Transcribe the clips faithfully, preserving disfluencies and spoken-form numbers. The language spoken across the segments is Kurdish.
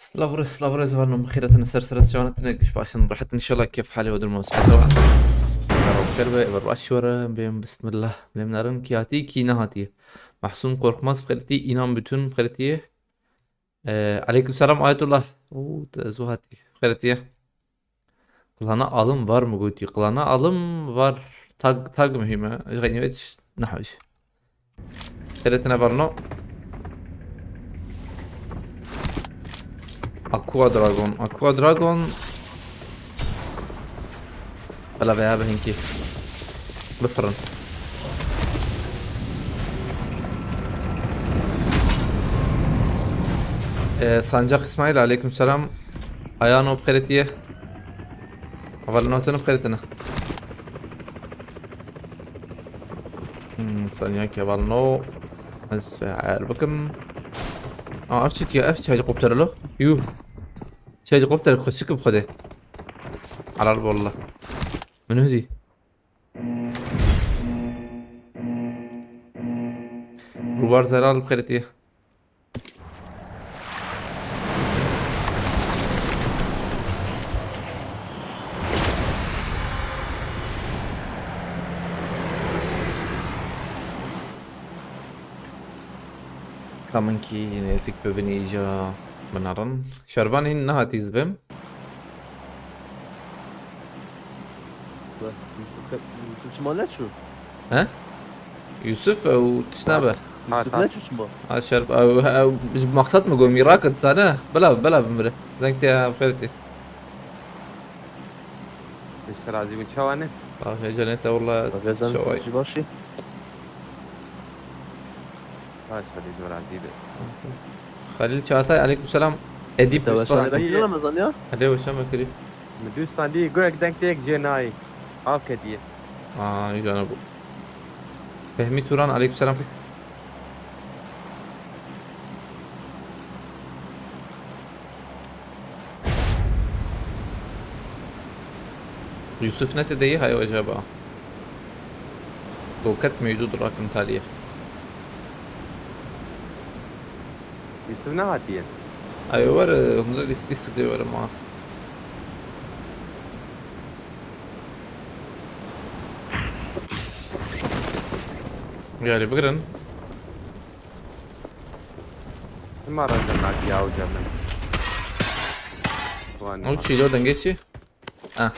Silav re, silav re, zivanom xêretine ser sera siyanetine, giş başin, rahetin, inşallah kêf halê ve durma sifete ve. Merhaba, xêr be, ever baş were, bêm, bismillah, bilêm narin, kî hatî, kî nehatî. Mahsun Korkmaz, xêretî, İnan Bütün, xêretî. Ee, aleyküm selam, Ayetullah. Oo, te zû hatî, xêretî. Qilana alım var mı gotî? Qilana alım var. Tag, tag mühim e. Xeynî ve tiş nehoj. Xêretine varno. Aqua Dragon. Aqua Dragon. Bela veya be hinkî. Bifirin. Ee, Sancak İsmail, aleyküm selam. Ayano xêretî ye. Hevalno te ne xêretine. Hmm, saniye ki hevalno. Ez ve ayar bikim. Aa, ev çi ki? Ev çi helikopter lo? Yuh. Çi helikopter xweşik bi xwedê. Helal be wallah. Min hudî. Rubar zelal bi xêretî. Ka min kî nêzik bibin îja binarin. Şervan hîn nehatî zibim. Yusuf, Yusuf çima neçû? He? Yusuf ew tişt nabe. Yusuf neçû çima? Ha, şer, ew, ew, ji maqsad min got, mîrak it zane. Bila, bila bimire. Zeng te xêr tê. Te ji te razî bin, çawa ne? Afiye cennet, walla. Afiye cennet, şaway. Ji başî. Baş, Xelîl ji min razî be. Xelîl Çağatay, aleykümselam. Edîp Te Yusuf weşan Aslan. Bekirî Ramazan ya? Helê weşan Bekirî. Min dûstan dî, gurek deng têk jê nayê. Av ketiye. Aa, îca nebû. Fehmî Turan, aleykümselam. Yusuf ne te deyî, hayo acaba? Goket mevdû durakin taliye. Yusuf ne hatiye? Ay, were, hundir lîs bîst de were ma. Yani bigirin. Çima racan naki ya hocam ben? Ew çî lo dengê çi? Ah.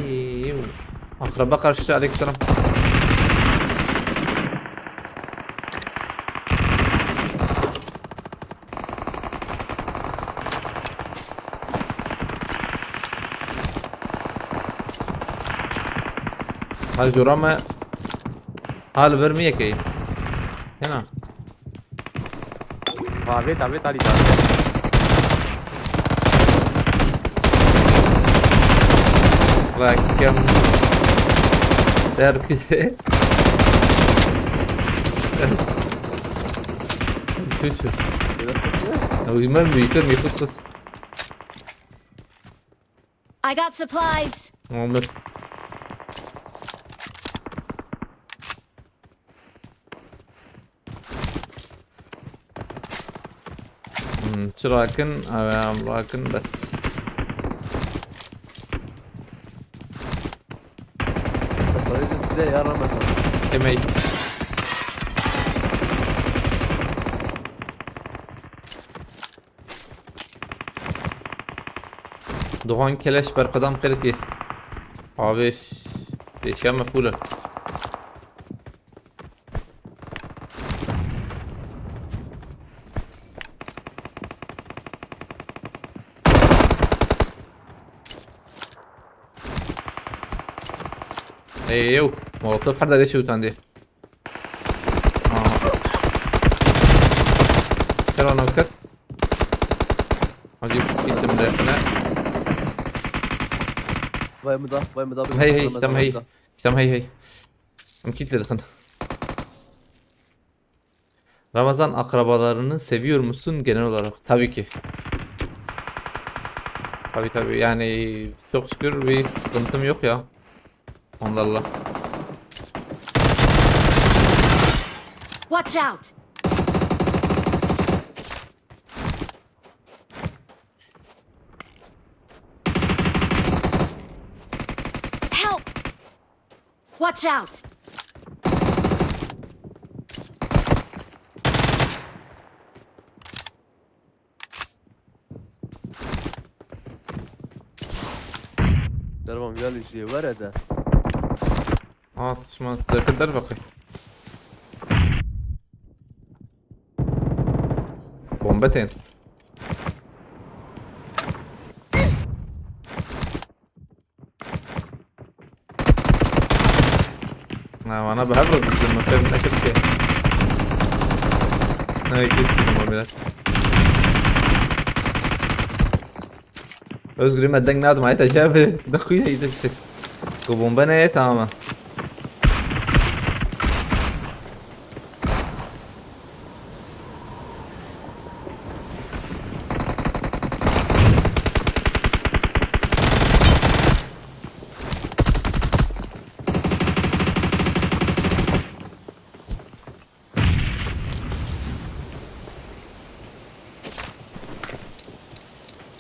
Ey, akraba karşı, aleykümselam. Hal jora me. Hal ver mi yekey? Hena. Davet, davet, Ali, davet. Bak, kem. Der ki. Şu, şu. Biraz kaçıyor. Ya, bilmem, büyütür mü? Fıs fıs. I got supplies. Tamamdır. Hmm, çi rakin, ev em rakin bes. Size yaramaz. Emey. Doğan Keleş berxwedam xêrikî. Abi, pêşiya me pûl e. Ey, ew, molotof her derê şewitandê. Aha. Kero noktet. Hacı siktim resine. Vay mı da, vay mı da. Hey, hey, kitam hey. Kitam hey, hey. Em kitle dixin. Ramazan, akrabalarını seviyor musun genel olarak? Tabii ki. Tabii, tabii, yani çok şükür bir sıkıntım yok ya. Onlarla. Watch out! Help! Watch out! Dervan gelişi were de. Aa, tişman. Derkir der bakayım. Bombe tên. Na, wana bi hev re dizim, min fêm nekir ki. Ne, yekê dizim o bile. Özgür, me deng nadim, ayta şey abi, ne kuyu da işte. Bu bomba ne, tamam.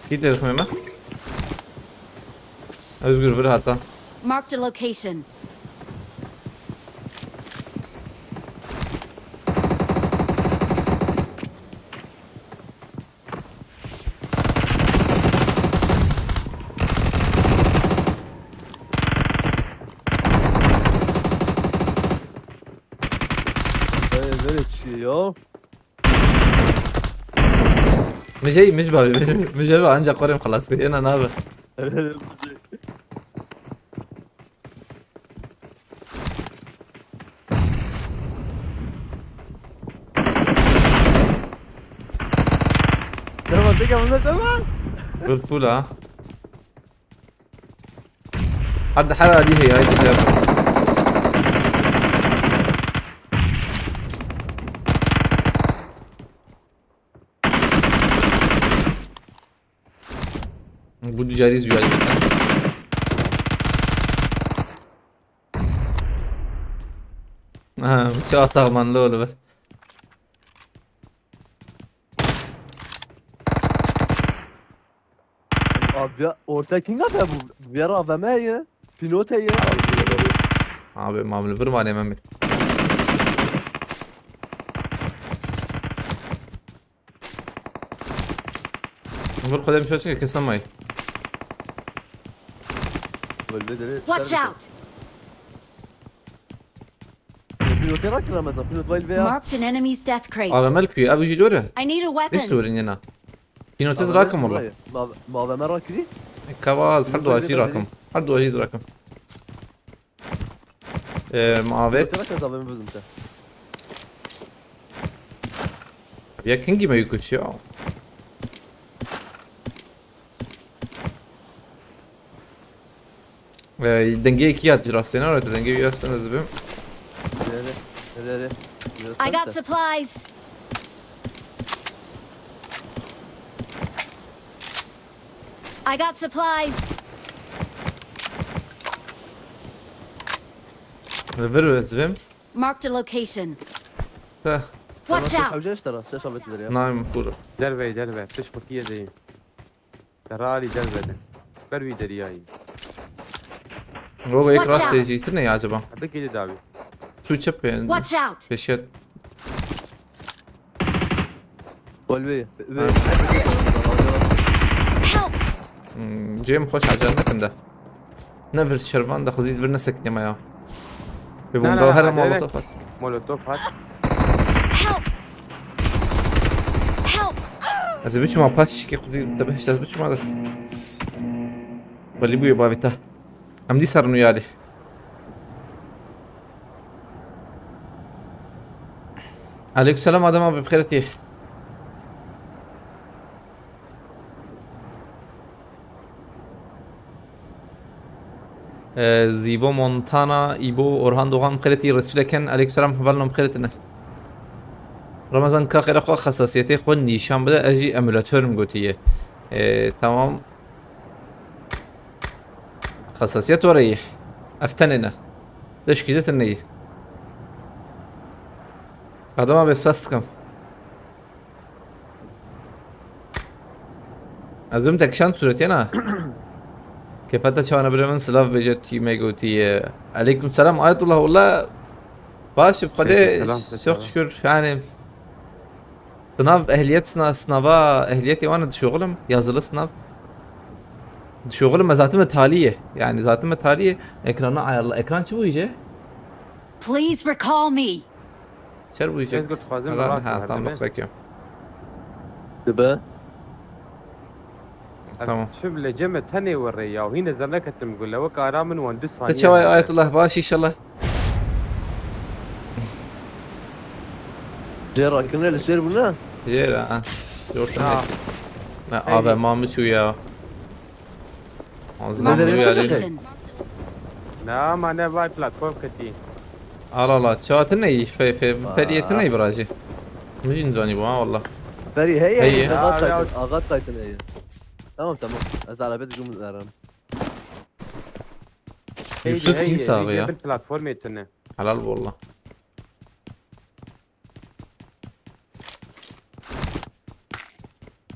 Kî te dixwîne? Özgür, vir hata. Marked a location. Ee, böyle çiğ ya. Mijey, mij babi, mijey, mijey ba, ancak korim xelas bir, ena nabi. Tamam, tamam, tamam. Dur, full ha. Hadi her hadi hey, haydi. Bu dijariz yuvarlak. Ha, bu çok sağmanlı olur. Abi ya, orta kim abi bu? Bir A V M ye. Pinote ye. Abi, mamle vurma ne Mehmet. Vur, xwedê min şaşin kesin may. Watch out! Pilotê rakir Ramazan, pilot vayl veya. Marked an enemy's death crate. A V M li kuye, ev jî dore. I need a weapon. Diş dore yena. Pilotê rakim valla. Ma, ma A V M rakirî? Kavaz, her dua jî rakim. Her dua jî rakim. Ee, mavet. Pilotê rakir A V M bizim te. Ya kingî me yû kuş ya. Ee, dengê iki ya rastêne, orada dengê bir yazsana zibim. Nerede? Nerede? I got supplies. I got supplies. Ver zibim. Marked a location. Heh. Watch out! Hevce işte rast, ses abetidir ya. Naim kuru. Dervey, derve. Tış kutuya değil. Derali dervede. Ber wî deriyayî. Gogo, ek rast seyirci ne ya acaba? Hadi geri davi. Tu çep yani. Watch out! Peşet. Kolbe. Help! Hmm, Cem hoş acar ne kında? Ne vir şervan da xuzî vir ne seknema ya. Ve bunda her molotof at. Molotof at. Help! Help! Ez ê biçima paş şikê xuzî te behşt ez biçima da. Belî bûye bavê te. Em dîsa rin û yarî. Aleykümselam Adem abi, bi xêr tî. Ee, Zîbo Montana, Îbo, Orhan Doğan, bi xêr tî, Resûleken, aleykümselam, hevalno, bi xêr tîne. Ramazan ka xêra xwe, xesasiyetê xwe nîşan bide, ez jî emulatorim gotiye. Ee, tamam. Xesasiyet were yê. Ev tenê ne. Deşkî de tenê yê. Kadama bes fes dikim. Ez bim te kişand sûretê na. Kefete çawana birê min silav bêje tî me gotiye. Aleyküm selam Ayetullah, walla baş bi Xwedê, Aleyküm selam, çok selam. Şükür yani. Sınav ehliyet sına-, sınava ehliyetê wan dişoxulim, yazılı sınav. Dişoxulim, ez zaten me taliye. Yani zaten me taliye. Ekranı ayarla. Ekran çi bu iyice? Please recall me. Çer bû yek. Ez got dixwazim Hala, rahat ha, be, tamam, herdemê. Peki. Dibe. Tamam. Çi bile cem me tenê werê ya. Hîne zerneketim gule. Wek ara min wan du saniye. Te çaway hebe. Ayetullah baş inşallah. Jê rakirine li şêr bûne? Jê ra, ha. Yorsun Ha. Ne, Hey. Ave mamiş ya. Ağzına Marked a vuruyor yani. Location. Na, ma ne vay platform ketî. Al, al, al. Çawa tu neyî? Fe, fe, Feriyê tu neyî birajî? Min jî nizanî bu ha, wallah. Ferî heye, Heye. Agat Ya, ya. Taytın, Agat Taytın heye. Tamam, tamam. Ez arabet jum zaram. Yusuf Heye, heye, hîn sax heye, ya. Bin platformê tune. Helal bu, wallah.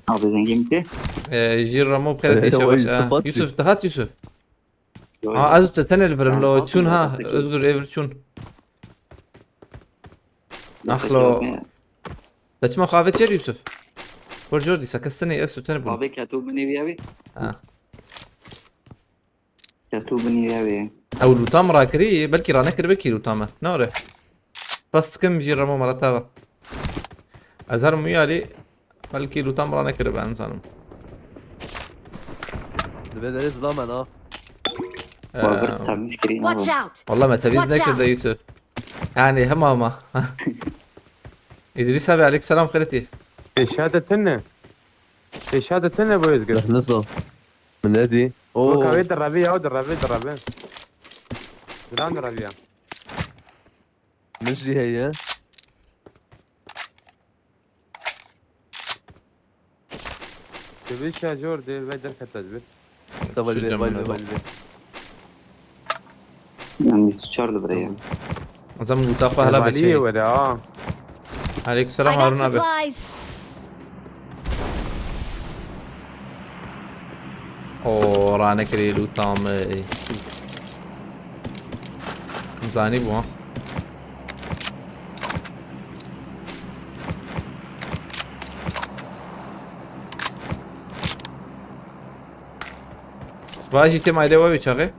Abi zengin ki. Ee, jî Ramo pere Ee, teşe o baş, Yusuf ha. Atçı. Yusuf, dihat Yusuf. Yo, Ha, yo. Ez te tenê li virim Ben lo. Çûn ha, Fatih. Özgür evir çûn. Ax lo. Te çima xavê çêr Yusuf? Por jor dîsa kes tenê ez tu tenê bûn. Abi ketu binî bir abi. Ha. Ketu binî bir abi. Ew lûta min rakirî, belkî ranekiribê kî lûta me. Ne ore? Spas dikim jî Ramo me re tava. Ez herim wî alî, belkî lûta min ranekiribe, nizanim. Dibe derê zilam e na. Ee, Babir temiz kirî Watch na. Out! Wallah me tevîz Watch nekirde out! Yusuf. Yani hema ama. İdris abi aleyküm selam xeretî. Pêşa de tune. Pêşa de tune bu Özgür. Nasıl? Min nedî. Oo. Weka wê direvê ya, direvê, direvê. Zilam direvê ya. Min jî heye. Dibê şa jor dê ve derkete dibê. Tabii, Şu dibê, camına tabii, bak. Tabii. Yanlış çağırdı buraya. Tamam. O zaman bu tarafa hala Maliyê beçeyim. Were ha. Aleykümselam I got Harun abi. Supplies. Oo, rane kirî lûta me. Zanî bu ha. Vajî têm aile wê çaxê.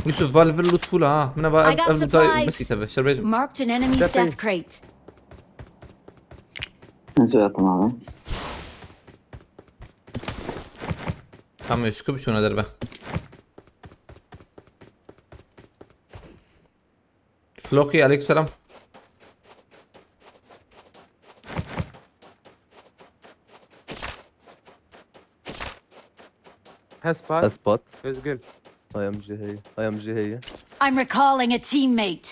Yusuf, val vir lût fûla ha. Mina va I ev, got ev lûta supplies. Mesî tebe, şerbêjim. Marked an enemy's Definitely. Death crate. Nasıl yaptım abi? Tamam, şu kup şuna derbe. Floki, aleykümselam. Hespat. Hespat. Özgür. I M G heye. I M G heye. I'm recalling a teammate.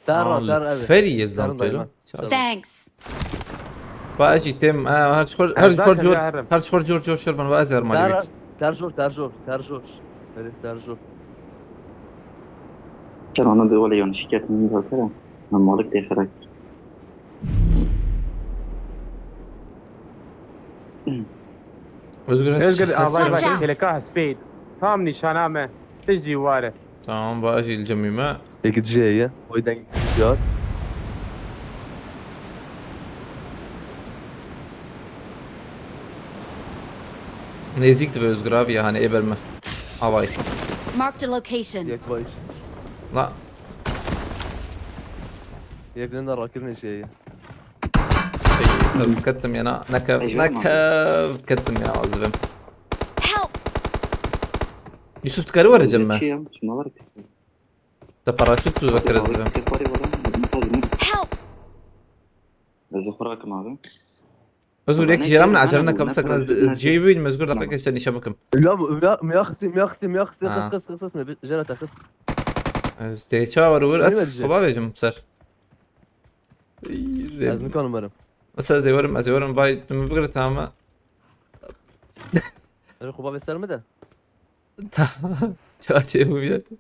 Derra, Aa, derra, evet. Feriye Derra zam dayma. Pelo. Çal. Thanks. Ba ez jî têm, e, her çiqor, her çiqor cor, her çiqor cor cor şer ban, ba ez her malî. Ter, ter jor, ter jor, ter jor. Herif ter jor. Sen ona bir olay yanlış şikayetini de atarım. Ben malik diye karakter. Özgür, Özgür, has-, has-, avay Watch bak, out. Keleka hespêt. Tam nîşana me. Tij dîwar e. Tamam, ba ez jî li cemî me. Yek dije ye. Oy deng diyar. Nêzîk dibe Özgür abi ya, hani ê ber me. Avay. Marked a location. Yek baş. La. Yek de rakirine şey. Ey, ez ketim yana. Nekev, Ey, yok mu? Nekev, ketim ya, azrim. Help! Yusuf, tu karî were cem me? Geçiyorum, şuna var ki. Te paraşüt tu vekir ez bibim. Help! Ez xwe rakim abi. Özgür, yek jêra min ecele neke, bisekin ez cihê bibînim, Özgür, deqeke işte nîşe bikim. Ya, ya, ya, xisî, ya, xisî, ya, xisî, Ha. Qis, qis, qis, qis, ne, jêra te qis. Ez tê çawa were wir, ez xwe bavêjim ser. Ey, Ez nikanim werim. Mesela ez ê werim, ez ê werim, vay, tu min bigire, tamam. Erê, xwe bavê ser min de. Tamam. Çawa çê bû bîne tu?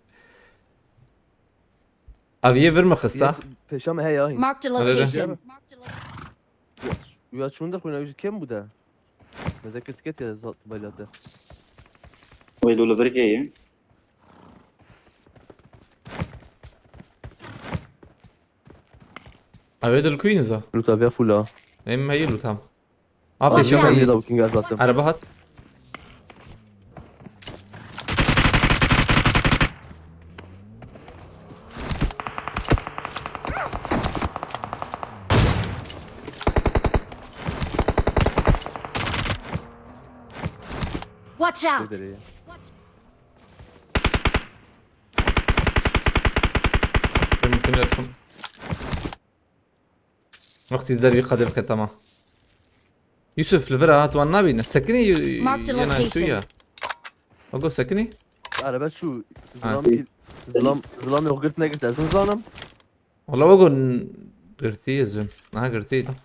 Aviyê vir mi xista? Pêşa me heye ahî. Marked a Öyle de. location. Ya çûn de xwîna wî kêm bû de. Mezeke tiket ya zat bayla te. Wê dû li vir kê ye? Avê dil kuîn za? Luta vê fula. Em heyî lutam. Watch Apê out. Pêşa şemayî. me da booking zaten. Araba hat. Watch out! Mümkün ettim. Wextî dervî qedê bike, tamam. Yusuf, li vir hat wan nabîne. Sekinî yu- Marked the yena çû location. Ya. Ogo sekinî? Araba çû. Ha. Zilam ki. Zilam, zilam yok girt ne girt ez nizanim. Wala ogo n- girtî ez bim. Aha girtî tam.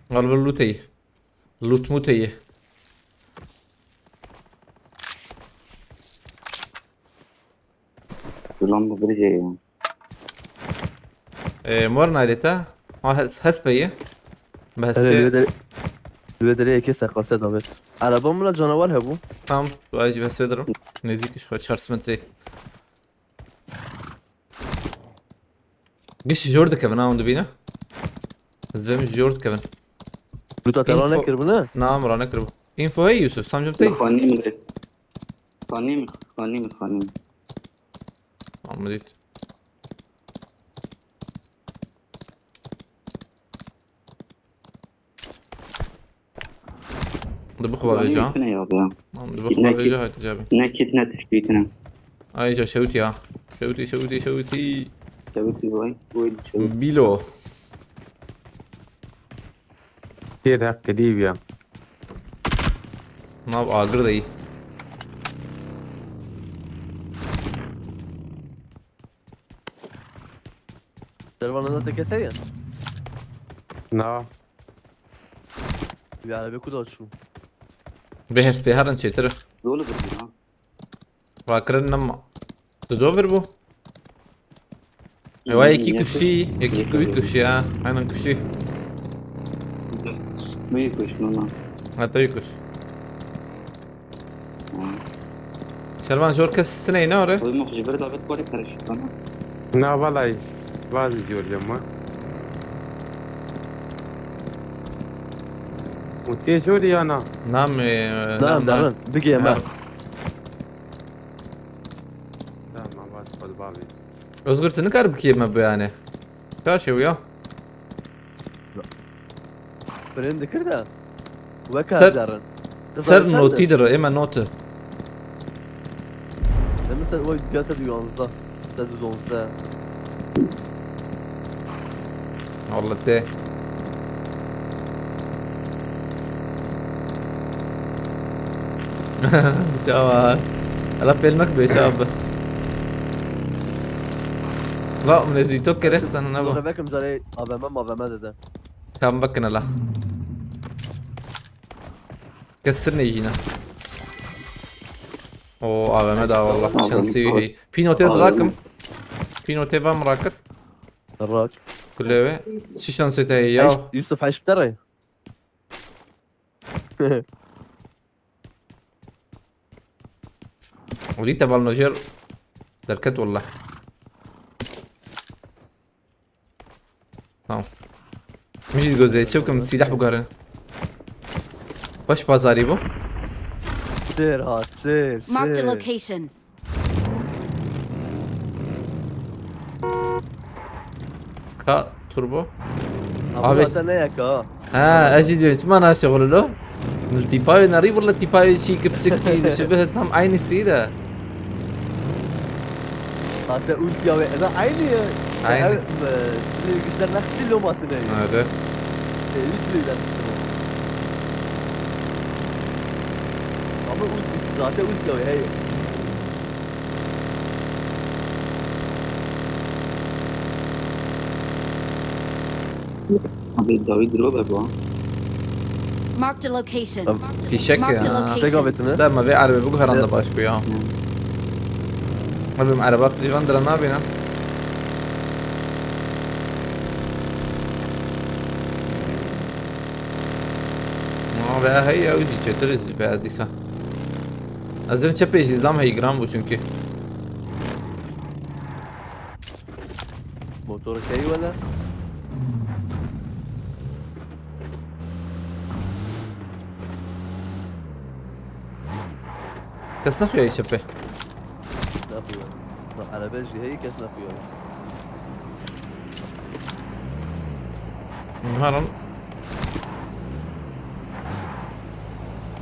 Galiba loot heye. Loot mut heye. Zilam bi vir jê ye. Ee, mor nayleta. Ha hes- hespe ye. Bi Hele hespe. lüve de lüve de eke serqase davet. Araba mı la canavar he bu? Tam, tu ay ji hespe derim. Nêzîk ji xwe çar metre. Giş jor dikevin ha, hûn dibîne. Ez vêm jor dikevin. Luta tela Info- nekir bu ne? Na, min ra nekiribû. Info hey Yusuf, tam cem tey. Xanî min. Xanî min, xanî min, xanî min. Tamam, dît. Di bixwe vêca. Xanî min ya. Tamam, di bixwe vêca hayt cevabê. Ne kit ne tişt bîtine. Ay ja şewt ya. Şewtî, şewtî, şewtî. Şewtî vay, vay şewtî. Bilo. Tê de qedî ya. Nav agir de yî. Servanı da teke te ya. Na. Bir araba kuda şu. Bê hespê herin çêtir. Dolu bir ha. Rakirin nema. Tu do vir bû? Ewa yekî kuşî, yekî kuwî kuşî ha. Aynen kuşî. Büyük kuş mama. Ha, te wî kuş. Şervan jor kes siney ne ore? Oy muxji bir davet kore karışık ama. Na valay. Vaz jor cema. Û tê jor ya na. Nam e, Tamam nam tamam. Bir game. Ha. Tamam vaz kol babi. Özgür, tu nikar bikî me bu yani. Kaş ew ya. Birin dikir de. Ser- Weka derin. Ser notî dir, ême notu. Demin sen o piyasa duyuyorsunuz da. Sen düz olsa. Allah te. Çawa. Ela pêl mek be çawa. Va, min ez î to kere xisana ne va. Sonra bakım zare A V M A V M dedi. Tam bakın ela. Kesir ne yine. O A V M da wallah A V M şansî da. Hey. Pîno te A V M. zirakim. Pîno te vam rakir. Rak. Kuleve. Çi şansê te ya. Yusuf Haşp Teray. Olî te val nojer. Derket wallah. Tamam. Min jî digot zê çi bikim, sîleh biguherin. Xweş pazarî bû. Sêr hat, sêr, Marked a sêr. Location. Ka turbo. Abi Abi- zaten ne yaka ha? Ha, ez jî diyorum, çima naşexulilo? Tîpa wê nerî, wala tîpa wê çî ki piçik ki dişibih tam aynı sî de. Hatta ulti ya ve, eda aynı ya. Aynı. Ev, e, şimdi güçler nasıl lomatine ya. Hadi. E, üç lira. Ama ulti, zaten ulti ya, hey. Abi David Robe bu. Marked a location. Fîşek Marked a ya. location. Têk avêtine. Da me vê erebê bigû heranda Evet. baş bû ya. Me bim ereba pîvan dira nabîne. Ma ve heye ew jî çêtir jî be dîsa. Ez ê çepê jî zam heyî giran bû çünkü. Motor key wele. Kes nexuya çepê. Naxuya. Na erebe jî heyî kes naxuya. Herin.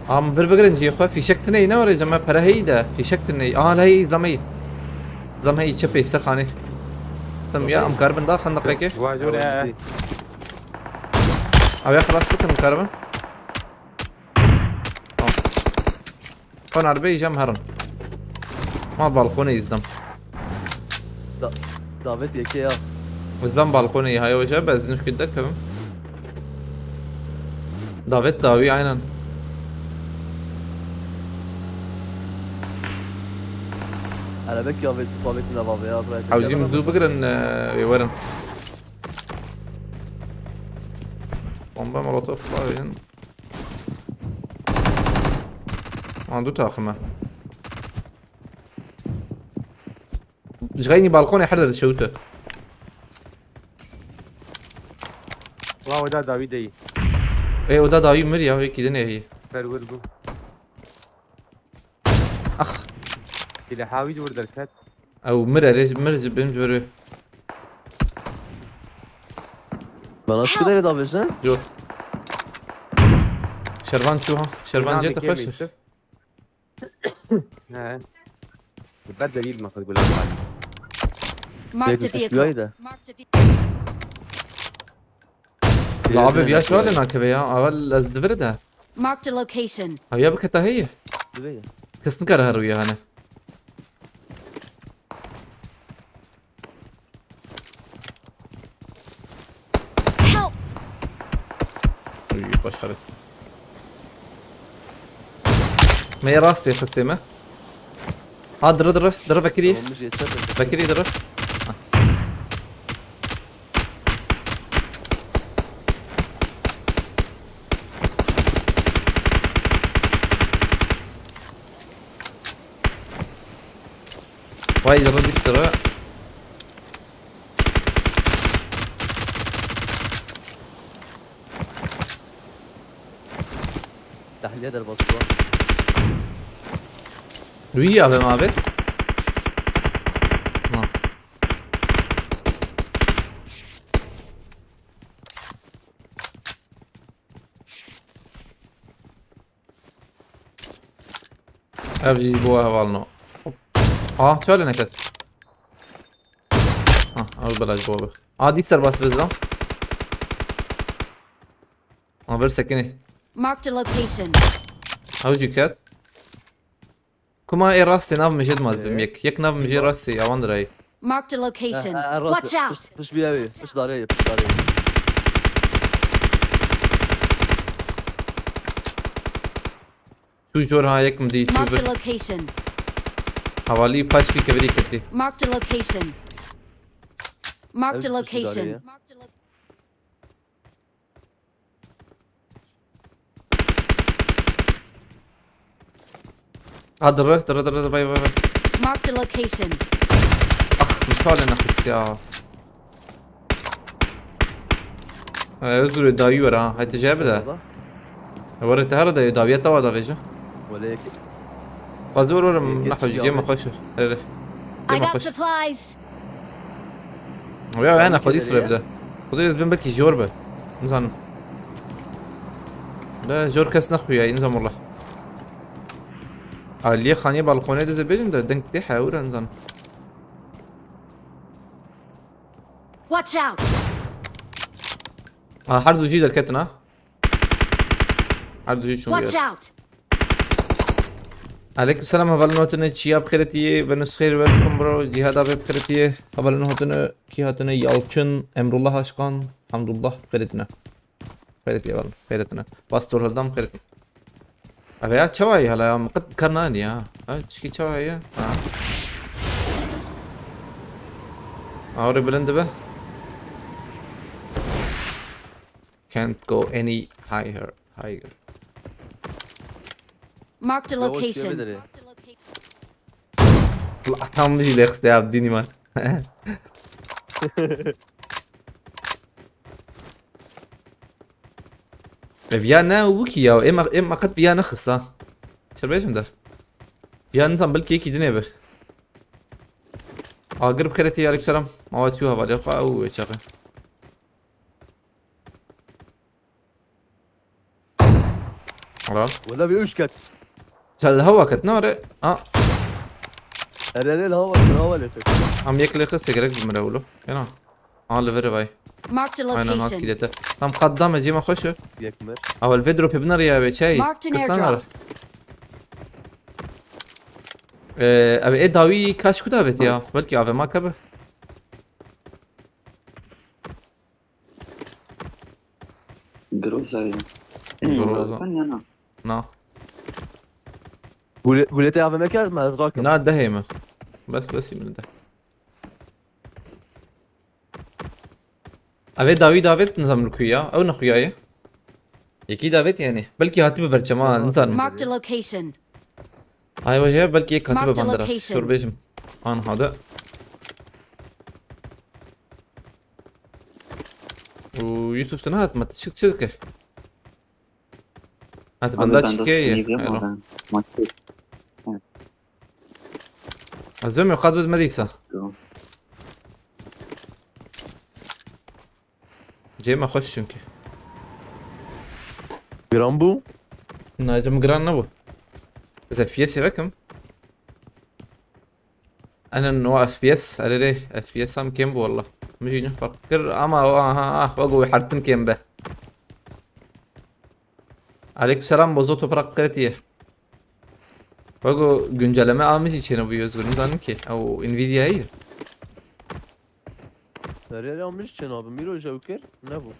Am vir bigirin cihê xwe fîşek tineyî ne were ceme pere heyî de fîşek tineyî. Aa leheyî zameyî. Zameyî çepê ser xanê. Tam ya em karibin da xendeqekê. Vajore. Ew ya xelas bikin em karibin. Tamam. Kon erbeyî cem herin. Ma balkonê îzdem. Da, davet yeke ya. Îzdem balkonê î haya hoca be ez nuşkî derkevim. Davet dawî aynen. Erebek ya ve davet ne vave ya bırak. Hewcî min zû bigirin e, wê werin. Bomba molotof lavên. An du taxime. Ji xeynî balkonê her de dişewite. La oda dawî deyî. Ê oda dawî mir ya wê kî dinê heyî. Perwir bû. Ax. Bile hawî dur derket. Ew mir erê mir ji bin jori. Bana şu kadar davet sen. Jor. Şervan çû ha. Şervan cê te xweş. He. Ber delîl me xwe gulan xalî. Marked a Peki, vehicle. şurayı da. Marked a vehicle. La abi ya şu hale nakeve ya. Avel ez divire de. Marked a location. Abi ya bikete heye. Şurayı da. Kes nikare her wî hane. Help! Uy, xweş xebit. Me yê rastê xistê me. Ha dire dire dire vekirî. Tamam, biz yeter. Vekirî dire. Ha. Vay dire bir sıra. Tahliye derbası var. Rüyü abi abi. Ha. Ev jî bo hevalno. Ha, çale neket. Ha, ev belaj bo be. A, dî serbas bizra. Ha, ver sekini. Marked a location. Ew jî ket. Kuma ê rastê nav mijê dima ez bim Ee? yek. Yek nav mijê rastê, awan dirayê. Marked a location. Ha, ha, Watch rast- out! Pış, pış bir araya, pış bir araya. Çû jor ha yek mi dî çû Marked bir. a location. Havalî paşkî kevirî ketî. Marked a location. Marked a Ev pış bir araya. Location. Ha dire, dire, dire, dire, vay, vay, vay. Marked a location. Ah, misale nexis ya. Ee, özür dayı ver ha. Haydi cevap da. Orada. Were te her da dawiye tawa da veje. Böyle yek. Fazla vur vur Yek ne yetişiyor hocam abi. Hoş. Hele. I Yema got hoş. Supplies. Ya yani Tamam, Xwedî kêderê sire ye. bide. Xwedî ez bin belkî jor be. Nizanim. Le jor kes nexuya, nizam wala. Aliyê xaniyê balkonê de zebêjim de deng tê hewra nizanim. Watch out! Ha, her du jî derketin ha. Her du jî çûn Watch yer. Out! Aleyküm selam, hevalin hotine çiya bixêretiye ve nusxêr ve bikim bro, Cihad abi bixêretiye, hevalin hotine ki hatine Yalçın, Emrullah Aşkan, Hamdullah bixêretine. Xêret ye, walla. Xêret ne. Bas tor hildam, xêret ye. Eve ya çawa ye hala ya? Miqit kar nani ya. Ha, çiki çawa ye? Ha. Awre bilind be. Can't go any higher. Higher. Marked a location. Tam bir lexte ya, dini man. E, viya ne wikî ya? Ê me, ê me qet viya nexist ha. Şer bêjim de. Viya nizam belkî yekî dinê be. Agir bi xêretî, aleykum selam. Mawa çû hevalê xwe ew çaxê. Hala. Wala bir üç kat. Çel hava ket nare. Ha. Erelel hava, hava letek. Am yek lê qisê gerek bimire wilo. Kena. Ha, li vir vay. Marked a location. Aynen, hat kidete. Tam qat dame cêma xweş e. Yek mir. Awel vê dropê binare ya ve çay. Marked an airdrop. Ee, abi e dawi kaç kuda vet ya. Belki A V M kebe. Groza ye. Groza. Sen ya na. Na. Gule-, gulete A V M ke, me rakim. Na dehê me. Bes, bes, min de. Eve dawi davet nizam li ku ya. Ew ne xuya ye. Yekî davet yani. Belki hatibe berçema, nizanim. Marked a location. Ay, wajaya belki yek hatibe bandera. Marked a location. Şor bêjim. An hade. Û Yusuf, tu nehat me, tu çik çik kir? Hat benda çike ye? Elo. Ez vê miqat bid me dîsa. Cê me xweş çünkü. Giran bû? Na, cem giran nebû. Ez F P S vekim. Enen no F P S, erê rê, F P S am kêm bû walla. Min jî ne fark kir ama o, aha, ah, wego wê hertin kêm be. Aleykümselam, Bozo, toprak qiretiye. Wego güncelleme a min jî çênebû, Özgür, nizanim ki. Ew Nvidia heye. Seriyê ya min jî çênabim, îro jew kir, nebû.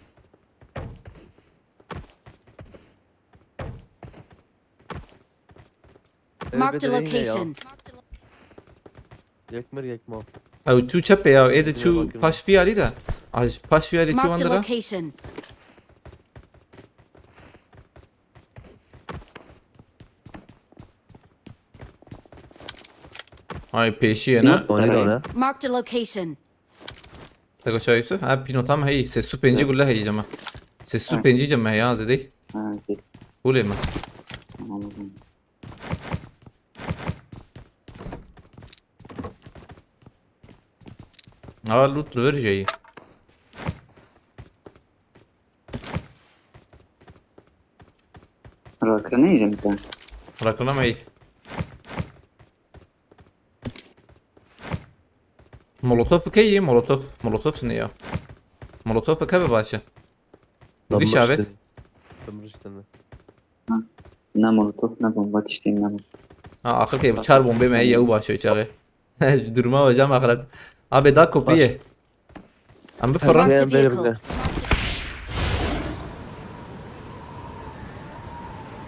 Marked a location. Yek mir yek ma. Ew çû çepê ya, ê de çû paş vî alî de. Aj paş vî alî çû wan de. Marked a location. Ay pêşî ye ne? Marked a location. Te goşa Yusuf? Ha, pîno tam heyî. Sêst û pêncî gulle heyî cema. Sêst û pêncî cema ya zêdey. Ha, zêdey. Gulê me. Anladım. Aa, loot li vir jeyî. Rakirine yî jemte. Rakirine me yî. Molotof key yî? Molotof. Molotof ne ya? Molotof ke be baş e. Giş abi. Tamam işte. Ha. Ne molotof, ne bomba, tiştê ne. Ha, axir ke çar bombê me heye, ew baş e çaxê. Ji duruma we cem axiret. Abi da kopriyê. Em bifirrin. Marked a vehicle.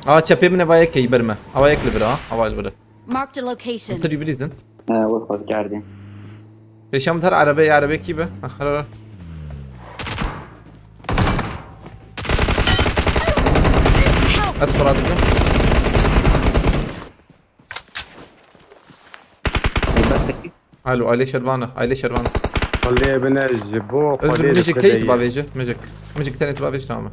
Aa, çepê min eva yek heyî ber me. Ava yek li vir ha. Ava li vir. Marked a location. Tirî bilîzin. He, we xwest kerdî. Pêşa min her erebe, erebe kî be? Ah, her, her. Ez xwe radikim. Alo, aile şervana, aile şervana. Xwelê bine ji bo Özür, xwelê mijik dikide keyit ye. Bavêji, mijik. Mijik tenê tu bavêj, tamam.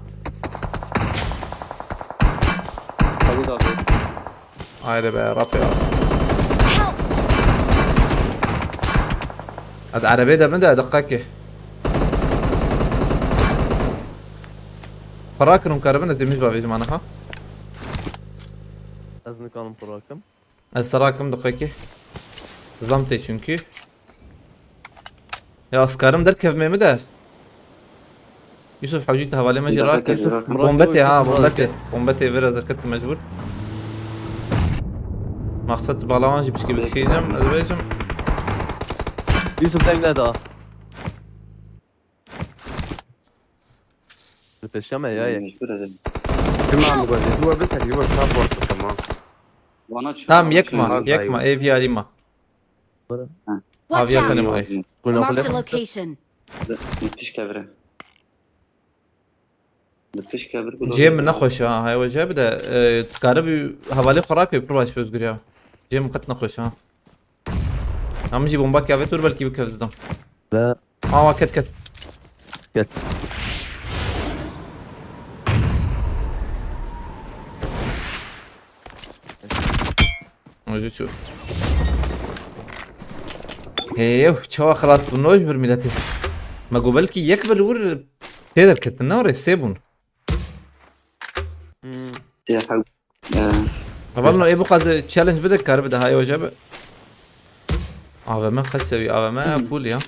Xwelê da be. Haydi be, rap ya. Ez erebê de min de diqekê. Para kirim karibin, ez dê mij bavêjim ana ha. Ez nikanim para kim. Ez serakim diqekê. Zam tê çünkü. Ya, ez karim derkevmê mi de. Yusuf Hewcî, te hevalê me jî rakir. Bombetê ha, bombetê. Bombetê vir ez derketim mecbur. Maqsed balawan jî pişkî bikişînim, ez bêjim. Yusuf deng neda. Li pêşiya me ya ye. Mecbur edin. Çima mi gotê? Duwa bi tekî bo çap borsa tamam. Bana çöp Tamam bana yekma, çöp. yekma, ev yarî ma. Watch Aviya out! tenê may. Marked a location. Li pişt kevire. Li pişt kevir bu. Cihê min nexweş ha, hay we jê bide. E, dikaribî hevalê xwe rakê pir baş bi özgür ya. Cihê min qet nexweş ha. Ya min jî bomba keve tur belkî bikev zidan. Ve Awa ket ket. Ket. Öyle şu. Hey, çawa xelas bûn, noj bir milletî. Me got belkî yek bil wir tê derketin, ne orê sê bûn. Ya hew. Ee, Heval no ê bu qaz challenge bide kar bide, hay hoca be. A V M kaç seviye? A V M full ya.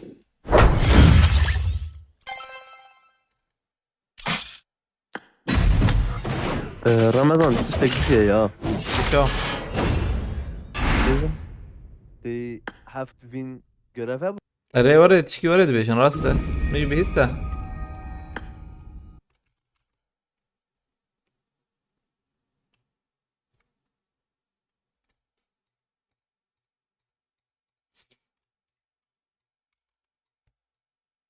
Ee, Ramazan, tiştek bir şey ya. Şu. Tê heft bin görev hebû. Erê were tişkî were dibêjin rast e. Min jî bihîst e.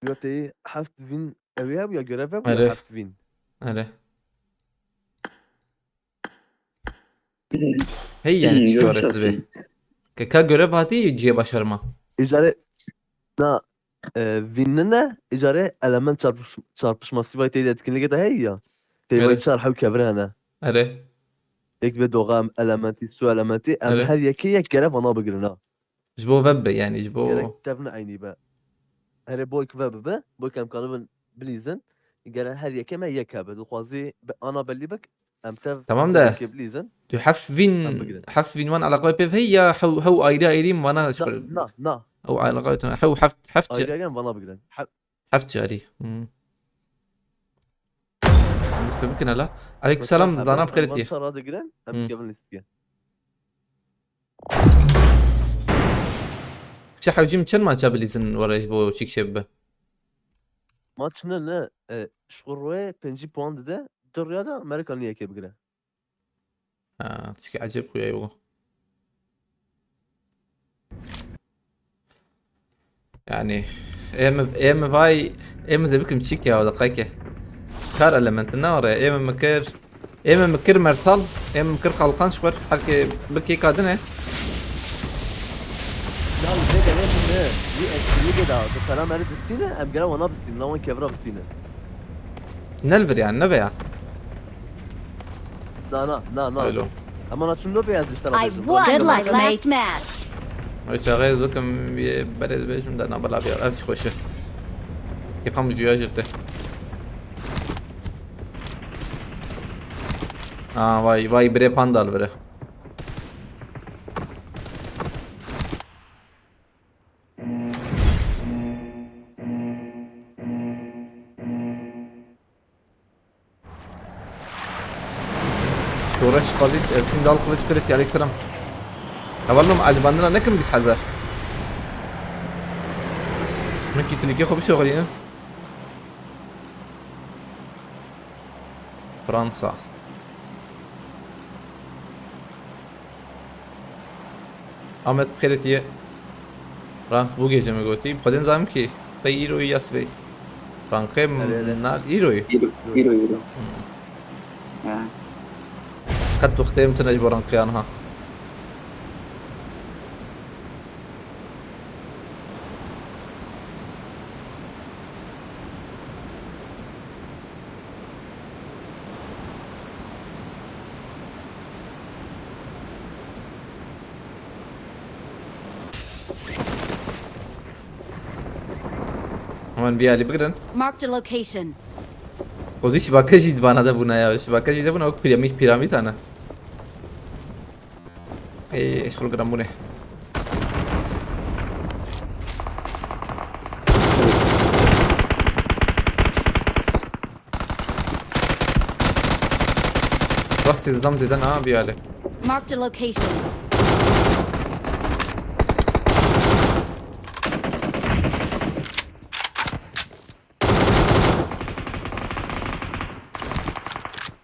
Ya tê heft bin ew hebû ya görev hebû Erê. ya heft bin. Erê. Hey yani Hmm, tişkî yok were zaten. dibê. Ke ka görev hatî cihê başarma. Îcarê na e, vînine, îcarê element çarpış, çarpışması vay teyde etkinliğe de hey ya. Tey vay Evet. çar hew kevir hene. Erê. Yek ve doğa elementi, su elementi, em Evet. her yekê yek gerek vana bigirin ha. Ji bo veb be yani ji bo. Gerek tevne eynî be. Herê boy ki ve bibe, boy ki em kanibin bilîzin. Gerek her yekê me yek hebe. Dixwazî be ana belî bik, em tev Tamam her da. Yekê bilîzin. Tu heft vîn, Em bigrin. heft vîn wan eleqayê pê hey ya hew, hew ayrı ayrı wana Na, şixul. na, na. Hew eleqayê tune. Hew heft, heft, Ayrı yekê em vana bigirin. He- heft carî. Hmm. Biz pê bikin hele. Aleyküm selam, Mesela dana em bixêr van diye. çara digirin, em Hı. dikevin lîstiye. Kişe hewcî min çend maça bilîzin were ji bo çîk çê bibe? Maç ne ne, e, ji xwe rûyê pêncî puan dide, du rûya da Amerika niyekê bigire. Ha, tişkî ecêb xuya yo. Yani, em, em vay, em ze bikim çîk ya, deqayke. Kar elementi ne were, em mi kir, em mi kir mertal, em mi kir kalkan ji xwe, herkê bikê kadine. Ya vê de ne ne, bir etkinliğe da, bu selam eri bistine, em gere wana bistine, lawan kevra bistine. Nelvir yani, ne be ya? Na na na na. Öyle. Ama na çun lobe yazdı işte. I won my last match. Ew çaxê ez bikim yê berê dibêjim de na bela biya. Ev çi xweş e. Kêfa min cuya jir te. Aa vay vay birê pandal bire. Şoreş Xalîd, Erkin Dal Kılıç Kılıç, aleyküm selam. Hevalno, ecibandina nekim bîst hezar. Min kî tunikê xwe bişoxilînin. Fransa. Ahmet Xêretiye. Rank bu gece mi gotî? Xwedê nizanim kî. Tey îroyî ya sibê. Rankê Erê, erê. Nal îroyî. Îro, îro, îro. Ya. Qet wextê min tune ji bo rankiyan ha. Hemen bir yerli bigirin. Marked a location. Xwezî şibake jî di vana de bûne ya. Şibake jî de bûne, wek piramîd, piramîd hene. Ê, eşxul giran bûne. Rastî didam dide na biyale. Marked a location.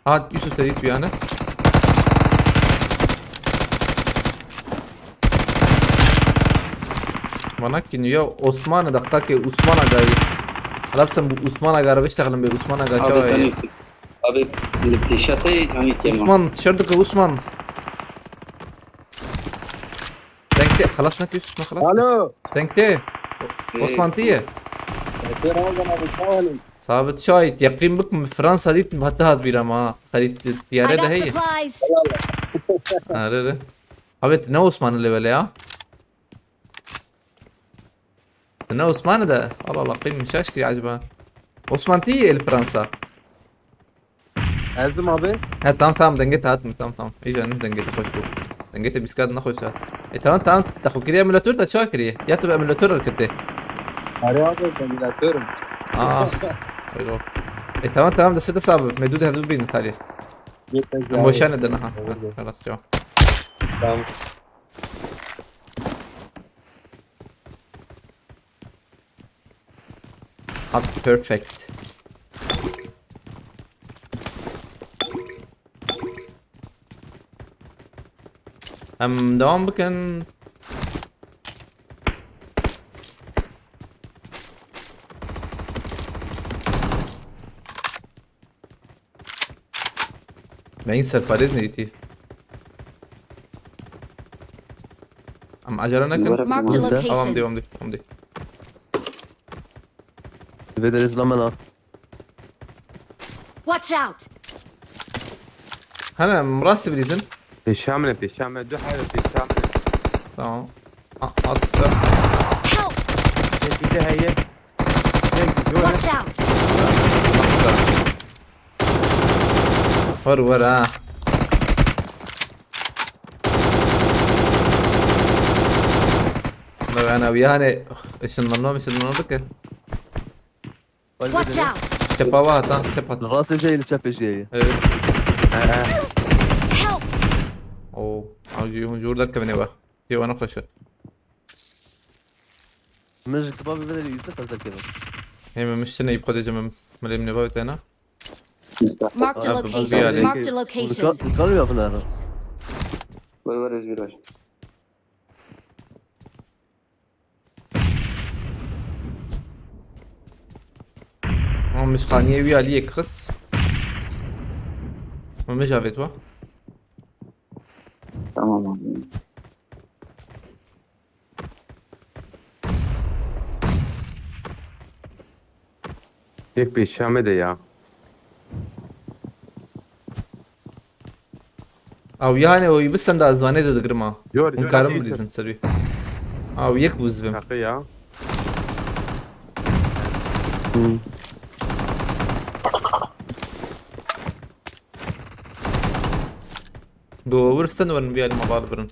Hat Yusuf Seyit bir yani. Bana ki ya Osman'ı da kake Osman Aga'yı. Alapsam bu Osman Aga araba iştahlim be Osman Aga Abi şavayı. Tanî. Abi li pêşa te Tanî Kemal. Osman, dışarıdaki Osman. Denkte, xelas nakir, Osman xelas. Alo. Denkte. Osman tiye. Ser Ramazan abi, sağ olun. Sabit şahit, yakin bik Fransa dit hatta hat bir ama. Xarit I tiyare de got hey. Supplies. Arı. Abi ne Osman'ı level ya? Ne Osman'ı da? Allah Allah, qîm şaş kiri acaba. Osman tiye el Fransa. Ezdim abi. He, tamam, tamam, denge te hatım, tamam, tamam. İyice ne denge te hoş bu. Denge te biskat ne hoş ha. E, tamam, tamam, te xo kiriye emülatör de çawa kiriye? Ya tu emülatör hareketi. Arı abi, ben ilatıyorum. Ah. Öyle o. E, tamam, tamam, da sete sabı. Medu de hevdu bin Italya. Yeter ki Ama abi. boşa ne dene ha. Olur. Xelas, tamam. Tamam. Hat perfect. Em devam bikin. Me in serparêz neytî. Em acele nekin. Marked a Tamam, location. devam de, devam de. Vê derê zila me na. Watch out! Hene, em rastî bilîzin. Pêşa min e, pêşa min e. Du here pêşa min e. Tamam. A- Attı. Help! Yekî te heye. Yekî jor e. Watch out! Ver, ver ha. Lewene wî hanê ışınlanma ışınlanma bike. Watch out! Çepa va hatan, çepa. Rastê jê li çepê jê ye. Evet. Help! Oo. Avcı hücur da kevine bak. Diye bana koşu. Min ji kitaba vê derê Yusuf ez derkevim. Hem miştine ip kodecim hem. Milim ne var tena. Marked a Abi, bu location. yani. Marked a Uka, location. uka lê yapın ara. Ver ver Özgür ver. Ama mişxaniye wî aliyê kis. Ama mij avêt wa. Tamam abi. Yek pêşa me de ya. Aw yani o ibistan da zanê de digirim ha. Jor, Hûn jor, karim neyse. Bilîzim ser wî. Aw yek bû zibim. Şaka ya. Go wir sen werin bir elma bad birin.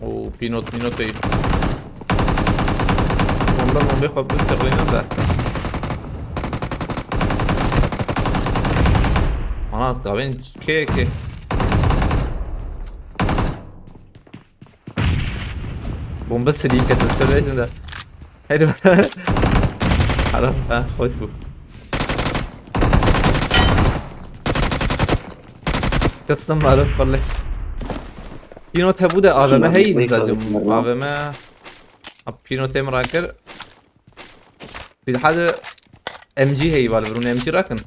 Oo, pinot, minot değil. Bombe, bombe, hop, bir sırrıyla da. Ana, da ben ke, ke. Bombe siliği kesildi, de. Hadi. Haram, ha, hoş bu. Custom var, kolay. Pinot hebu de A V M Tamam, hey ne zacım. kaldı? A V M. Ap Pinot em rakir. Bir hadi M G hey var, bunun M G rakın.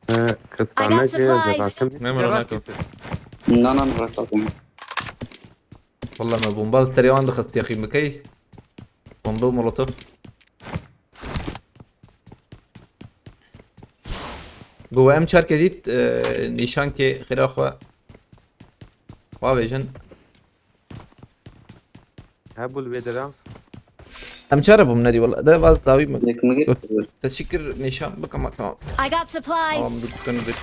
Ee, I got kırtlarına supplies. Zaten Ne merak ettim. Nanan bırakalım. Vallahi me bomba tereyağını da kastı yakayım bakay. Bomba molotof. Go em çarkê dît, e, nîşan ke xêra xwe. Xwe vêjin. Hebul vê dera. Em çare bûm nedî wala. De vaz dawî min. Yek mi getir? Teşekkür nîşan bikama tamam. I got Tamam supplies. dur dükkanı bir.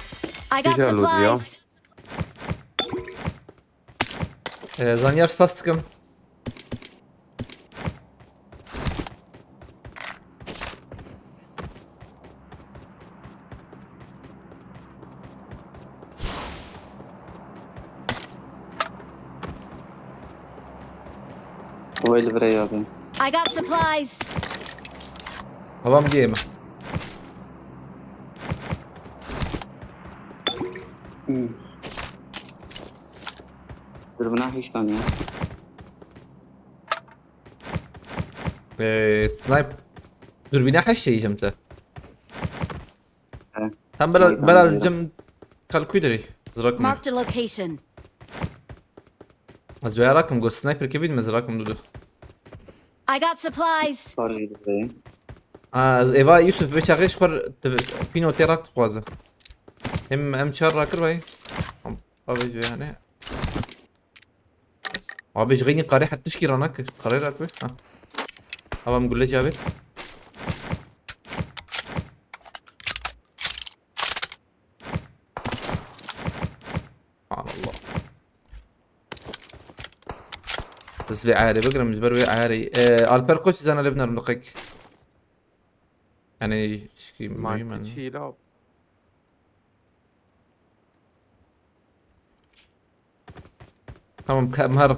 I got Güzel oldu ya. Supplies. E, zanyar spas dikim. Wê li vir e ya bin. I got supplies. Babam diye mi? Hmm. Dürbüne hiç tane ya. Ee, snipe. Dürbüne her şeyi jemte. Evet. Tam bela Şeytan bela diyor. Cem kalkuy deri. Zırak mı? Marked a location. Az veya rakım go sniper kebin mi zırak mı dudu? I got supplies. Sarı gibi. Aa, eva Yusuf ve çağış kar pino terak tuğazı. Hem hem çar rakır bay. Abi yani. Abi jgayni qare hatta şki ranak. Qare rak be. Ha. Avam gulle cabet. Allah. Biz vê ayarê bigirim, ji ber vê ayarê. Ee, Alper Koç zana lê binerim diqek. Yani şki mühim Mantık yani. çiğ la. Tamam, ka- mar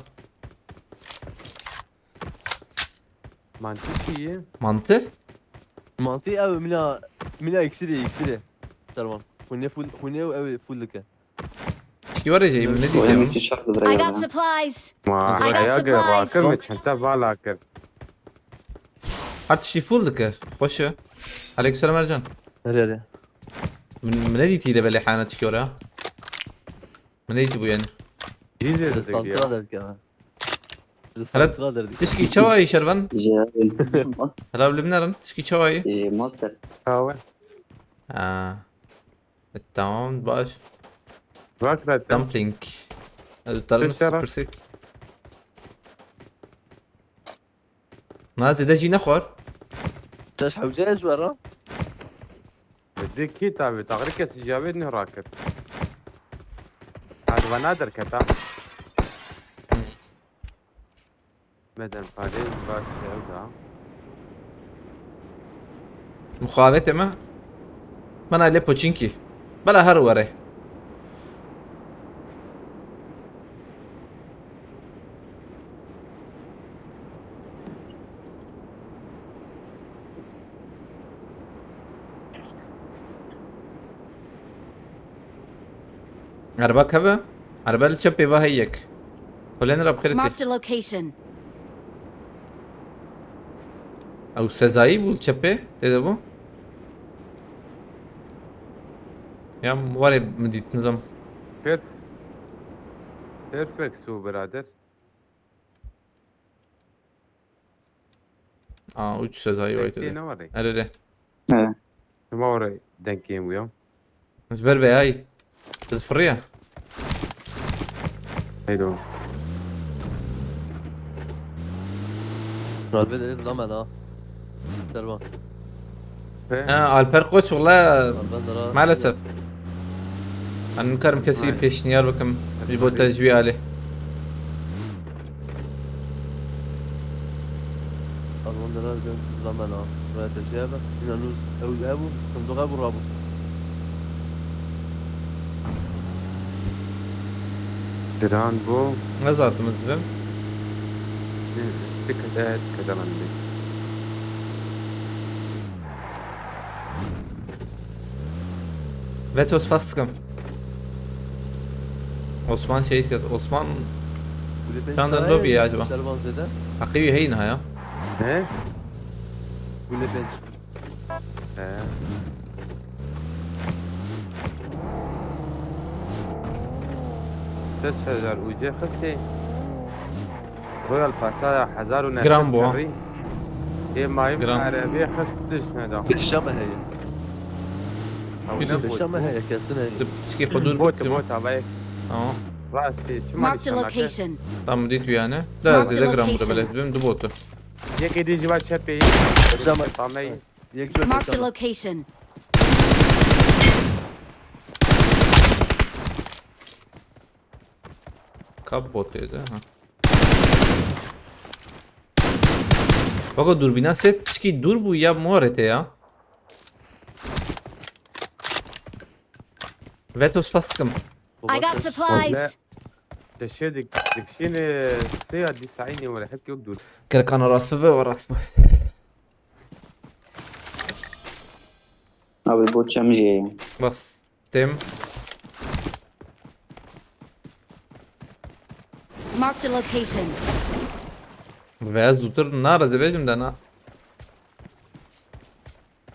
Mantık çiğ. mantı. Mantî ew mîna mîna îksirê îksirê. Servan. Xwînê full xwînê ew ew full dike. Şki var ya, ne Oyun diyeceğim? müthiş şarkı bir I ya. got supplies. Ma I got ya supplies. rakir mi çanta vala kir. Her tiştî full dike. Xweş e. Aleykümselam Ercan. Her yere. Min, min nedîtî lê belê hana çikiyor ha. Min nedîtî bu yani. Cizir dikir ya. Santra derdik ya. Biz Hele santra derdik. Tişkî çawayî Şervan. Ji Hela bilim nerin. Tişkî çawayî. e, master. Kahve. Ha. E, tamam baş. Bak zaten. Dumpling. E, Tarım Tişara. sıfır sekiz. Na zêde jî nexwar. Çeş hewce ez vera. Di kî tabi taxrî kes cavêd ne rakir. Hadi va nadir keta. Meden parê baş ew da. Muxawete me. Mana lê poçinkî. Bela her were. Erba keve? Erba li çepê va heyek. Polen ra bixêrê tê. Marked a location. Ew sezayî bû li çepê, tê de bû. Ya warê min dît nizam. Perf. Perfect su birader. Aa, üç sezayî var Bekleyin tê de. ne var? Erê. He. Çima orayı denk geliyor? Ez ber vê ay. Te difiriye. Neydi o? Ralbe deniz lamen ha. Servan. He? Ha, Alper Koç wala Ralbe dara. maalesef. Ben nikarim kesî Maalesef. Pêşniyar bikim. Ji bo te ji wî alî. Alman dara dön lamen ha. Ve te şey be. Yine nuz ev ev bu. Sındık ev bu rabu. Diran bu. Ne zaten dibim? Dikkat et, dikkat et. Vetos Faskım. Osman şey dikkat. Osman Gule penç Çanda daha lobi ya, ya acaba? Servan Zede. Hakkı heyna ya. Ne? Gule penç. He. Ses hezar ucê xistê. Royal Pass'a hezar û neh sed Gram bu, ha. kirî. Ê mayim Gram. Erebê xist tişt neda. Pêşa me heye. Ew Yusuf. ne Pêşa me bot? heye kesin heye. Tip şikê xwe dûr Bot, bikirî. bot, havayê. Tamam. Rastê, çima Marked a nîşan nake? Location. Tamam, dît wî yani. Da Marked a zêde gram bû location. Belê dibim du botu. Yekê dî ji va çepê yî. Pêşa me. Tamey. Yek çöp Marked a pêşa me. Location. Kap botuydu ha. Bak o durbina set çiki dur bu ya muharete ya. Vetos Faskım. I got supplies. Te şey dik. Dikişîne sê ya dî saînê were hepkî wek dûr. Gerek ana rast bibe, we rast bibe. Abi bot çem jê. Bas. Tim. Marked a location. Ve zûtir na rezê vejim de na.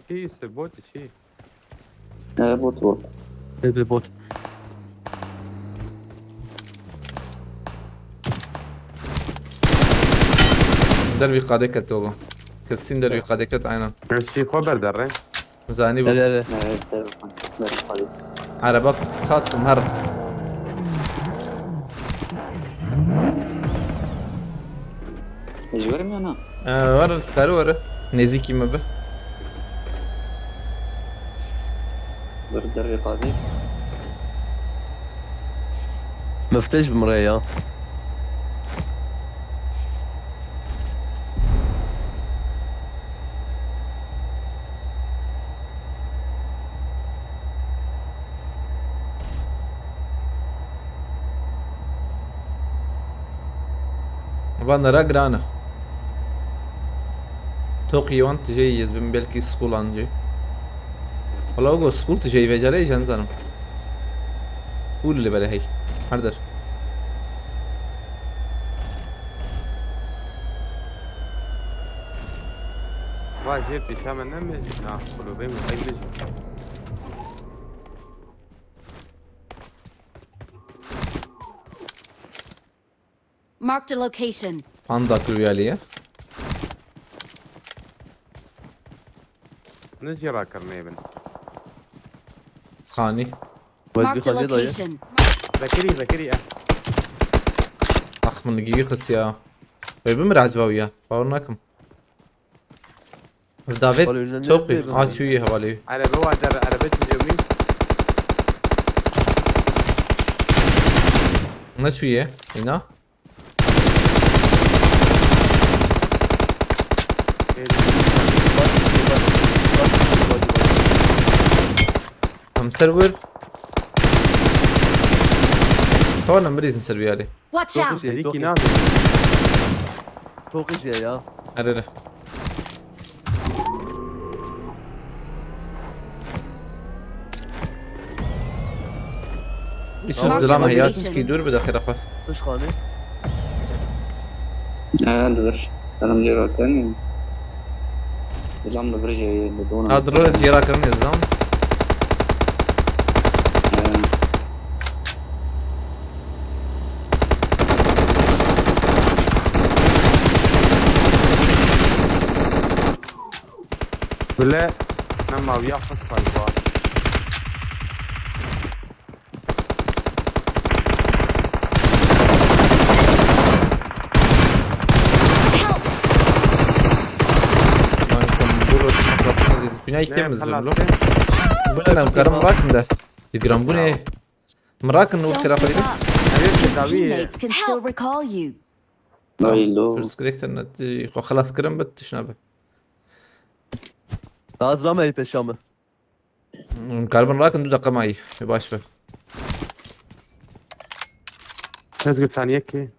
Çi se bot çi? Ee, bot bot. Bebe bot. Dervî qadê ket ogo. Kesin dervî qadê ket aynen. Şî xwe berderre. Zanî bû. Ere ere. Ereba katim her. Ji wer im ya na? Ee, wer, kar wer. Nêzîkî me be. Wer derê qadî. Miftej bi mirê ya. Van nera giran e. Toqî wan tijeyî ez bim belkî school an jî. Wala ogo school tijeyî vecareyî jî nizanim. School li bere hey. Her der. Va jê pêşa me nemêjî na kulûbê min qey bijî. Marked a location. Panda kiriye. Ne jê rakirinê bin. Xanî. Marked a location. Zekirî, Zekirî e. Ax min li gî xistiya. Wê bimire ecba wî ya. Bawer nakim. Davet. Wala önünden çok nereye iyi. Aa, şu iyi havalı. Araba var der, araba çiziyor muyum? Ne şu ye? İna? Em ser wir. Tamam, bir izin ser bir yerde. Watch out! Dedi ki ne yapayım? Çok iyi ya. Hadi hadi. Yusuf, dilam heya tişkî dûr bide xêra xwe. Tişkanî. Ev dir. Elim cêra kenî. Dilam li vir jê li dona. Ha, diro cêra kirin dilam. Bile ne maviya xwe spayba. Buna ihtiyacımız var şimdi. Bu ne lan? Karım bırakın da. Bir gram bu ne? Mırakın o tarafı. Teammates can still recall you. Ay lo. First crack'ten xwe xelas kirin bit tişna be. Lazım ama peşa mı? Karibin rakin du dakika mayî. Baş be. Ez gül saniye ki.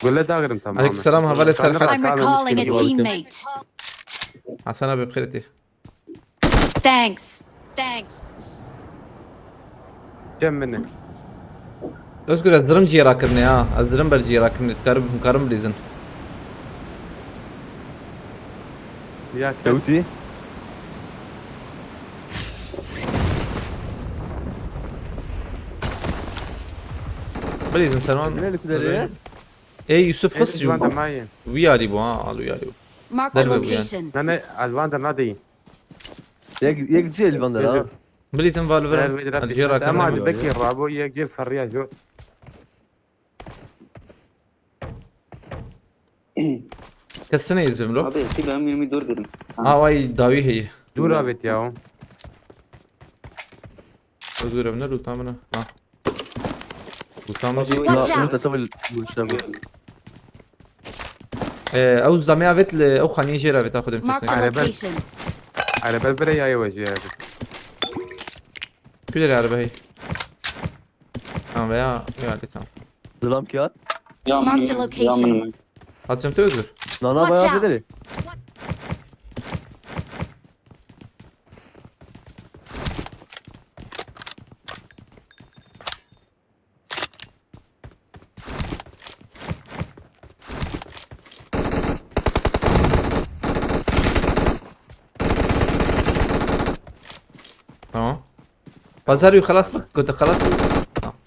Gule dağırım tamam. Aleyküm selam, havale ser. I'm recalling a teammate. Hasan abi bixêr tê. Thanks. Thanks. Cem beni. Özgür, ez dirim ciyê rakirine ya. Ez dirim ber ciyê rakirine. Karim, karim bilîzin. Ya Kewtî. Bilîzin sen wan. Ey Yusuf, xist. Wî yarî bû ha, al wî yarî bû. Mark the location. Ne ne, ez van der nadeyî. Yek, yek cî elvan der ha. Bilîzin val verin. Ciyê rakirine. Ama bekî rabo yek cî ferriya jo. Kesine izim lo. Abi, ki ben yirmi dört dedim. Aa, vay dawi heye. Dur abi ya. Özgür evine lootamına. Ha. Lootamına. Watch out! Ee, ew zamê avêt li ew xaniyê jê re avêt, a Xwedê min çêkne. Marked a location. Araba bire ya yavaş ya. Kuler araba hey. Tamam veya ya tamam. Zilam kiyat. Ya Marked a min, ya location. Min. Hatim te özür. Nana Watch bayağı out. Bedeli. Tamam. Pazar yû xelas bik, gote xelas bik. Tamam.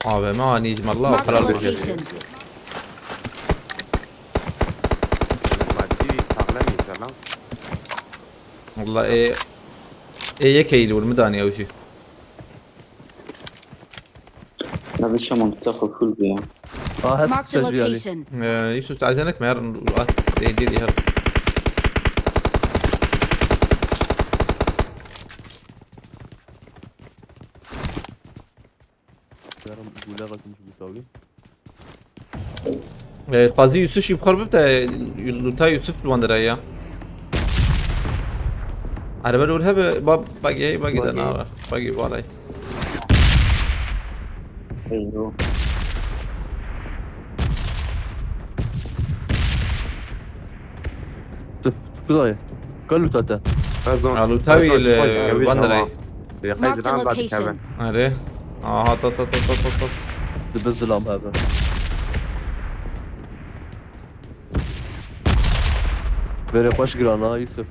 A V M anî ji me Allah Marked a xelal bike. Location. Madî saxlem inşallah. Wallah ê, ê yekê li wir min danî ew jî. Navê Şaman kitap okul bu ya. Aa, hep Marked a ses bir yani. Location. Ee, Yusuf, acele etme, yarın at, ê, dê, dê, yarın. Yarın bu lava kim bu tabi? Ee, Qazi Yusuf jî bi xwe bibte, Luta Yusuf li wan derê ya. Erebe li wir hebe, ba-, bagî, bagî de Bagî. Na, bagî balay. Eyvah. Kuzey. Gel Luta te. Pardon. Ya, Luta wî li van derê. Marked a location. Erê. Aha, ta, ta, ta, ta, ta, ta. Dibe zilam hebe. Bere xweş girana Yusuf.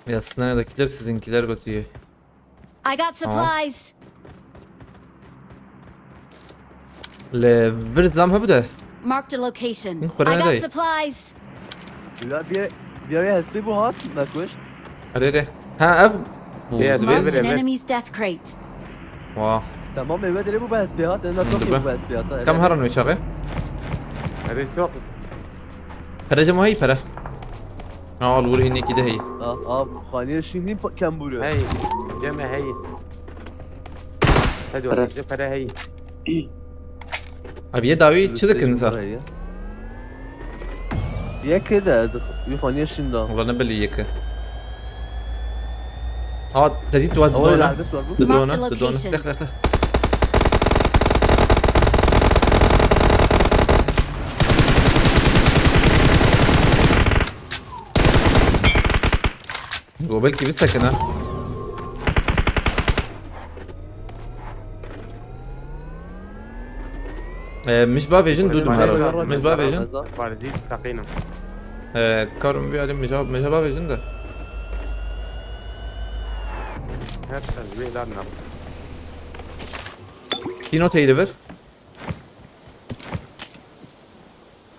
Ya, sınaydakiler sizinkiler götüyor. I got supplies. Li vir zilam hebû de. Marked a location. Min xwe I got nedayê. Supplies. Bila bir, bir hestê bu hat, me kuş. Erê, erê. Ha, ev bû. Yes, zibê. Marked an enemy's death crate. Wah. Tamam, eve dirê bu be hestê hat, ena çok bu be hestê hat. Kam heran wê çaxê? Erê çok. Pere cema heyî pere. Al vur hînekî de heyî. Ah, ah, xaniyê şînî pa-, kembûre. Hey, ceme hey. Hadi oğlum, pere hey. Abi ye dawî çi dikin sa? Yeke de, yu xaniyê şînda. Ulan ne belli yeke. Ha, te dît tu didona. Didona, didona. Dex, dex, dex. Go belkî bisekine. Ee, mij bavêjin du dum herin. Mij bavêjin. Parizî teqînim. Ee, karim bir alim mij, mij bavêjin de. Her ez vê lar nabim. Pîno teyli ver.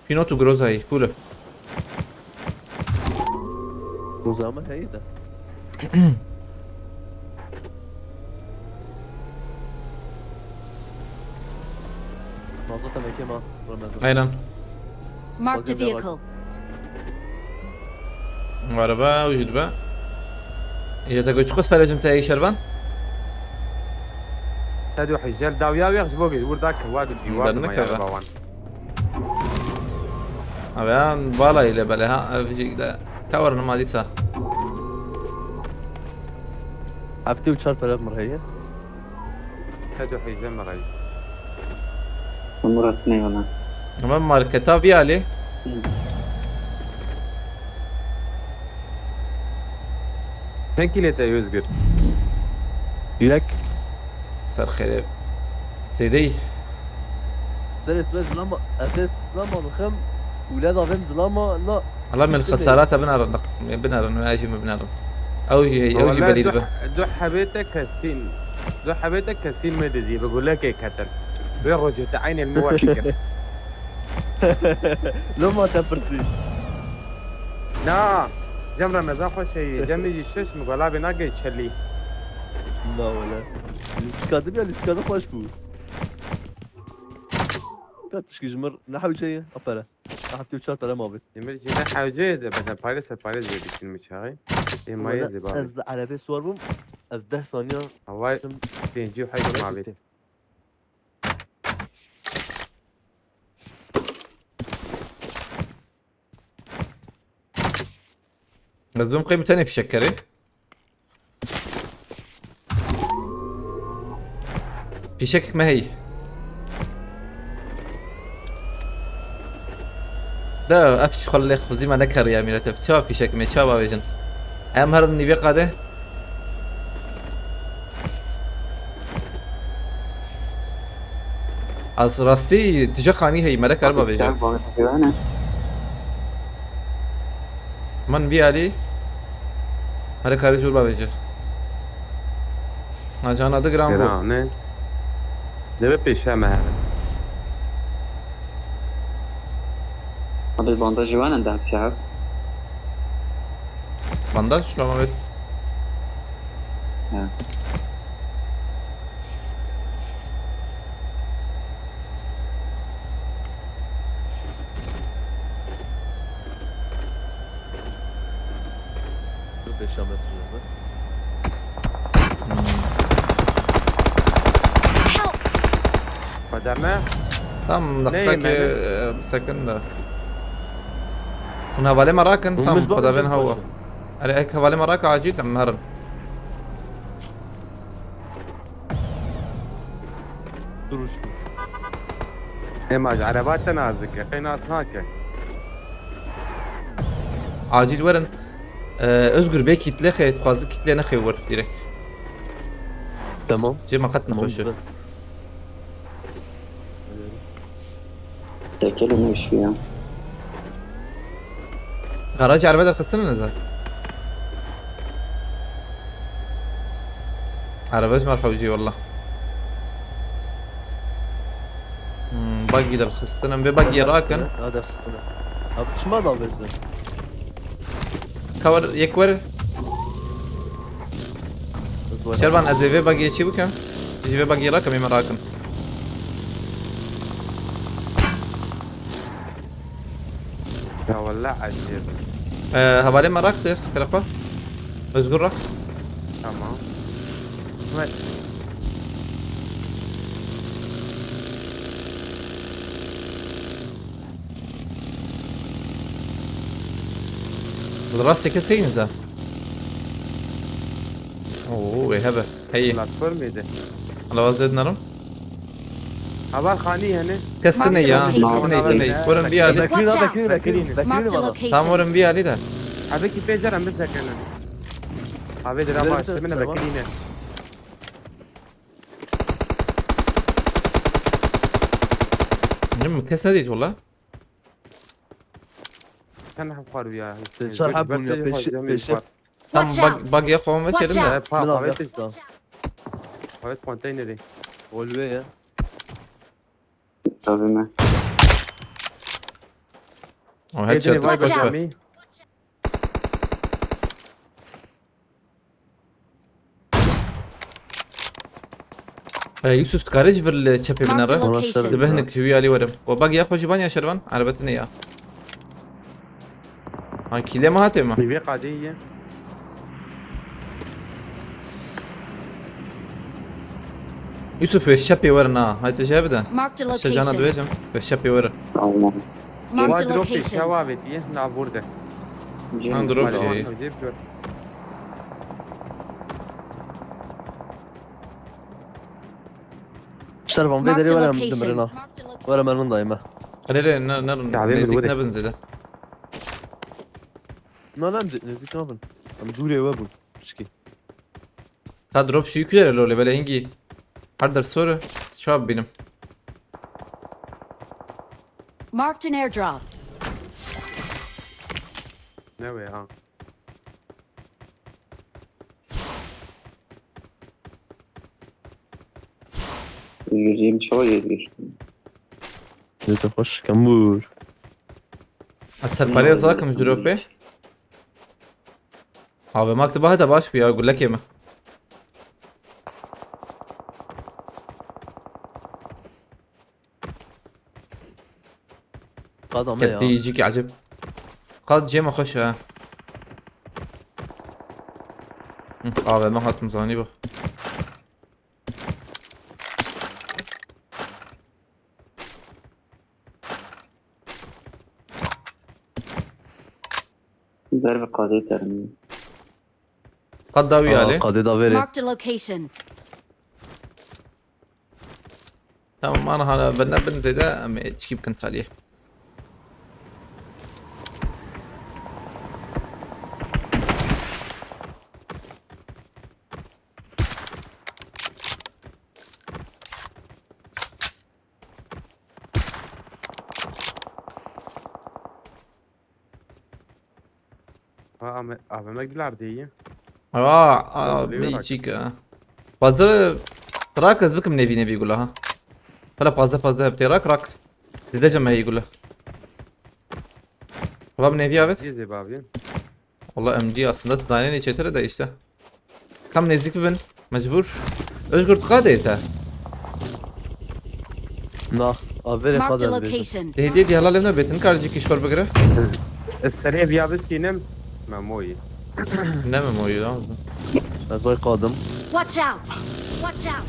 Pîno tu Grozayî, pûle. Groza me heye de. Mazlum teneke ma, Ramazan. Aynen. Marked a vehicle. Araba, wî jî dibe. Ya te goç xwest perecim te ey şervan? Te du hijel dawiya wêx ji bo gî, wir da ke wa du dîwar dima ya bawan. Abi ya, bala ile bele ha, ev jî de. Ka werin ma dîsa. Heftê û çar pere mir heye. Te du hijel mir heye. Murat ne yana? Ama marketa bir ali. Çend kîlê te Özgür? Yek. Ser xêrê. Zêdeyî. Serê sibê zilama, ez ê zilama bixim, wîleda vêm zilama, na. Hala min xesarata binarin, binarin, me jî min binarin. Ew jî hey, ew jî belî dibe. Du hebê te kesîn, du hebê te kesîn me dizî, bi gulekê ketin. Vê rojê te eynê min we dikir. Loma te pirsî. Na, cem Remezan xweş heye, cemê jî şiş, min golavê nagey çelî. Na wele. Lîstika din ya, lîstika din xweş bû. Ya tişkî ji mir ne hewce ye, a pere. Ne heftê û çar pere ma bê. Demir jî ne hewce ye de, beden pare ser pare zê dikîn mi çaxê. Ê ma ye zê bavê. Ez li erebê siwar bûm, ez deh saniya Haway diçim pêncî û heşt ma bê. Ez dibim qey bi tenê fîşek kerê. Fîşekek me heyî. De ev ji xwe lê xwezî me nekeriye mîret ev. Çawa fîşek me, çawa bêjin? Em herin nîvê qadê. Ez rastî tije xanî heyî, mere kariba vêje. Çav bavê. Min vî alî, mere karî zûr bavêje. Najana di gram bû. Giran e. Deve pêşe me herin. Abi bandajî wan em dem çav. Bandaj, şlama wê. Ha. Dur beş metre yolda. Help! Xwedeme. Tam Neyê daqiqekê, mene? e, sekin de. Hûn hevalê me rakin, Hûn tam biz xweda ben bakın hawa. Erê, ek hevalê me rake acîl em herin. Duruş. Ema ji ereba te nazik e, qey nas nake. Acîl werin. Ee, Özgür, bê kîtle xê, dixwazi kîtle nexê wir direk. Tamam. Cê me qet nexweş e. Tamam, Tekel û meşiya. Garajê erebe derxistine neze. Erebe ji me re hewcî walla. Hmm, bagî derxistine. Vê bagî rakin. Ha, derxistine. Abi çima da bezin? Ka wer, yek wer. Şervan, ez ê vê bagiyê çi bikim? Ji vê bagiyê rakim, ê me rakin. Ya wallah ecêb. Ee, hevalê me rak de, tarafa. Özgür rak. Tamam. Evet. Li rastê kesê yîn za. Oo, wê hebe. Heyî. Platformê de. Ala waz zêd nerim. Heval xanî hene. Kes tine ya. Marked a location. Tine, tine. Werin vî alî. Bekirî, Watch out! Bekirî, Bekirî, Marked a Bekirî. Location. Tam werin vî alî de. Abi ki pêcer em bisekene. Abi de Nerede rama işte, bine tamam. Bekirî ne. Nim kes nedît wala. Sen hep xwar ya. Çar heb bûn ya, peşe, peşe. Tam bag, bag ya xwe veşerim de. Hep ha, Min al evet ya. Işte. Evet konteynerê. Olve ya. Tabii mi? O headshot. Watch out. E, Yusuf, tu karê ji vir li çepê bine re? Marked a location. Dibe hinek ji wî alî werim. We bag ya xwe ji van ya şervan? Erebetine ya. Ha, kîlê me hatê me. Nîvê qadê ye. Yusuf, wê şepê werin ha. Hay te jê bide. Marked a location. Şe cana dibêjim. Wê şepê werin. Tamam. Marked a location. Çawa avêtiye? Na burada. Han drop şey. Servan vê derê were em dimirina. Were mermin dayê me. Erê, erê, ne, ne, nêzîk nebin zêde. Na, ne, nêzîk nabin. Em dûrê we bûn. Pişkî. Ta drop şu yükü lolê, belê hingî. Her der soru. Çawa bibînim. Marked an airdrop. Ne wê ha? Yüz yirmi çoğu yetmiş. Ne de hoş, kambur. Ez serparê zakim ji dropê. Abi, mak tu baheta baş bû ya, gulekê me. Qada me ya. Ketî cîkî ecêb. Qad cê me xweş e. Hı, A V M hatim zanî bu. Ber bi qadê terin. Qad dawî Aa, alê. Qadê da verê. Marked a location. Tamam, ana hala ben ne bin zêde, em ê çikî bikin xaliyê. Ha, ame, A V M gilerdê ye. Aa, aa, Lê bir rak. Çîk ha. Fazla rak ez bikim nevî nevî gula ha. Hala fazla fazla hep tê rak rak. Zêde cem heyî gula. Bab nevî avet. Cizê babi. Valla M G aslında danê ne çetere de işte. Tam nêzîk bibin. Mecbur. Özgür, tu qadê te? Na, averê Marked a qadê bêjim. Location. Dê, dê, dê, hala levne betin, kar cî kişwar bigire. Ez serê viya bistînim. Memoyî. Ne Memoyî lan? Ez vay qadim. Watch out! Watch out!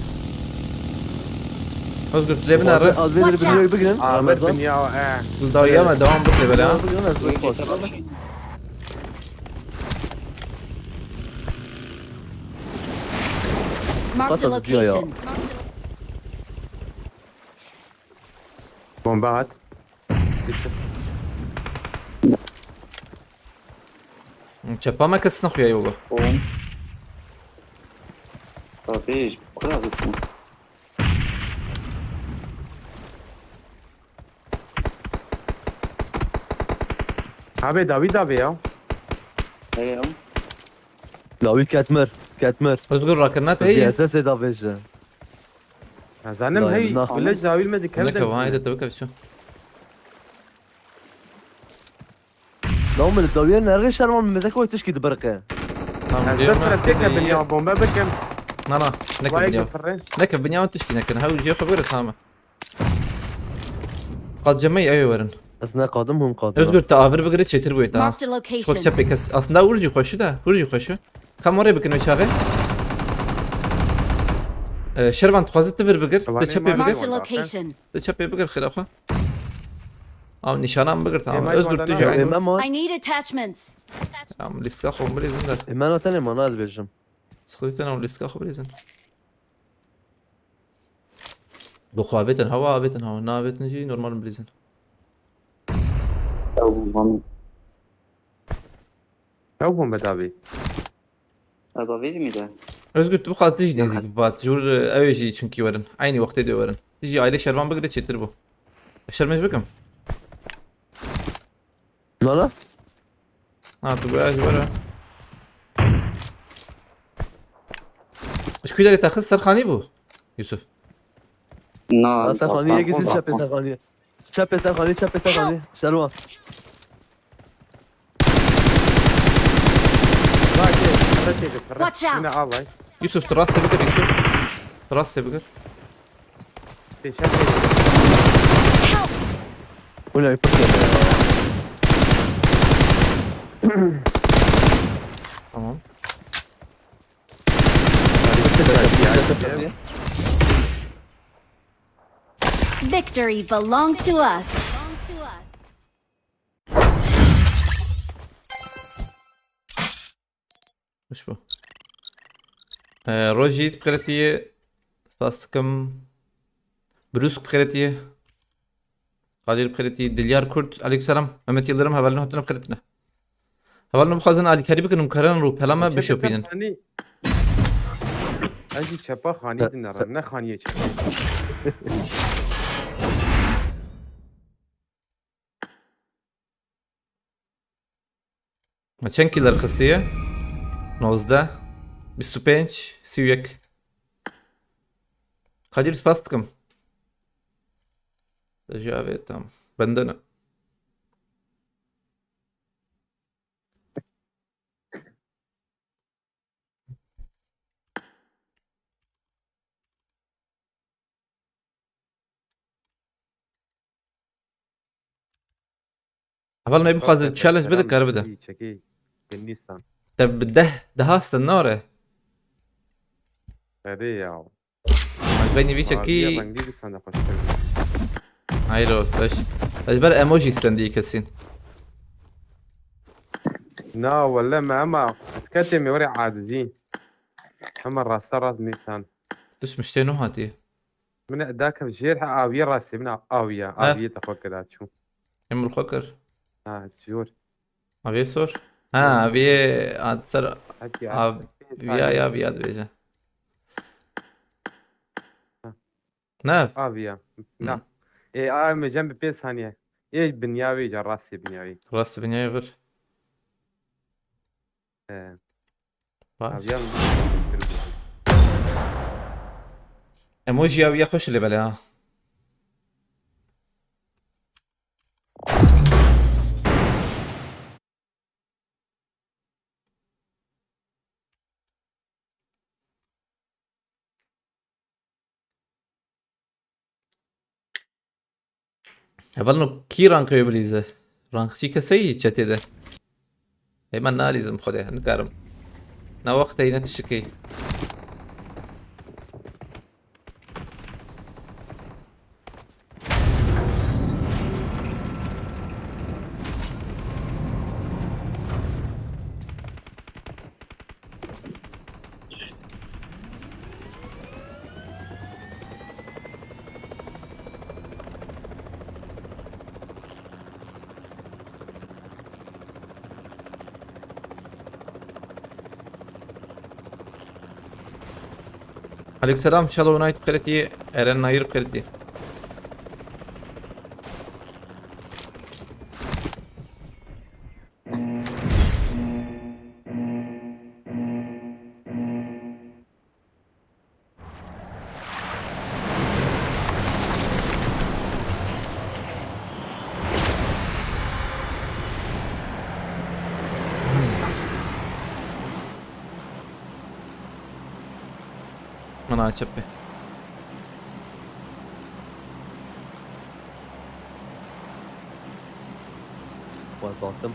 Özgür, tu levine re. Az bir Watch out! Bigirin. Aver Ramazan. Binya, e. Dawiyama devam bike böyle ha. Bigirin, ez vay qadim. Marked a location. Bomba at. Çepa me kes nexuya yoga. Bom. Tabii, kura gitsin. Abi, David abi ya. Hey ya. David Ketmer, Ketmer. Özgür rakirnat hey. Sesê da veje. Nazanim hey, na. Village dawî me dikem. Ne kevayê de tevke şu. Dawî me dawî ne rê şerman me zeko tişkî dibirqe. Tamam, ez diyorum, stres teke binya bombe bikim. Na na, ne ke binya. Ne ke binya tişkî ne ken. Ha uciye xebere tamam. Qad cemey ew werin. Ez ne qadim hûn qadim. Özgür te avir bigire çêtir bûye ta. Marked a location. Çok çepê kes. Aslında vur jî xweşi de. Vur jî xweşi. Kam oraya bikin çaxê. Ee, Şervan tu xwazit tu vir bigir. Te çepê bigir. Marked a location. Te çepê bigir xêra xwe. Am nîşanan bigir tamam. Özgür tu jî aynı. I need attachments. Am lîska xwe bilîzin der. Ê, me notene mana ez bêjim. Sıkıntı ne o lîska xwe bilîzin. Bu xwe avêtin hewa, avêtin hewa. Ne avêtin jî normal bilîzin. Ew bû, Mami. Ew bû me davî. Ez avêjî mi de? Özgür, tu bixwaz tu jî nêzîk bibat. Ji wir ew ê jî çunkî werin. Eynî wextê dê werin. Tu jî ailê şervan bigire çêtir bû. Şermê ji bikim. Nana? Ha, tu goya ji were. Ji ku derê te xist, ser xanî bû, Yusuf? Na, ha, ser xanî, yek balkon, çepê balkon. Ser xanî. Çepê ser xanî, çepê ser xanî. Şerwa. Watch out! Yine al ay. Yusuf, tu rastê bigir, Yusuf. Tu rastê bigir. Help! Ulan, bir kere ya. Tamam. Victory belongs to us. Hoş bu. Ee, Rojî, tu bi xêretî yê. Spas dikim. Brûs bi xêretî yê. Kadir bi xêretî yê. Dilyar Kurt, aleyküm selam. Mehmet Yıldırım, hevalin hatine bi xêretî ne. Hevalin bixwazin alîkarî bikin û karan rûpela me bişopînin. Ez jî çepa xanî dinere, ne xaniyê çepa. Me çend kî derxistiye? Nozdeh, bîst û pênc, sî û yek. Kadir, spas dikim. Ji avê tam. Bende ne. Heval me bixwaze challenge bide, kar bide. Çekî. Hindistan. Te bi deh, deha sen nare. Hadi ya. Bak ben bir çekî. Rengî bir sende xweş. Hayır o, beş. Beş ber emoji sen diye kesin. Na, wele me ema etiketê me were acizî. Ema rasta rast nîsan. Düşmüş te ne hadi? Min e dakev jêr he aviye rastê min aviye. He. Aviye te xwe kira çû. Em xwe kir. Ha, jor. Aviye sor. Ha, aviye at ser. Hadi ya. Av-, pê ya, saniye. Ya, aviye dibêje. Ha. Ne? Aviye. Hı. Na. E, a me cem bi pê saniye. E, binyavê ca rastê binyavê. Rastê binyavê vir. E. Baş. Aviye mi? Emoji aviye xweş lê bele ha. Hevalno kî ranqê wê bilîze? Ranqçî keseyî çetê de. Ê, me nalîzim xwedê, nikarim. Ne wextê ne tişikê. Aleykümselam, Shallow Knight qeretî, Eren Nayir qeretî. Min a çepê. Xwe zatim.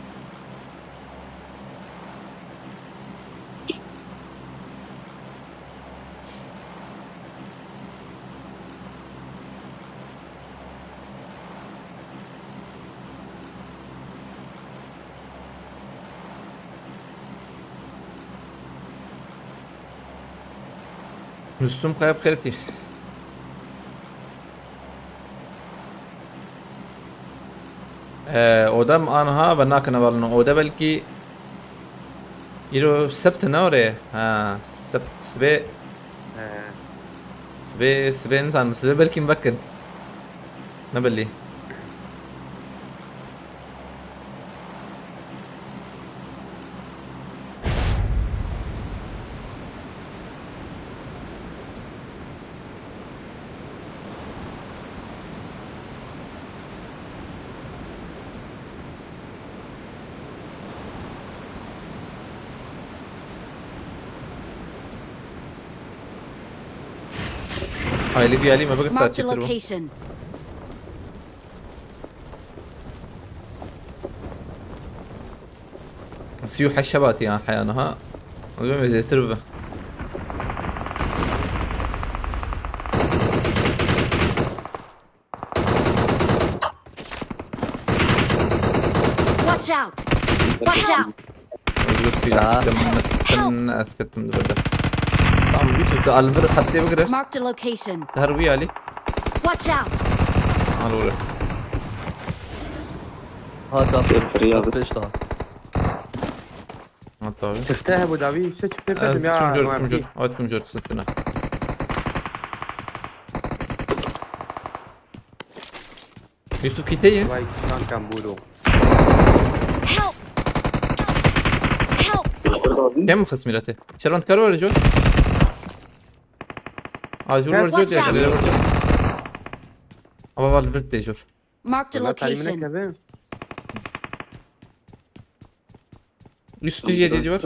Rüstüm Kaya bi xêr tî. Ee, oda em anha ve nakin hevalino. Oda belkî îro sebt ne orê? Ha, sebt, sibê. He. Sibê, sibê nizanim. Sibê belkî vekin. Ne belî. Ailî vî alî me bigirta. Marked a çêtir bû. Location. Sî û heşt şebatî ya heya niha. Ez bim zêtir bibe. Watch out! Watch out! Özür dilerim. Ya. Sen, sen esketim de böyle. Tamam, Yusuf da Alvir xettê bigire. Marked a location. Her wî alî. Watch out! Al oraya. Ha, tamam. Pêş daha. Hatta abi. Çifte hebû dawî, işte çifte dedim ya. Çim cor, çim cor. Ay, çim cor, çim cor. Yusuf kite ye. Vay, kanka, buru. Help! Help! Kem xist mirete. Şervan kar var, Joe. Aa, Joe var, Joe. Watch out! Ama var, bir de Joe. Marked a location. Üstü jedi diyor.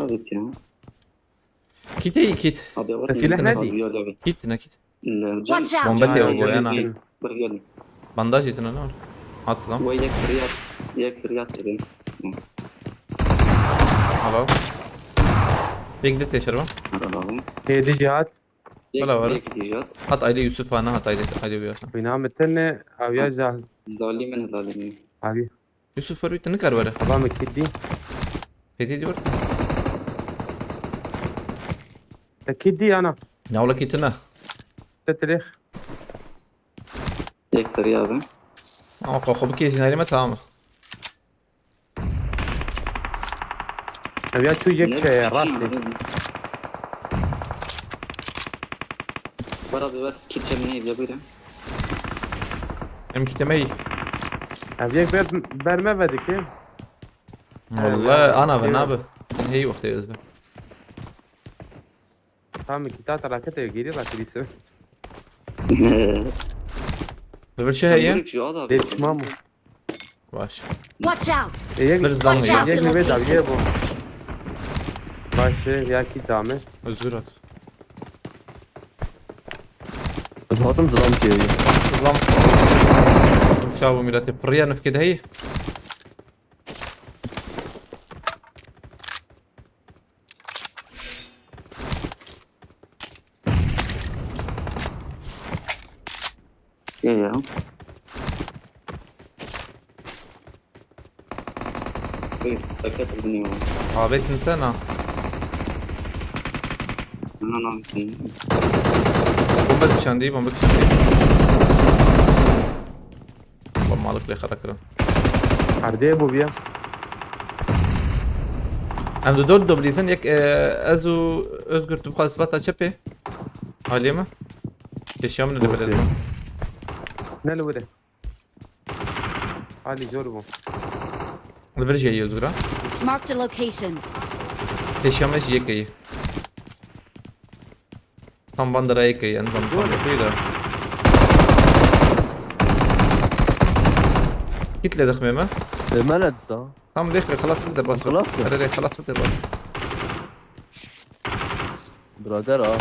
Kit, kit. Silah ne diyor? Kit, ne kit? Watch out! Bomba diyor bu yana. Bandaj yetin ne var? At lan. Yek riya têrê. Hello. Bekle teşer var. Merhaba abi. Hêdî jî hat. Yek, Bela var. Yek riya. Hat aile Yusuf ana hat aile aile bir yaşam. Bîna min tine ew ya jî Lalî min, lalî min. Abi. Yusuf var bir tane kar var. Baba min kit dî. Peki diyor. Te kit dî ana. Ne ola kitine. Te tirêx. Yek riya abi. Ama xo xo bir kez inerime tamam. Ev ya tu yek şey rastî. Para bir ver kitçe ne evde buyurun. Em kiteme iyi. Ev yek ber, berme vedike. Vallahi ana ve nabi. Hey yok diyoruz be. Tamam, kita tarakete geri rakirisi. Böyle şey ya. Şu adam. Dê çima mı? Baş. Watch out! E, yek, Bir zam Watch ya. out yek for mi da location. ye bu. Başı ya ki dame. Özgür at. Ez hatim zilam kê. Zam. Çavu milleti. Priya nefke de hey. Ya ya. Ey, paket dinliyor. Abi tintena. Ana lan. Bomba düşen değil, bomba düşen değil. Bombalık le kara kırın. Herde bu bir. Em du dört doblîzin yek, e, ez û Özgür tu bixwaz sibata çepê. Aliyê me. Peşiya min li Okey. bilezin. Ne li were? Ali zor bu. Li vir jî heye Özgür ha. Marked a location. Peşiya me jî yek heye. Tam bandera yek heye, en azından tam yek heye de. Git le dixmê me. E, me ne disa? Tamam, lêxirê, xelas bike derbas bike. Xelas bike. Erê, erê, xelas bike derbas bike. Birader ha.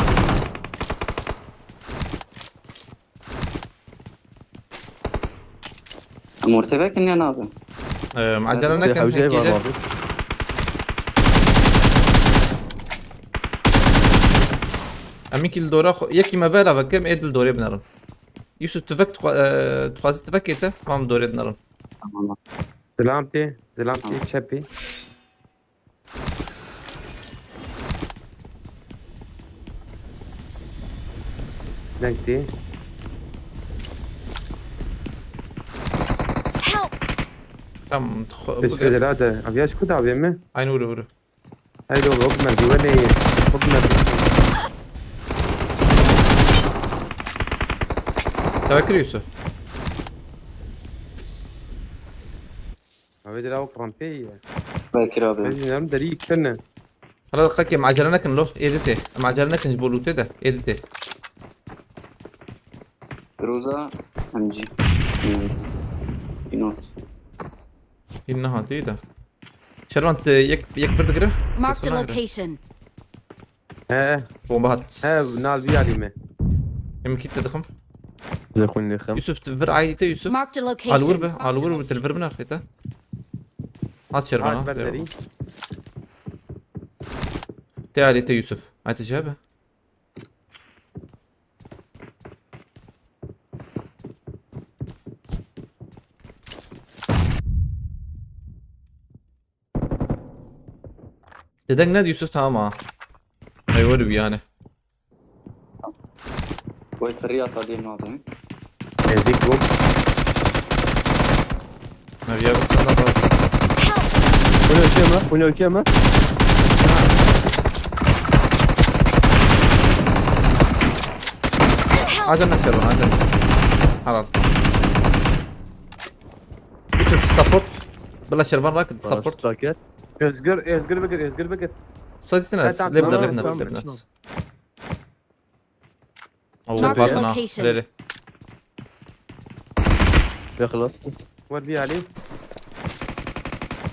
Mortebek ne abi? Em, acele nekin, Hewceyê hekî var de. abi. Em iki li dora xwe, yekî me bera vekim, ê dil dorê binerin. Yusuf, tüfek dixwa-, e, dixwazi tüfekê te, mam dorê binerin. Tamam. Zilam tê, zilam tê çepî. Deng tê. Help! Tamam, xwe-, Piştî de lade. Aviyaş ku da avê mi? Aynı vuru vuru. Haydi oğlum, okuma güven iyi. Okuma güven. Tüfek kırıyorsun. Abi de lavuk rampeyî ye. Bekir abi. Ez jî nerim derî yek tine. Hala dakika ki, em acele nekin lo, edite. Em acele nekin ji bo lootê de, edite. Roza M G. Hmm. Inot. Yine hadi de. Şervan, te yek, yek bir digire. Marked a Bismillah. Location. He, Bomba hat. He, nal vî alî me. Em kit dedim. Ze xwin lêxim. Yusuf, tu vir aidî te Yusuf. Marked a location. Al vur be, al vur be, te li vir bin arketa. At Şervan Hat ha. ber derî. Te aidî te Yusuf. Aidî te be. Te deng ne Yusuf, tamam ha. Ay, öyle bir yani. Wê firîya tadê nadin. Nêzîk bû. Abi ya, bir sana bak. Xwin û kêm e, xwin û kêm e. Acele et Şervan, acele et. Helal. Yusuf, support. Bila Şervan rakit, support. Raket. Özgür, Özgür bigir, Özgür bigir. Saditine, Ha, tamam, lebda, tamam, lebda, tamam, lebda. tamam. Oo, Mark the bakın ha. location. Rere. Ve xelas. Wer vî alî.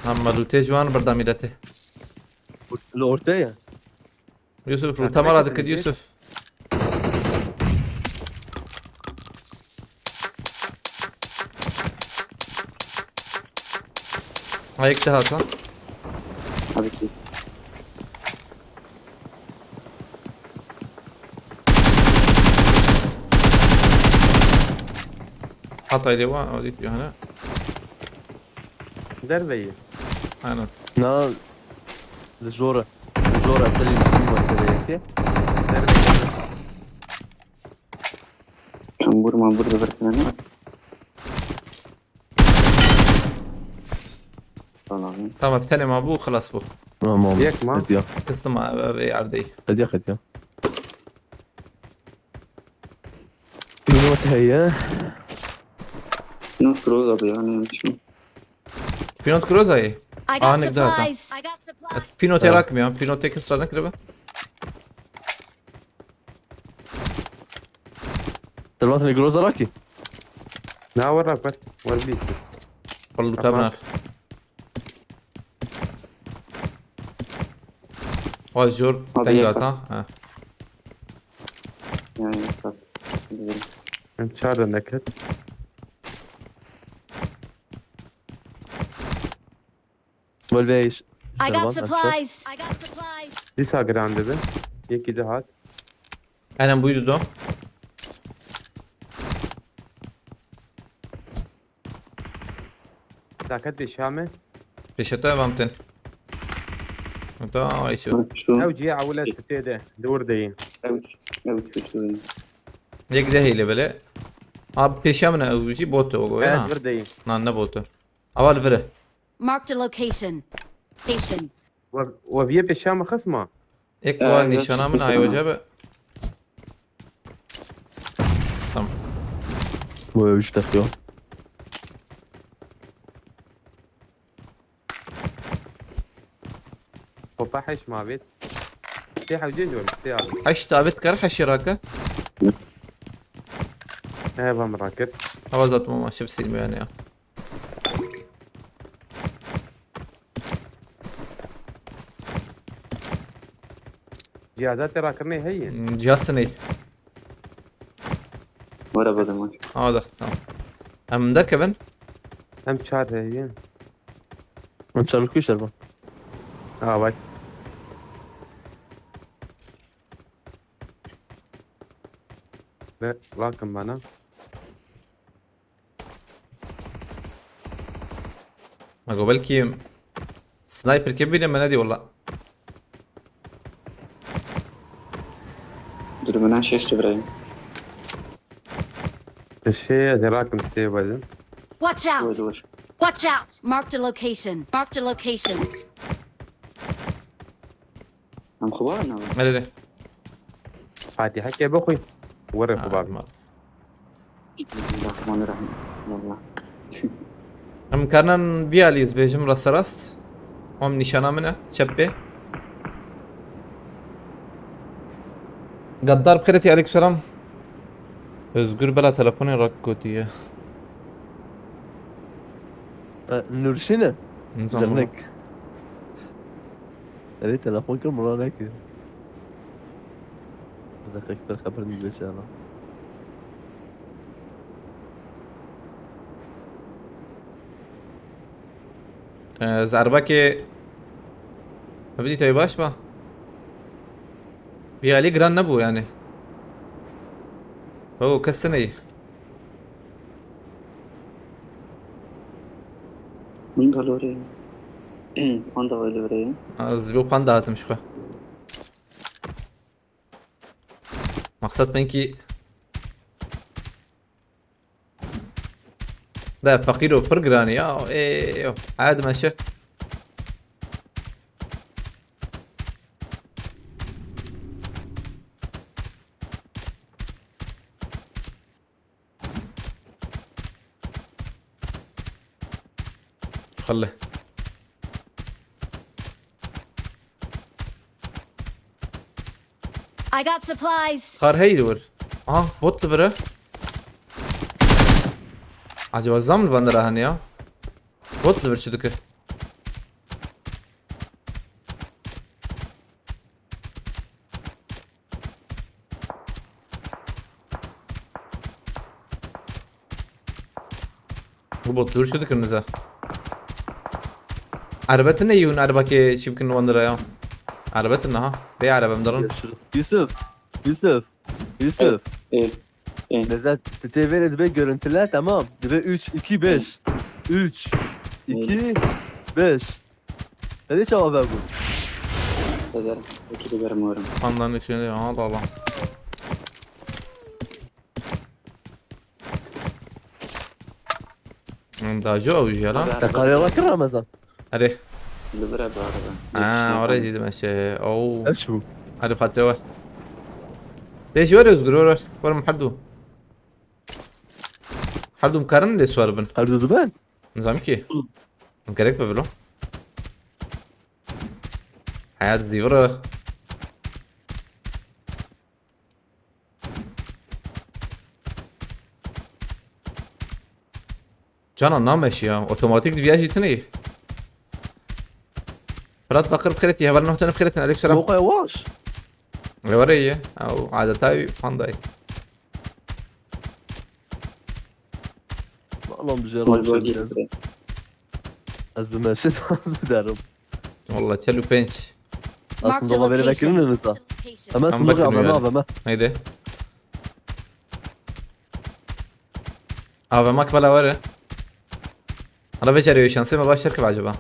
Ama lute juan birda milleti. Li ortê ye. Yusuf, Ya, ruta mara direkt dikkat direkt. Yusuf. Ha, yek daha hata. Hadi ki. Hatay dewa, o dit yani. Derveyi. Aynen. Na, li jor e. Li jor e, serê serê yekê. Derveyi. Çembur mambur da bırakın. Tamam. Tamam, tenê ma bû, xelas bû. Tamam. Yek ma? Hediye. Kıstım abi, abi, yardayı. Hediye, hediye. Pînot heye. Pînot Groza abi ya, ne yanlış mı? Pînot Groza ye? I got Aa, ne güzel. Supplies. I got supplies. Ez Pînotê Ha. rakmıyorum. Pînotê kıs rakmıyorum. Te li Groza rakî? Na, we raket. We bîst. Xwe li lûta Aha. binar. Wa jor Abi, teng yek. Hata. Ha. Yani, bak. Em çar de neket. Wal vêş. I got Şervan, supplies. I got supplies. Dîsa giran dibe. Yekî dihat. Aynen buydu do. Daket pêşiya me. Pêşe te vam tên. Da ay şu. Şu. Ew cihê ewil e sitê de. Dûr de yî. Ew, ew şu, şu. Yek de hêle bele. Abi pêşiya min e, ew jî bot e, o goya Evet, na. Vir de yî. Na, ne bot e. Aval vire. Marked a location. Location. We, we viyê pêşiya me xist ma? Ek Ya, wa ya, nîşana min şu ayo sana. Cebe. Tamam. Bu ev işte yok. Hopa heş mavit. Tê hewcê jor, tê abi. Heş davet kar heşê rake. He, vam raket. Hava zaten ama şey silmiyor yani ya. Cihazat tê rakirinê heye? Hmm, cihaz sinê. Were bide min. Aa, da, tamam. Em derkevin? Em çar heye. Em çar kuş derban. Ha, vay. Ve rakim bana. Ma go belkî sniper ke bîne me nedî wala. Dur, min şeş birayim. Şey, ez ê rakim sê bacım. Watch out! Dur, dur. Watch out! Marked a location. Marked a location. Em xwe ne? Erê, erê. Fatîheke bixwî. Were xwe bavî. Bismillahirrahmanirrahim. Wallah. Em karinan vî alî ez bêjim rasterast. Em nîşana min e, çep pê. Gaddar bi xêretî, aleykum selam. Özgür bela telefonê rak gotiye. E, Nurşîn e? Nizam Cernek. Erê, telefon kir, min ra nekir. Deqek bir xeber nîbe çi ana. Ee, Zerbakê. Hevdî tey baş ba? Bir alî giran nebû yani. O kes neyî. Min galorê. Panda galorê. Az bu panda hatim şu. Maksat ben ki da fakir o pir giranî ya. Ê, yo. Hadi meşe. Xelle. I got supplies. Xar hey li wir. Aha, bot li vir e. Acaba zam li van de rahan ya? Bot li vir çi dike? Bu bot duruşu dikirinize. Erebetin ne yûn erebakê çî bikin wan dira ya. Erebetin ha. Bê erebem darin. Yusuf. Yusuf. Yusuf. Yusuf. Ê, ê. Nezat, tu tê vêrê dibe görüntüle, tamam. Dibe üç, iki, beş. Üç, iki, beş. Hadi çava be bu. Sezer, iki de görmüyorum. Pandanın içinde Allah Allah. Hım, daha jo ew jî lan. Abi, Te karê ve kir Ramazan. Hadi. Li vir e bu arada. Ha, oraya dedim şey. Oo. Eş bu. Hadi xatirê we. Tê ji we re Özgür, wer wer. Wer min herdu. Herdu em karin lê siwar bin. Her du ben. Nizam ki. Gerek be bilo. Hayat zîvir. Cana nameşi ya. Otomatik diviya jî tune. Fırat Bakır bixêretî, heval nuh tane bixêretin. Aleyküm selam. Moqaya waş. Ê were ye. Ew adeta wî pandayê. Allah'ım bize Mol bol razı girdi. olsun. Ez bi meşin az biderim. Wallah çel û pênc. Aslında o haberi bekliyorum ya mesela. Hemen Tam sındık bakmıyorum abime yani. abime. Neydi? Abi mak bala were. Ara vecerê şansê me baş derkeve acaba.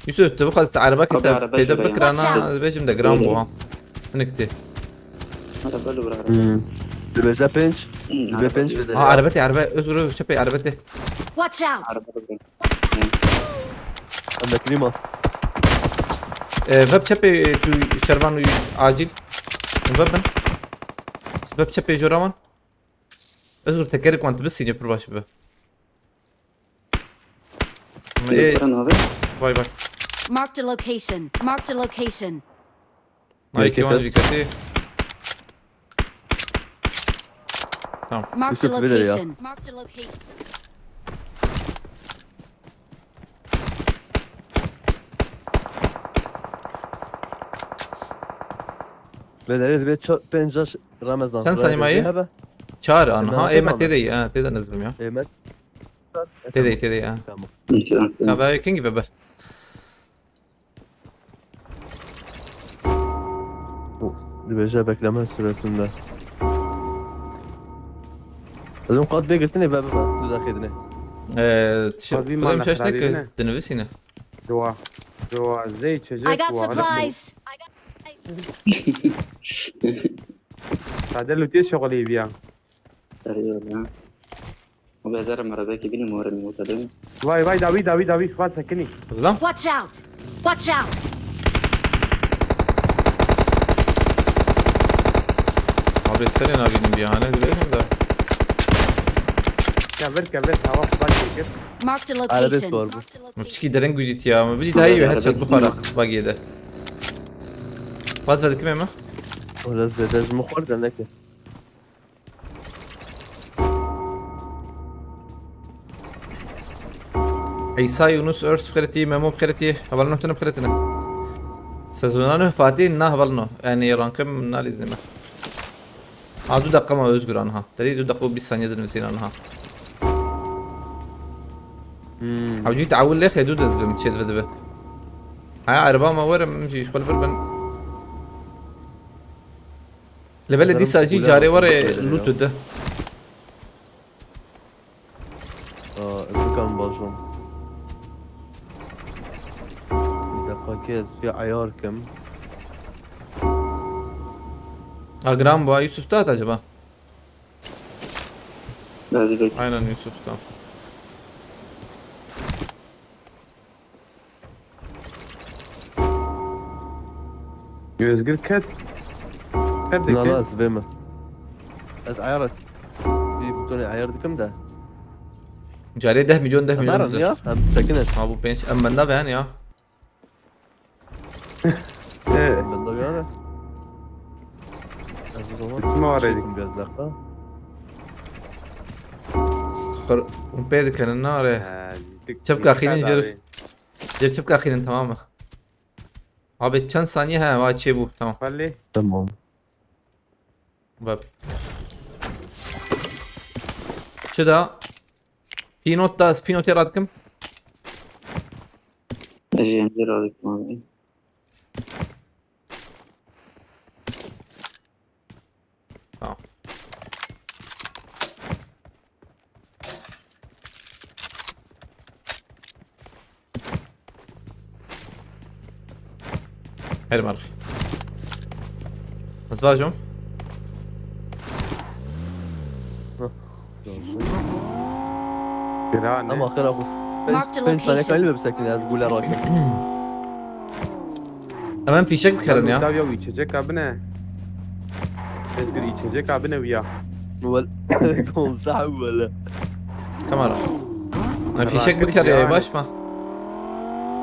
Yusuf, tu bixwazî te erebekê Abi, te araba pêde şuraya. bikirana, Watch out. ez bêjim de giran bû ha. Hinek tê. Araba li vir araba. Hmm. Dibêje pênc. Hmm, Dibê araba pênc li vir. bide. Ha, arebe tê, arebe. Özgür, Özgür, çepê, arebe tê. Watch out! Araba li vir. Em bekleyim ha. E, vep çepê tu şervan û acil. Vep bin. Vep çepê jorawan. Özgür tekerek wan tu bisîne pir baş be. E, Kur'an abi. vay vay. Marked a location. Marked a location. Ay ki wan Hareket jî ketî. Tamam. Marked a Yusuf, bir de ya. Location. Marked a location. Bedeli dibê ço- pênc yaş Ramazan. Sen saymayı? Hebe. Çağır an. Sen Ha, Ramazan emet abi. Têde, ha, têde nizbim ya. Emet. Têde, têde ya. Tamam. Ka be kin gibi be. Bu dibêje bekleme süresinde. Dedim kat bê girtinê ve ve. Duda xedine. Eee, şu Abi, film mana şaştık xirabî ki ne? Dinivîsîne. Dua. Dua. Zey çocuk I got dua. Supplies! Sade lutiye şoxulî biya. Arıyor lan. Bu kadar araba gibi mi var mı ortada? Vay vay davi davi davi. Vay sakini. Hızlan. Watch out! Watch out! Abi senin abinin bir hane dilerim de. Kevir kevir hava kubat çekir. Marked a Arabes location. var bu. Marked a Mu location. çiki dereng gudit ya. Mu bir daha iyi bir headshot bu para. Bak yedi. Pas verdik mi mi? Öyle zedej mi xor de neke. Eysa Yunus Örs bixêretî, Memo bixêretî, hevalno tune bixêretine. Sezona nû Fatih na hevalno. Yani rankım na lîzîne me. Ha, du dakika ma Özgür anha. Dedi du dakika û bîst saniye dinivîsîn anha. Hmm. Hewcî teawil lê xêdû dez bim çêd ve dibe. Ha, erba ma werim jî xwe li vir bin. Li belê Nazarim dîsa jî kule carê nasıl were böyle ya? Loot de. Aa, Özkan bacım. Bir dakika kes bir ayar kim? Agram bu Yusuf da acaba? Biraz bir Aynen Yusuf da. Özgür ket. Ket Na de na ez bême. Ez ayar et. Bir butonu ayar dikim de. Carê deh milyon deh milyon Ayar de. Ya hem sekin et. Ha bu pênc em benda ben ya. Ee, Ben de yani. Ez o zaman Kim var şey dedik? Biraz dakika. Xir un pê dikene nare. Çepka xînin jêr. Jêr çepka xînin tamam mı? Abi çend saniye he va çê bu tamam. Vali. Tamam. Bak. Çi da? Pinot da, pinot yaratım. Zincir alayım abi. Tamam. Hadi bak. Nasıl bakacağım? Ama xera xwe. Marked a location. Pênc saniye kalî be bisekine ez gule rakim. Hemen fişek bikerin ya. Dav ya içecek abine. Özgür içecek abine ya. Wel, gonza wele. Kamera. Hemen fişek bikerin ya, baş mı?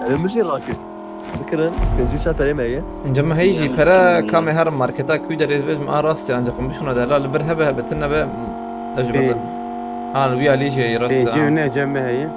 Elim bir şey rakim. Bikirin, pêncî çar perê me ye. Inca me heyî jî pere kamê her marketa kû de rêz bêjim a rast ya, ancak min bişuna de la li vir hebe hebe tine be. Ê. Ha, li wî alî jî rast. Ê, cî ne cem me heye.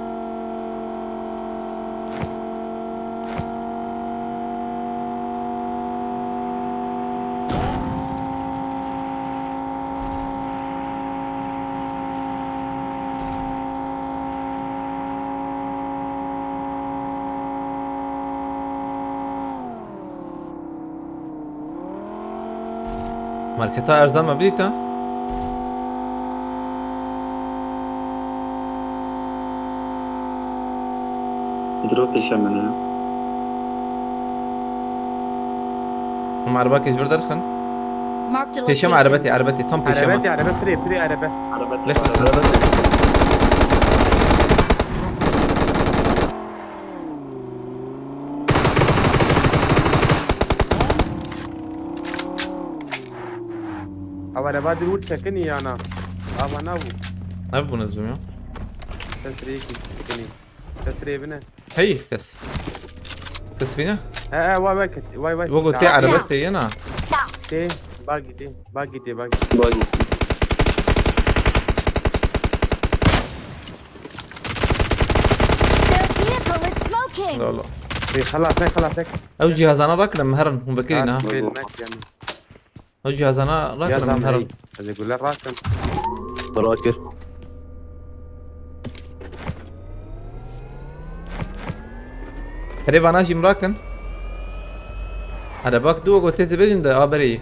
Marketa erzan me bidîta. Dro pêşe min e. Hûn erebakê ji vir derxin. Marked a location. Pêşe me erebetê, erebetê, tam pêşe me. Erebetê, erebe, pirê, pirê, erebe. Lêx. Ew ereba dir wir sekinî ya na? Ava nabû. Ev bûn ez bim ya. Tesrê yekî sekinî. Tesrê bine. Hey kes. Kes bine? He he, vay vay kes. Vay vay. Wo gotê erebe tê yena. Tê, bagî tê, bagî tê, bagî. Bagî. Their vehicle is smoking. Lolo. Ê, xelasek, xelasek. Ew cihazana rakirin, em herin, hûn vekirîn ha. Ê, mek yani. Ew cihazana rakirin, em herin. Ez ê gule rakim. Rakir. Perê vana jî min rakin. Erebak du gotê zibêjin de a berê yî.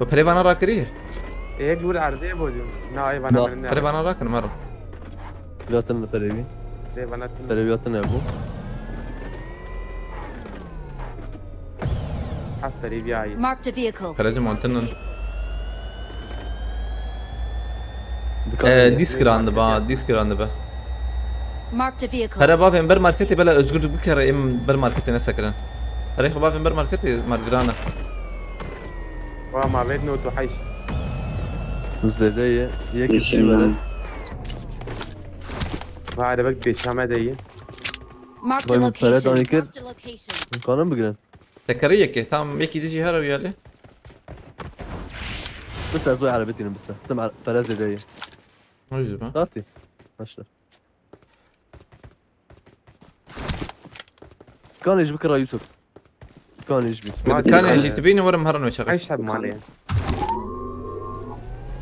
Bi perê vana rakirî? Ê, yek ji wir erdê bû. Na, ê vana min ne. Perê vana rakin, mero. Vêya tune perê wî. Perê vana tune. Perê vêya tune bû. Heft perê vêya yî. Marked a vehicle. Perê ji man tune. Ee, dîsk randi ba, dîsk randi be. Marked a vehicle. Pere bavên ber marketê bela Özgür bikere em ber marketê nesekirin. Pere xwe bavên ber marketê mar girane. Wa ma vêt not û heşt. Zêde ye. Yek jî were. Va erebek pêşa me de ye. Marked a location. Vay, min pere danî kir. Marked a location. Em kanin bigirin. Tekerî yekê. Tamam, yekî dijî her ew yalê. Bise ez wê erebetînim bise. Tim er-, pere zêde ye. O yüzden ben. Dati. Başla. Kanê ji bikira Yusuf. Kanê ji bî. Kanê jî tibînin werim herin we çaxê. Eşheb malê.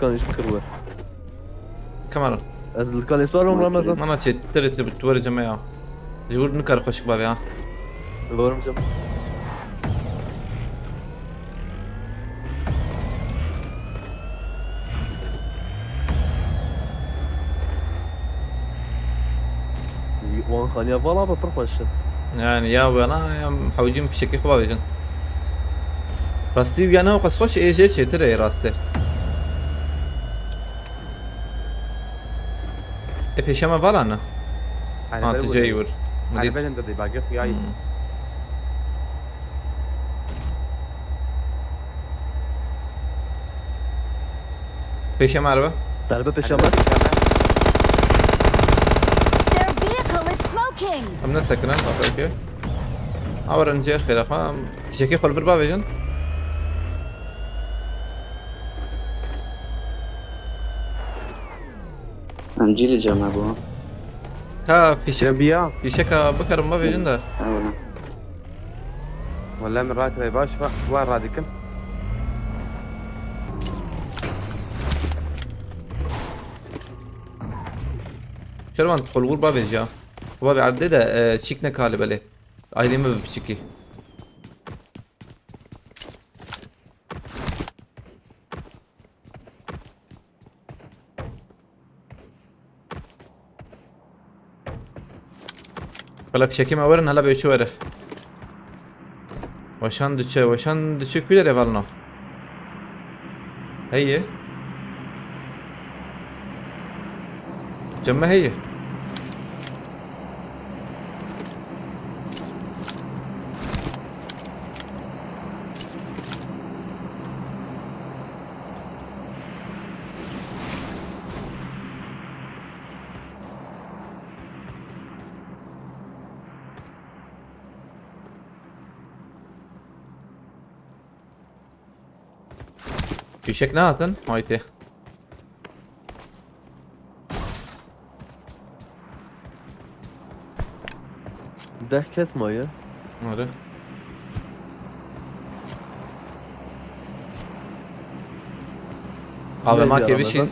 Kanê ji bikir wer. Kamera. Ez li kanê swar bim Ramazan. Mana çê tirê tirê tu were ceme ya. Ji wir nikar xweşik bavê ha. Werim cem. Wan xaniya vala be pir xweş e. Yani ya wena ya hewcîm fişekê xwe bavêjin. Rastî wiyana ew qas xweş ê jê çêtir ê rastê. E pêşe me vala ne? Ha, tu ceyî wir. Hadi ben de bagê xuyayî. Hmm. Pêşe me erbe. Erbe pêşe me. Their vehicle is smoking. Em nesekinin, okey, okey. Awerin cê xêre xwe, em fişekê xwe li vir bavêjin. Em cî li cem hebû. Ka fişek, fişeka bikarin bavêjin de. Ewle. Wele min rakirê baş va, wa radikim. Şervan, xwe li wir bavêj ya. Xwe bavê erdê de, e, çîk ne kalê belê. Aydê min bi piçikî. Bela fişekê me werin, hala bê çi were. Weşan diçe, weşan diçe, ku derê valno. Heye. Cem me heye. Fîşek nehatin, Maytê. Deh kes maye. Nere? Abi, ma kevişin.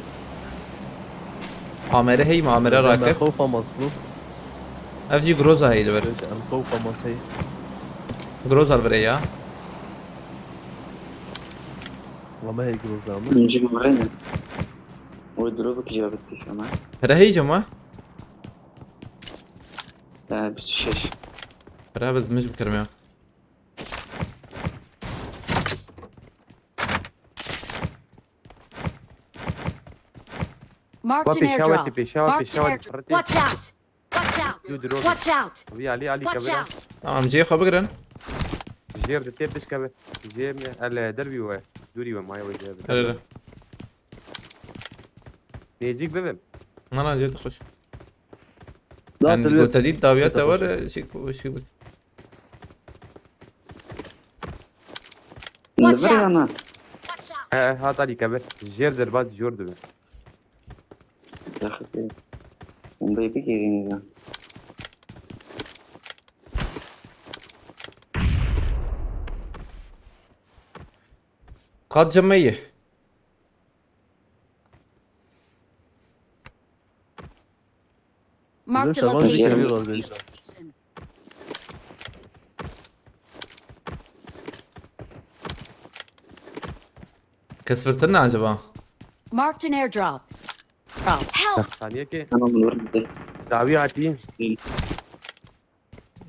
Amere hey mi? Amere rakir. Xof amas bu. Ev jî Groza hey li vir. Em xof amas hey. Groza li vir ya. Ama hey Groza mı? Birinci numara ne? O drop'u ki cevap etti şu an. Pere hey cama. Ee, bîst û şeş. Pere biz mij bikirim ya. Marked an airdrop. Marked an airdrop. Watch out! Watch out! Watch out! Wî alî, alî kevin. Tamam, cihê xwe bigirin. Jêr di tê pişkeve. Jê me, el dervî we. Dûrî we, maye we jê. Hele, hele. Nêzîk bibim. Na, na, cihê xweş. Ben gote dît dawiya te were, şik, şik bik. Watch out! He, hat alî kevin. Jêr derbaz jor dibe. Daxilê. Bombayı bir geri ya. Kaç cemayi? Marked a location. Kes vurtun ne acaba? Marked an airdrop. Help! Saniyekê. Tamam, bunu vurdu. Dawi hatî.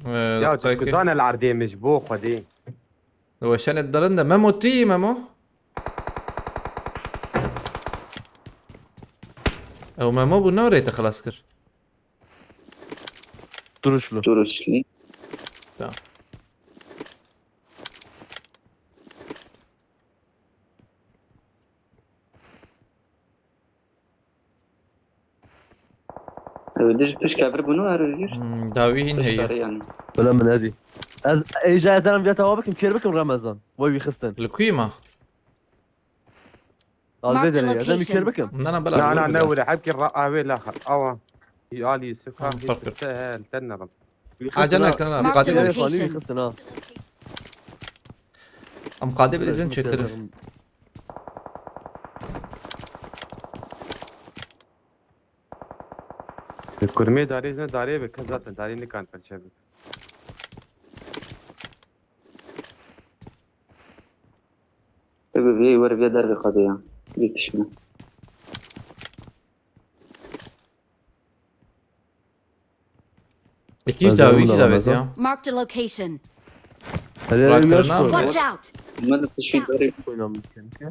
Ee, ya, tu kuzane li erdê min ji bo Xwedê. Weşanê dirin de. Memo, tu yî, Memo? Ew Memo bû, ne rê te xilas kir? Duruşlu. Duruşlu. Tamam. Ew dij pişka vir bûn û her vir. Hmm, dawî hîn heye. Piştarê yani. Bila min edî. Ez êja ez derim viya tewa bikim, kêr bikim Remezan. Wey wî xistin. Li kuyê ma? Al vê derê, ez em kêr bikim. Na, na, bila. Na, na, ne wile, hepkî ra avê laxa. Awa. Yî alî Yusuf, ha, Yusuf te hel, ten nerim. Acele et, Muqatil. Em qadê bilîzin çêtir. Kurmê darê zine darê bike, zaten darê nikan perçe bike. Tabii bir var bir der bir kadın ya. Yetişme. Ekî dawî jî davêt ya. Marked a location. Watch out! Bunlar da kişi böyle oynamış çünkü.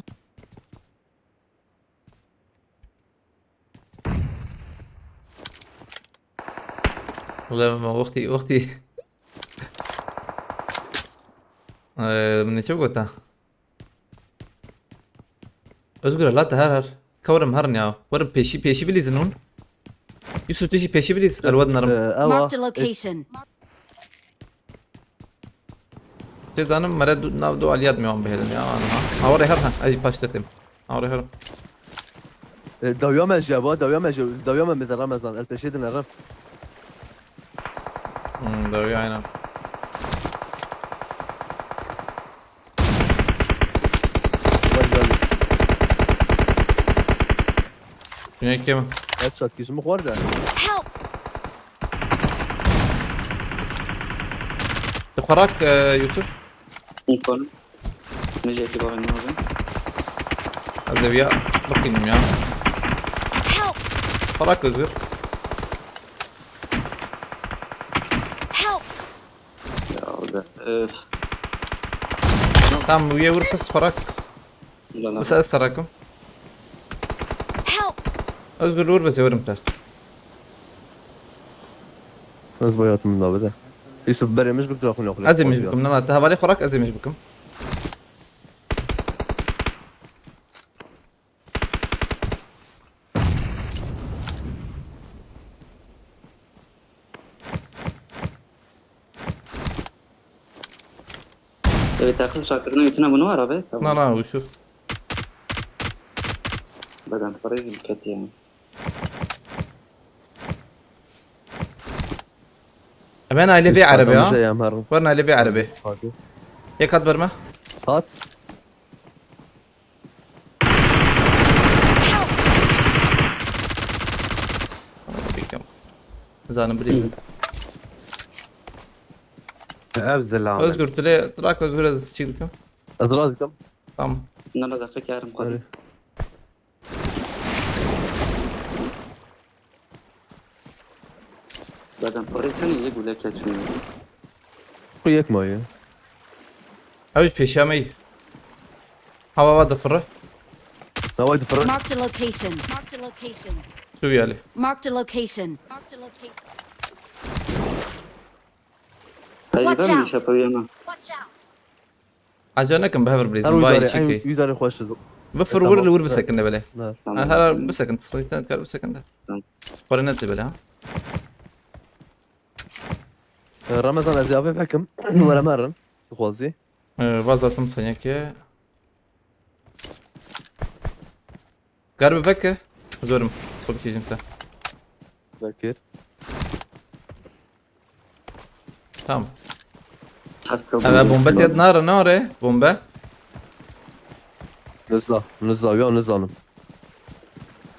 Wele me wextî, wextî. Ee, min ne çi gota? Özgür, hela te her her. Ka werim herin ya. Werim pêşî, pêşî bilîzin hûn. Yusuf, tu jî pêşî bilîz. Elwed nerim. Ee, ewa. Marked a location. Tê zanim mere du-, nav du aliyat mi wan bihêlin ya, anha. Ha, were her ha. Ez jî paş te têm. Ha, were herim. E, dawiya me jî, ba, dawiya me jî, dawiya me mêze Ramazan, el pêşê din erim. Hmm, dawiya aynen. Bak geldi. Yine kim? Headshot, yüzümü xwar da. Help! Di xwe rak, e, Yusuf. Infonu. Min jî ekî bavê min nabin. Ez ê viya biqînim ya. Help! Xwe rak Özgür. Help! Ya, o da, öf. Tamam, bu ye vur kız xwe rak. Ulan abi. Mesela ez sarakim. Help! Özgür vur, bes vurum te. Ez bayatım da bide. Yusuf, berê min ji bikira xwe nexwe. Ez ê min ji bikim, ne, ne, te hevalê xwe rak, ez ê min ji bikim. Ev teqil şakirina yutuna bunu var abi. Tamam. Na, na, wişu. Beden parayı ket yani. Em ê naylê vê Biz erebê ha. Kakamışa ya Merhum. Wer naylê vê erebê. Hadi. Yek hat berme. Hat. Tamam, bekliyorum. Zaten bileyim. Ev zilam. Özgür, tule, trak Özgür, ez çektim. Ez razı dikim. Tamam. Nana da fikarim Hadi. Beden parayı sen iyi gule keçmiyor. Bu yek mi ya? Ew ji pêşiya me yî. Hava va difire. Navay difire. Marked a location. Marked a location. Şu yali. Marked a location. Marked a location. Watch out. Watch out. Aca nekin bi hev re bilîzin, vay çekê. Wî darê xweş dibû. Bifir wir li wir bisekinde belê. Tamam. Ha, her bisekin, sıkıntı kar bisekinde. Tamam. Xwere ne tê belê ha. Ee, Ramazan, ez yavê vekim. Were merin. Dixwazî. Ee, vazatim seneke. Garbi veke. Zorim. Sıkıntı kejim te. Vekir. Tamam. Eve bombe tê nare, nare bombe. Nizla, nizla, ya nizanim.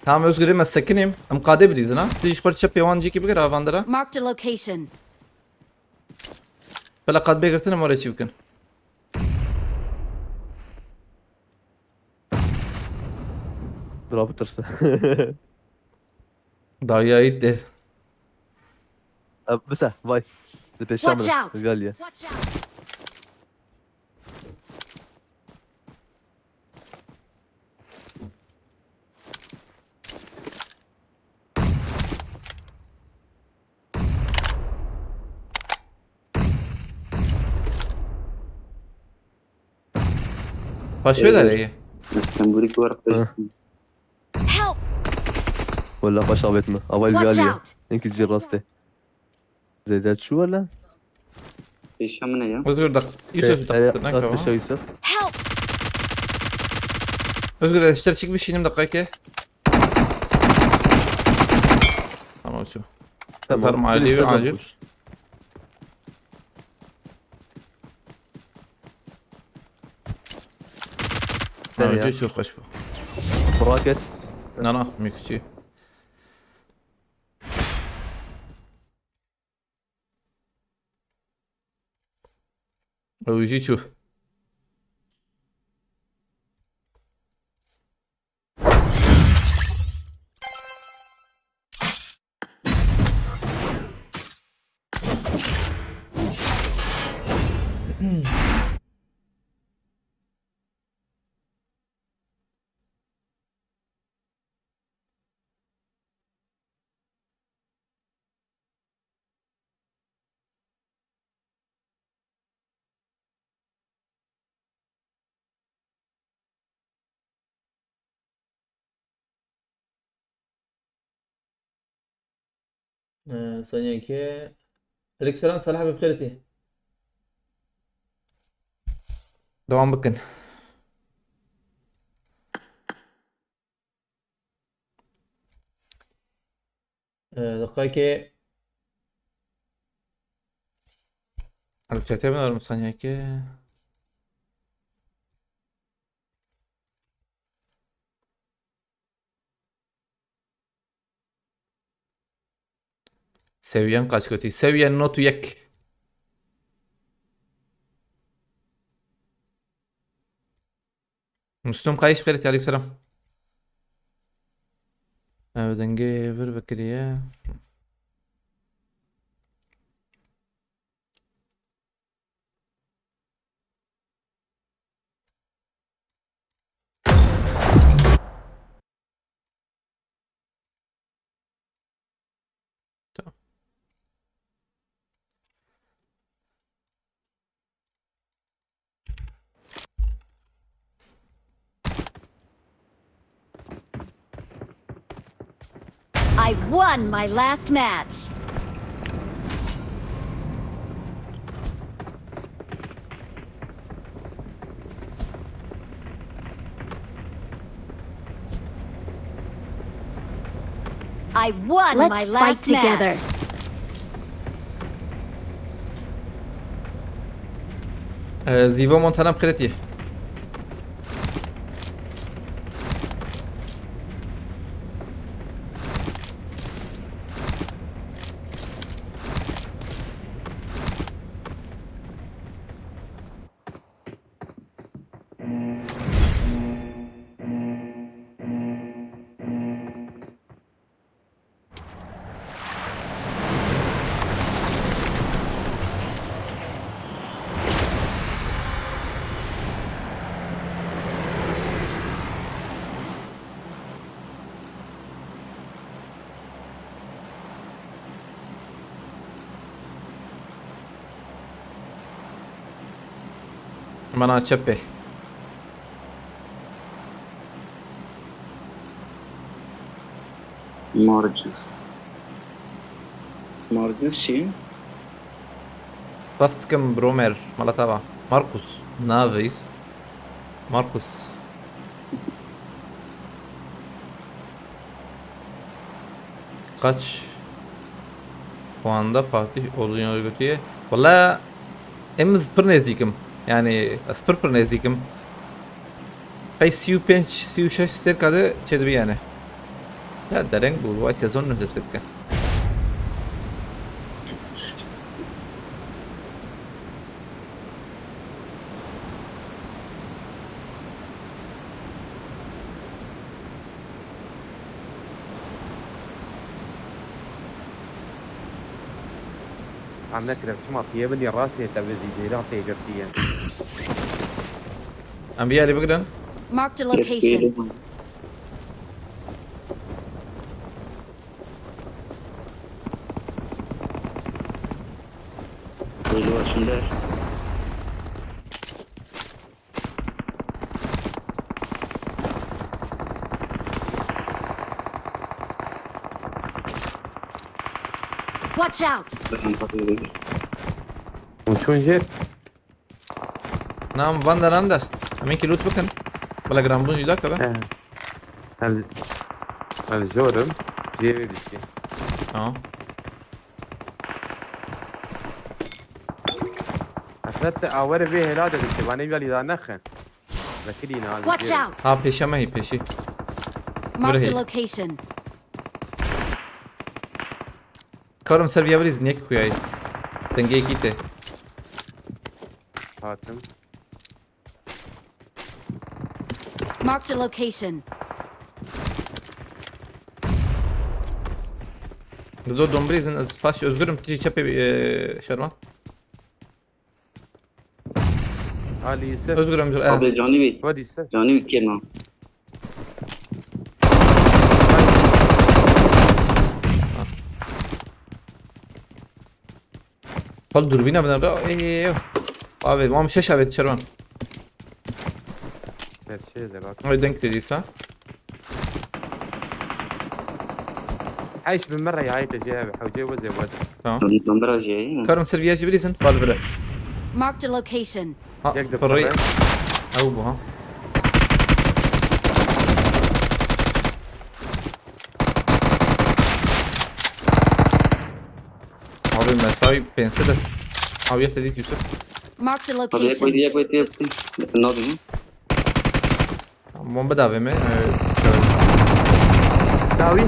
Tamam Özgür, me sekinim. Em qadê bilîzin ha. Tij xwar çepê wan cîkî bigir avandira. Marked a location. Bela qad bê girtin em orê çî bikin. Bira bitirse. Dawiyayî de. E, bise, vay. Di pêşa min e. Gel ye. Paşo da reye. Sen bu iki var. Hı. Help! Walla paşa avêt mi? Aval geldi ya. Hinkî cî rastê. Zêde çû wele? Pêşa min e ya. Özgür dak. Yusuf dak. Dak pêşa Yusuf. Help! Özgür, ez ter çık bir şeyim dakika ki. Tamam şu. Tamam. Zarım acil, acil. Nereye? Çok hoş bu. Rocket. Na na, mükçü. Ew jî çû. Ee, saniyeke. Aleykümselam, Salih abi, bixêr hatî. Devam bikin. Ee, deqayekê. Li çetê binêrim saniyekê. Seviyen kaç kötü? Seviyen notu yek. Müslüm Kayış, Ferit, aleykümselam. Ev dengê vir vekiriye. Tamam. I won my last match. I won Let's my fight last together. Match. Ee, Zivo Montana Preti. Mana çepê. Marcus. Marcus çi? Spas dikim bro mer, mala te va. Marcus. Naveyiz. Marcus. Kaç puanda Fatih Odun Yolu götüye? Valla em ez pir nêzîk im. Yani ez pir pir nêzîk im. Qey sî û pênc, sî û şeş stêrka de çêdibi yani. Ya dereng bû, vay sezon nû dest pê dike. Em nekirin, çima piye bin ya rastê te bi zîdêran tê girtiye. Em bir yeri bigrin. Marked a location. Böyle başında. Watch out! Uçun jet. Nam van da nanda. Hemen ki loot bakın. Bala gram bun jila kabe. He. Hadi. Hadi jorum. Cebe bitti. Tamam. Hasret de awere ve hela dedik ki bana bir daha nakın. Rakidina abi. Watch out! Ha, peşe me, peşi. Marked a location. Karim ser via beriz nek kuyay. Dengê kî te. Hatim. Marked a location. Dizo dombrizin, ez paş Özgürüm, tiji çepê, e, şerma. Ali Yusuf. Özgürüm, Özgür, e. Abi canî bî. What is that? Canî bî kêma. Xal durbîna bidin re. Ey, ey, ey. Abi, mam şeş abi, çerwan. Gerçi de bak. Ay, denk dediyse. Heş bin merre ya, ayıp ece abi. Hevce ve zevat. Tamam. Bin merre ece. Karim ser viyajı bilirsin. Bal bile. Marked a location. Ha, Yek de parayı. Parayı. Ew bu ha. Abi mesai pense de. Abi yat dedik Yusuf. Marked a location. Hadi yap, hadi yap, hadi yap. Ne oldu? Tamam, bomba da A V M. Evet. Dawi.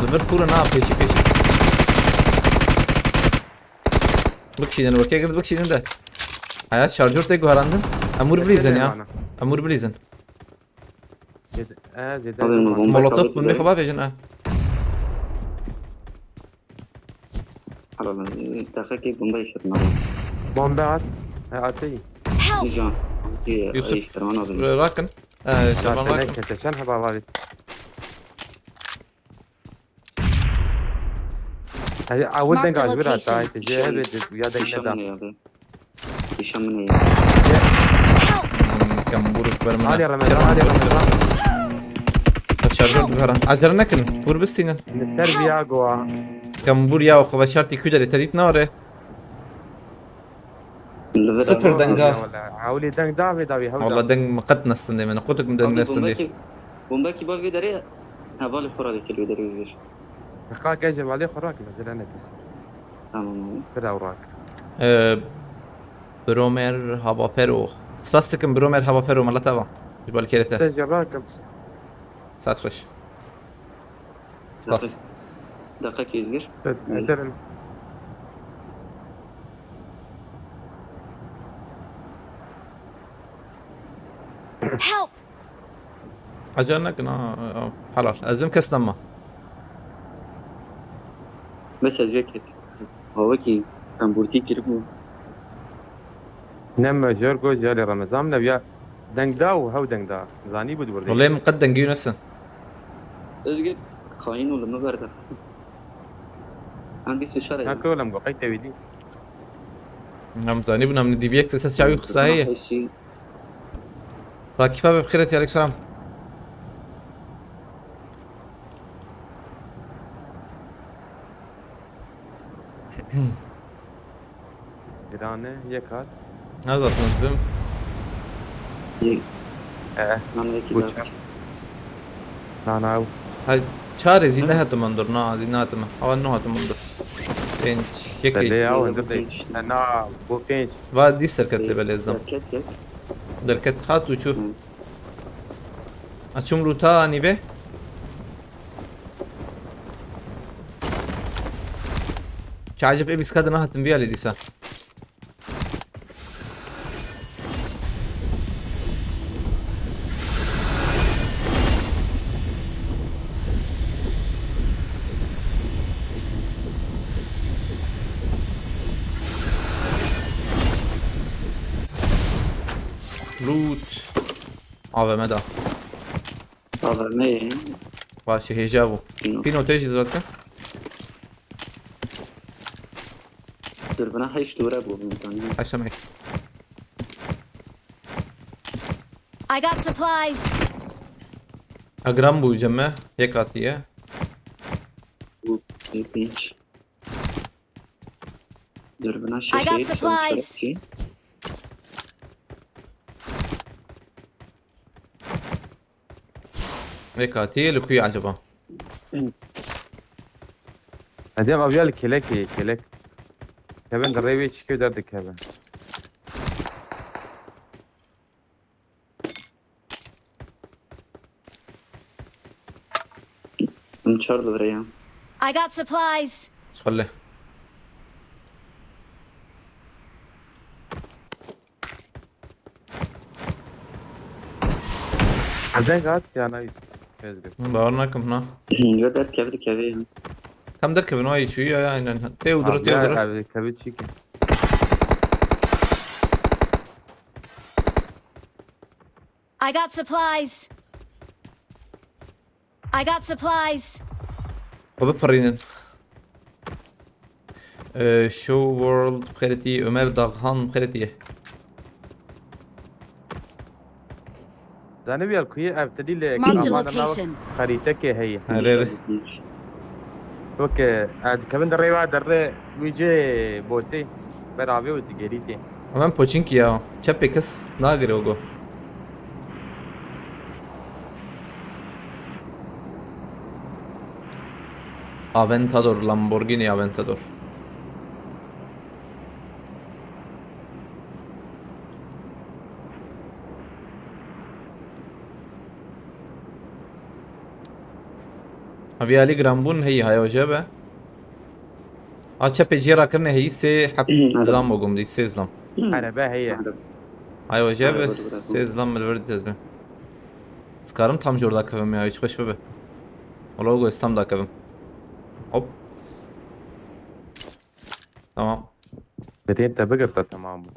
Li vir pûre na pêşî pêşî. Bikişînin, wekê girt bikişînin de. Haya şarjör tê guherandin. Em wir bilîzin ya. Em wir bilîzin. Zêde, e, zêde Abi, bomba Molotof kaldı bûn, xwe bavêjin, e. Hala ben, dakika ki bomba işledim abi. Bomba at. E, atayım. Help! Can. Yusuf, rakin. E, Şaban, rakin. Çend heba var? Hadi, awil deng ajbir hata, işte, hebe de, ya deng ne da. Nîşan min heye. Kem vuruk ver min. Ali Ramazan, Ali Ramazan. Şarjör dibara. Acele nekin. Vur bistînin. Li ser viya goa. Kem vur ya, o xwe şartî kû derê te dît nare. Sıfır denga. Hawlê deng da vê dawî hewda. Valla deng mi qet nestin dê min. Qutuk mi deng nestin dê. Bombekî, bombekî ba vê derê hevalê xwe radê kir vê derê vê. Qa ke ji hevalê xwe rakî, mezele nekir. Tamam abi. Bira rak. Ee, Bromer Havafero. Spas dikim Bromer Havafero, mileta va. Ji balkerê te. Te jî rakim. Saet xweş. Spas. Deqek-, deqekê Êzgir. Te-, Ederim. Help! Acele nekin ha, ha, helal. Ez bim kes nema. Bes ez vê kes. Havekî tembûrtî kiribû. Ne me jor go jî Remezan ne ya deng da û hew deng da. Zanî bû dibir. Wele min qet dengî nesin. Özgür, xayin û li min berde. Em bîst şer. Na ko lem go qey tevî dî. Em zanî bûn, em dî bir yek ses çawi qisa heye. Rakîfa be bixêret, aleyküm selam. Girane, yek hat. Ne zaten ez bim. Yek. Ee, Nana yekî bu daha çar. Nana ew. Hay, çarê zî ne hatime dur, na, zî ne hatime. Awa ne hatime dur. Pênc, yekê. Belê ya, Belê, wendir bu değil. Pênc. Na, bu pênc. Va dî serketlê belê zam. Derket, yek. Derket, hat û çû. Hı. Açım ruta anî be. Çacip ê bîska de nehatin viya lê dîsa. Loot. A V M da. A V M ye. Baş e, hêja bû. Pino. Pino te jî zaten. Dürbüne heşt dore bû, min zanî. Heşt em ek. I got supplies. Agram bû ceme, yek hatiye. Bu, bu pênc. Dürbüne I got şeşê, supplies. Şeşê. Vê katî li ku ye acaba? Edem aviya li kelekê, kelek. Kevin di rê wê çikê derdikeve. Em çar li vir e ya. I got supplies. Xwele. Deng hat ya nice. Ezgir. Bawer nakim na. Yo, derkeve dikeve ya. Tam derkeve no ayı şu ya, ya, aynen. Tê û duru, tê û duru. Abi, kevin çiki. I got supplies. I got supplies. Xwe bifirînin. Ee, Show World bixêretî, Ömer Dağhan bixêretî ye. Zanî bîya ku ye ev tilî li Marked a location. Xerîtekê heye. Here, here. Weke, e, dikevin di rêva derre wî cê botê ber avê û digerî tê. Hemen poçinkî ya. Çepê kes nagire o go. Aventador, Lamborghini Aventador. Ha, vî alî giranbûn heyî, haya jê be. A çepê cê rakirine heyî sê heb zilam bû gum dî, sê zilam. Erebe heye. Haya jê be, sê zilam min li vir dît ez be. Dikarim tam jor dakevim ya, hiç xweş bibe. Wala go ez tam dakevim. Hop. Tamam. Bedên te bigirte, tamam bû.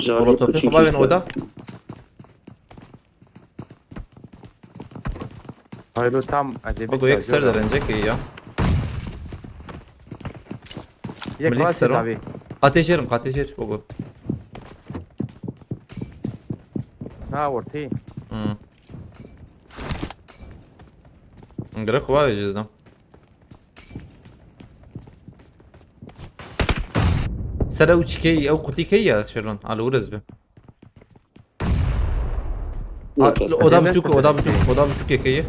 Molotof xwe bavên oda. Haylo tam acele. Bak, o yek ser de rencek ya. Yek Milis ser o. Qatê jêr im, qatê jêr. Bak. Ha, ortayı. Hmm. Gerek var ya, cüzdan. Ser ew çikey, ew qutî key ya, Şervan? Alo, urez bi. Oda biçûk, oda biçûk, oda biçûk yekeyî.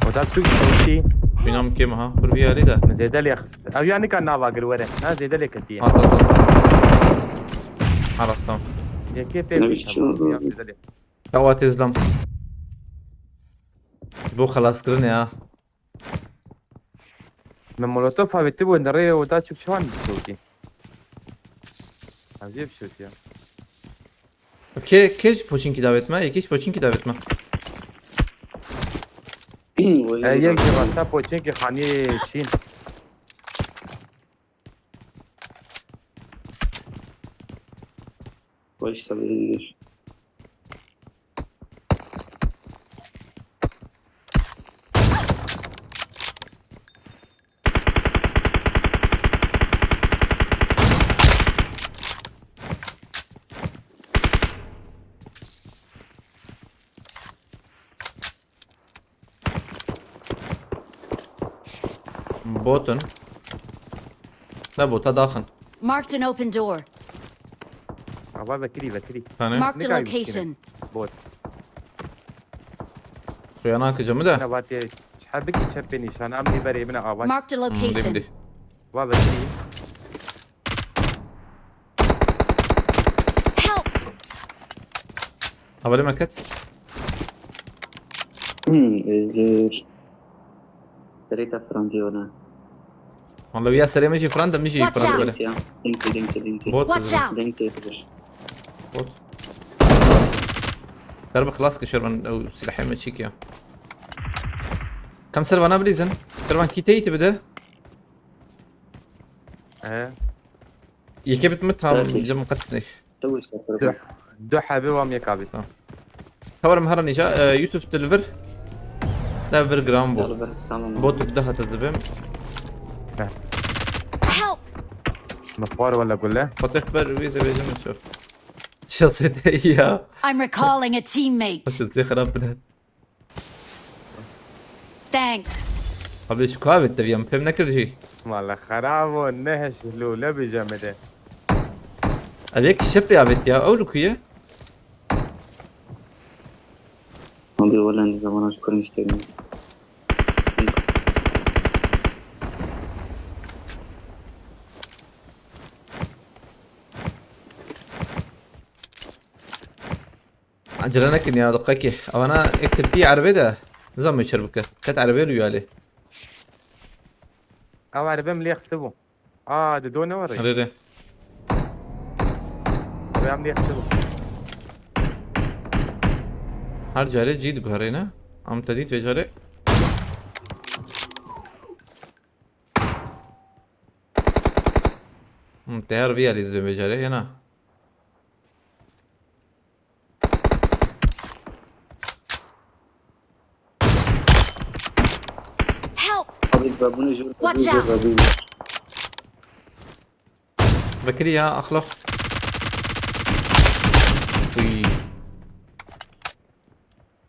Oda biçûk, biçûk. Bînam kêm ha, bir vî alî de. Min zêde lê xist. Ew ya nika nava gir were. Na zêde lê ketiye. At, at, at. Arastam. Yekê pê. Ne biçim? Ya zêde lê. Ewa têzlam. Bo xelas kirin ya. Min molotof avêtibû, nerê oda çûk çawan dişewtî. Hevcê bişewtî ya. Kê, kê ji poçinkî davêt me? Yekî ji poçinkî davêt me. E, yek ji rasta poçinkî xaniyê şîn. Wayşta bir. Botun. Ne bota daxin. Marked an open door. Ava vekirî, vekirî. Tane. Marked a location. Bot. Şuraya nakıcı mı da? Ne vatê, çhabiki çepê nîşan, am dî berê min ava. Marked a location. Demdi. Va vekirî. Help! Havale meket. Hmm, ezir. Serê te francî wene. Wala ya serê min jî frand, min jî frand bile. Watch out! Linki, linki, linki. Bot. Watch out! Linki ezir. Bot. Ser bi xilas ki Şervan, ew silahê me çîk ya. Kam ser vana bilîzin. Şervan kî teyî ti bide. Ee. Yeke bit mi tam cem qetine. Du, du hebî wam yek abi. Tamam. Kameram hera nîşa, e, Yusuf deliver. Deliver gram bu. Deliver, tamam abi. Bot daha tezibim. Help! Mexwar wala gule. Fatih ber wî zevecim çor. Çatı ya. I'm recalling a teammate. Çatı xirab bile. Thanks. Abi şu kahve de bir pem ne kırıcı. Valla xerab o, ne heş lûle bije me de. Abi ki şep ya bet ya, o lukuye. Abi wala ne zaman aç kurun işte. Acele nekin ya, diqekî. Evana ek tirkî erebê de. Nizam meçer bike. Qet erebê lu yalê. Ew erebe min lê xistibû. Aa, di do ne were? Rê rê. Erebe em lê xistibû. Her carê cî diguherêne. Em te dît vê carê. Hmm, te her vî yalî zibê vê carê, hêna. Help! Abi, babunu jor. Watch out! Abi. Bekirî ya, axloq. Uy.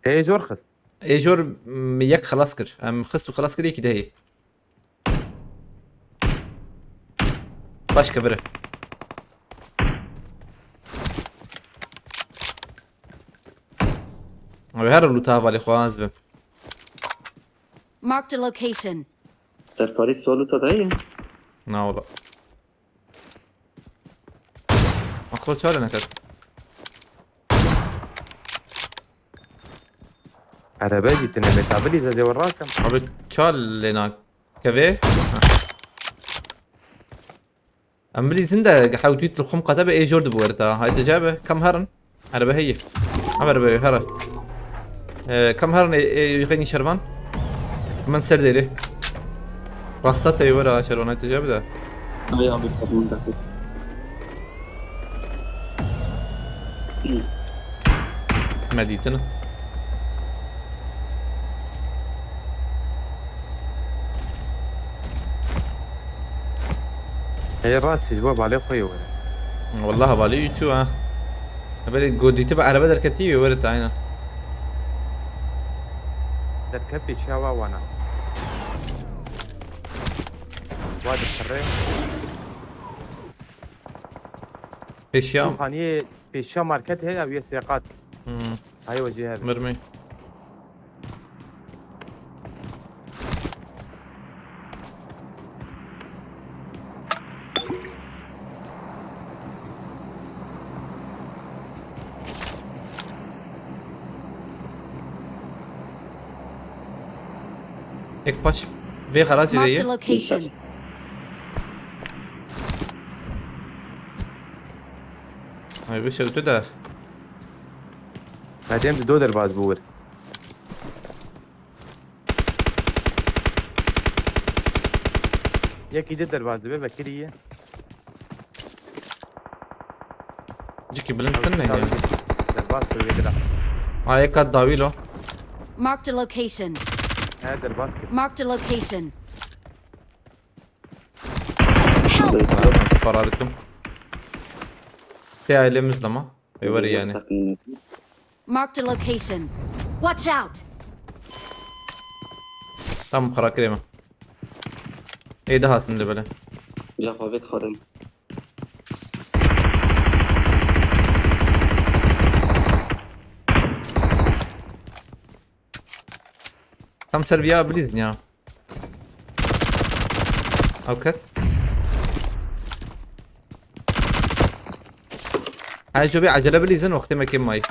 Ê jor xist. Ê jor, m, yek xelas kir. Em xist û xelas kir, yekî de heye. Başka biri. Abi her luta havalı xwaz be. Marked a location. Serparî soluta da ye. Na ola. Xwe çare neket. Erebe jî tune bêta bilî zezê we rakim. Abi çal lê nakeve. Em bilîzin de hewdî tilxum qete be ê jor dibi werita. Hay te cabe kam herin. Erebe heye. Em erebe here. Ee, kam herin ê, ê xeynî şervan. Min ser dêrê. Rasta te wera şervan hay te cabe de. Ay abi, pardon, dakika. Me dîtin. Hey, rastî ji bo balê xwe yê were. Wallah balê wî çû ha. Belê go dîtibe erebe derketî wê were tayna. Derketî çawa wana. Wa dixire. Pêşiya. Xaniyê pêşiya market heye ew yê sêqat. Hmm. Hay wecî hebe. Mirmî. Ek paş vê xeracê de Marked ye. A location. Ay bu şey tu da. Medem di do derbaz bû wir. Yekî di derbaz dibe vekirî ye. Ciki bilind bin ne ya? Derbaz tu wê dira. Ay kat dawî lo. Marked a location. He derbaz kir. Marked a location. Spara dikim. Pê ailemiz lama. Ê were yani. Marked a location. Watch out! Tam xera kirê me. Ê de hatin de böyle. Ya xwe vê dixwarin. Tam ser viya bilîzin ya. Ew ket. Hay jo bê acele bilîzin wextê me kêm mayî.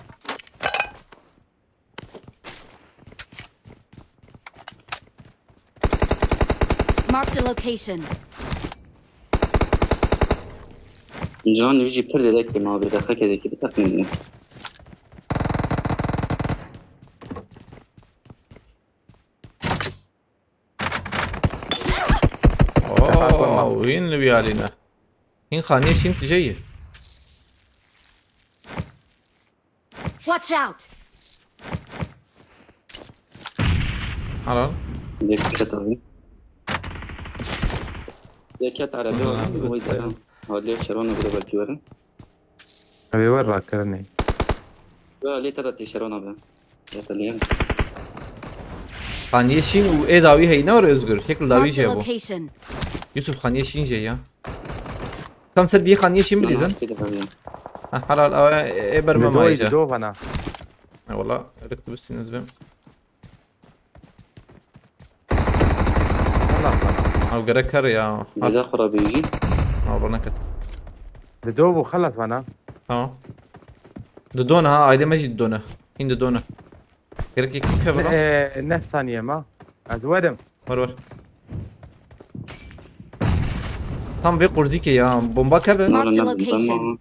Marked a location. Can wî jî pir dêdekê ma bi deqekê dekî biteqînin. Oo, wîn li wî alî ne. Hîn xaniyê şîn tije yî. Watch out! Helal. Yek ket abi. Yek ket arada Aha, var. evet, O yüzden evet. Hadi şerona bir belki verin. Ew ê we rakirinê. Ya lê te de tê şerona be. Ya te lê. Xaniyê şîn û ê dawî heyî ne were Özgür. Yek li dawî Marked a jê bû. Location. Yusuf xaniyê şîn jê ya. Tam ser vî xaniyê şîn bilîzin. Ha helal awe ê ber me Di do mayî di jê. Do vana. Ha wala rik tu bisîniz bim. Allah Allah. Ew gerek her ya. Dede xura bêjî. Ha bana ket. Di do bû xelas vana. Tamam. Didone ha aile me jî didone. Hîn didone. Gerek yek keve lan. Ee, ne saniye ma. Ez werim. Var var. Tam vê qurzîkê ya. Bomba keve. Marked a Nora location. Tamam.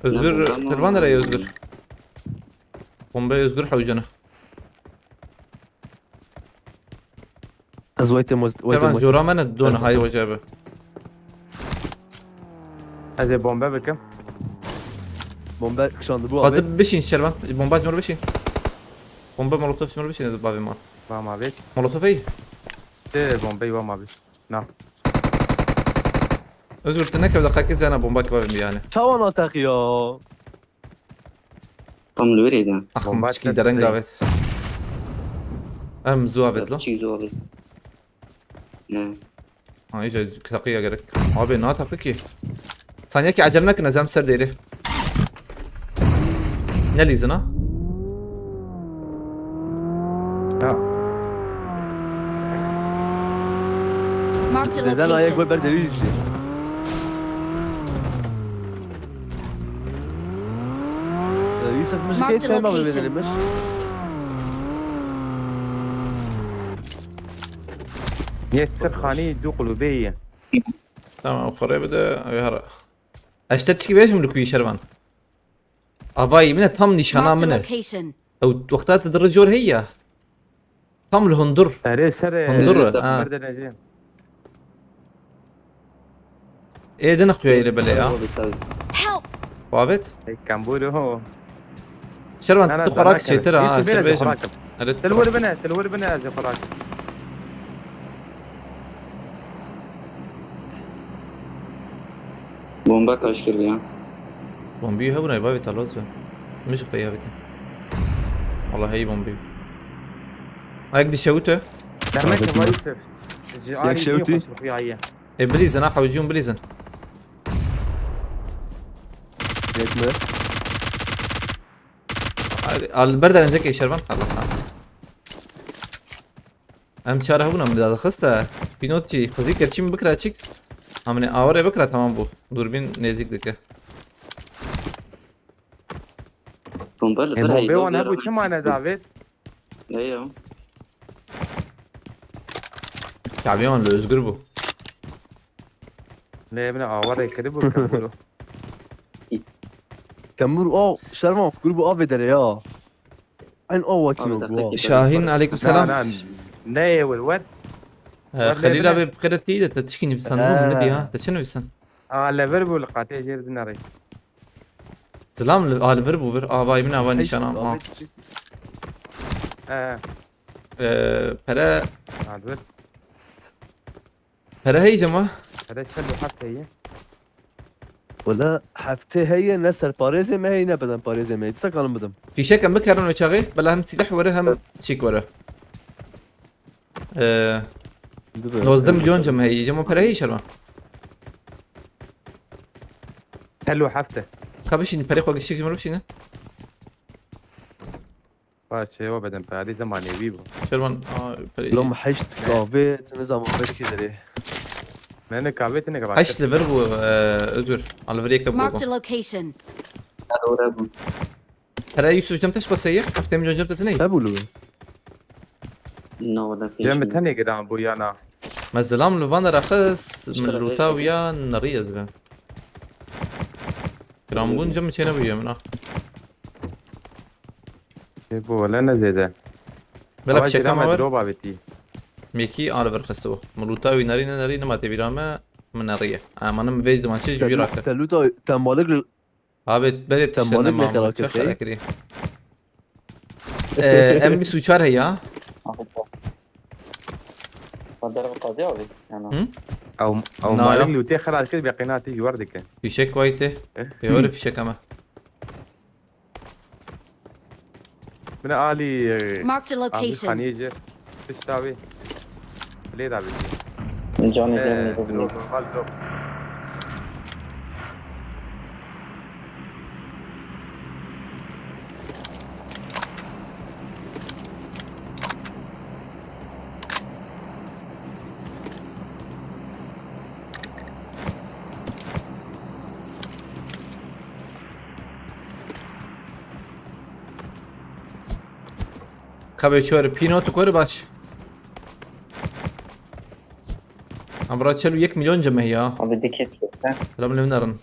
Özgür, Ne bomba mı? Servan nereye Özgür? Bomba Özgür hewcana. Ez wê tê mos-, wê tê Servan mos-, cora me ne done hay wece be. Ez ê bombe bikim. bombe kişandibo abi. Hazır bişin Servan. Bomba cumhur bişin. Bomba molotof cumhur bişin ez bavim var. Vam abi. Molotof ey. Tê bombeyî vam abi. Na. Özgür tu ne kadar kakı zana bomba kebabim yani. Çawan atak ya. Tam li wê rê de. Ax Bomba çiki kes dereng değil. Davet. Em zu avet lo. Çî zor. Ne. Ha iyice takıya gerek. Abi ne takı ki? Saniye ki acele nekin ez em ser deri. Ne lizin ha? Ha. Marked a Neden ayak location. ve ber deri işte. Yusuf, müzik Marked a eğitmeye mi location. Verilmiş? Yek ser xanî du qulubê ye. Tamam, xwe rê bide, ew hera. Ez te tişkî bêjim li ku yî şervan. Avayî min e, tam nîşana Marked a min e. Location. Ew wexta tu diri jor heye ya. Tam li hundur. Erê serê. Hundur, ha. Ê, dine xuya ile bele ya. Help! Babet? Ê, kambûr ho. Şervan, tu xwerak çêtir ha, ez te bêjim. Erê, tu xwerak. Til wir bine, til wir bine, ez xwerak. Bomba taş kiriye. Bombî hebûna, bavê te loz be. Min jî xweyî hebite. Wala heyî bombî. Ayek dişewite. Dermek. Yusuf. Ji alî şewtî. Xweş xuyaye. E, bilîzin, ha, hewcî hûn bilîzin. Yek mi? Al, ber derence ke şervan, Allah Allah. Em çare hebûna min dadixiste. Pînotçî, xwezî kerçî min bikira çik. Amine awarê bikira, tamam bû. Dûrbîn nêzîk dike. Bomba li vir heyî. Bombe wan hebû, çima ne davêt? Ne ya. Çavê wan li Özgür bû. Ne, min awarê kiribû, kambûr. Kambûr, o, şervan, kambûr avê dere ya. Eyn o wekî. Şahîn, aleykum selam. Na, na, ne ye wir, wer. Ee, Xelîl abi, bi xêretî de te tişkî nivîsan, min nedî ha. Te çi nivîsan? A, li vir bû, li qatê jêr dinarê. Zilam li, a, li vir bû vir. Avayî min, ava nîşana ma. He. Ee, pere. Ha, li vir. Pere heye cema? Pere çel û heft heye. Wala heftê heye, ne serparêzê me heye, ne bedenparêzê me heye. Disa kanim bidim. Fîşek em bikerin wê çaxê, bela hem sîleh were hem çîk were. Ee, nozdeh milyon cem heye, cema pere heye şerma. Çel û heft e. Ka bişînin, perê xwe giştik ji min re bişînin. Paşê we beden, perê zemanê wî bû. Şervan, a, perê. Lom heşt kavê, tu nizam xwe dikî derê. Ne, ne, kavê tu ne kavê. Heşt li vir bû, e, Özgür. A, li vir yeke bû. Marked a location. Ya, doğru bû. Pere Yusuf cem teş baseye, heftê milyon cem te tine. Hebû li wir. No, wala. Cem tenê giran bû ya na. Me zilam li van dera xist, min lûta wî ya nerî ez be. Giranbûn cem çê nebûye min a. Ê, bu wele ne zêde. Bela fişeka me wer. Drop avêtî. Mekî a li vir xist o. Min lûta wî nerî ne nerî, nema tê bîra me, min neriye. Ama min vêc diman çi ji wî rakir. Te lûta, te malik li Abi, berê te malik ne kira kir. Ee, M bîst û çar heye. Abi, bu. Kader bu taze abi, yani. Hı? Ew, ew malê lûtê xelas kir, bê qîna tê ji wer dike. Fîşek waytê. Eh? Pê were fîşek ama. Min alî, e, Marked a location. Xaniyê jê. Pişta wê. Lê da bî. Canê, e, canê, canê. Normal, normal. Ka bê çi were, pîno tu kore baş. Amra çel û yek milyon cemeh ya. Abi dikkat et sen. Selam, lê min erin.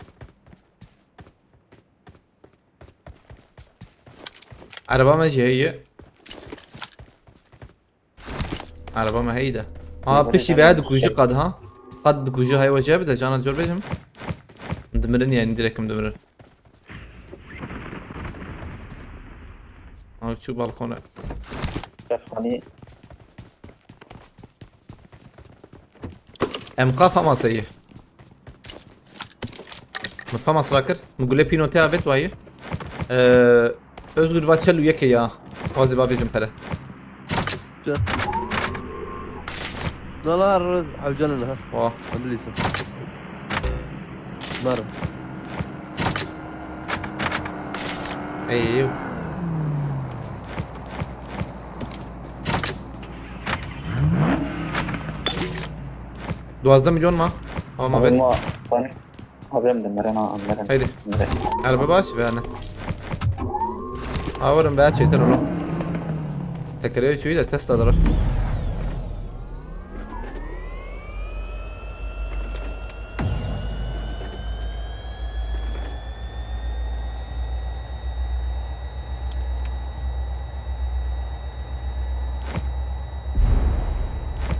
Araba me jî heye. Araba me heyî de. Ha, piştî be dikujî qad ha. Qad dikujî, hay we jê bide, cana cor bêjim. Dimirin yani, direkt dimirin. Ha, çû balkona. Stefani. Em ka Famasê ye. Min Famas rakir. Min gule pîno te avêt wayê. Ee, Özgür va çel û yekê ya. Wazî bavêjim pere. Çi? Nala her hewcanine ha. Wa. Em bilîsin. Narim. Ey. Duwazdeh milyon ma? Ama ben. Ama ben. Abi em de meren ha, em meren. Haydi. Meren. Araba baş ve yani. Ha, werin be, çêtir ro. Tekerê çûyî de testa dira.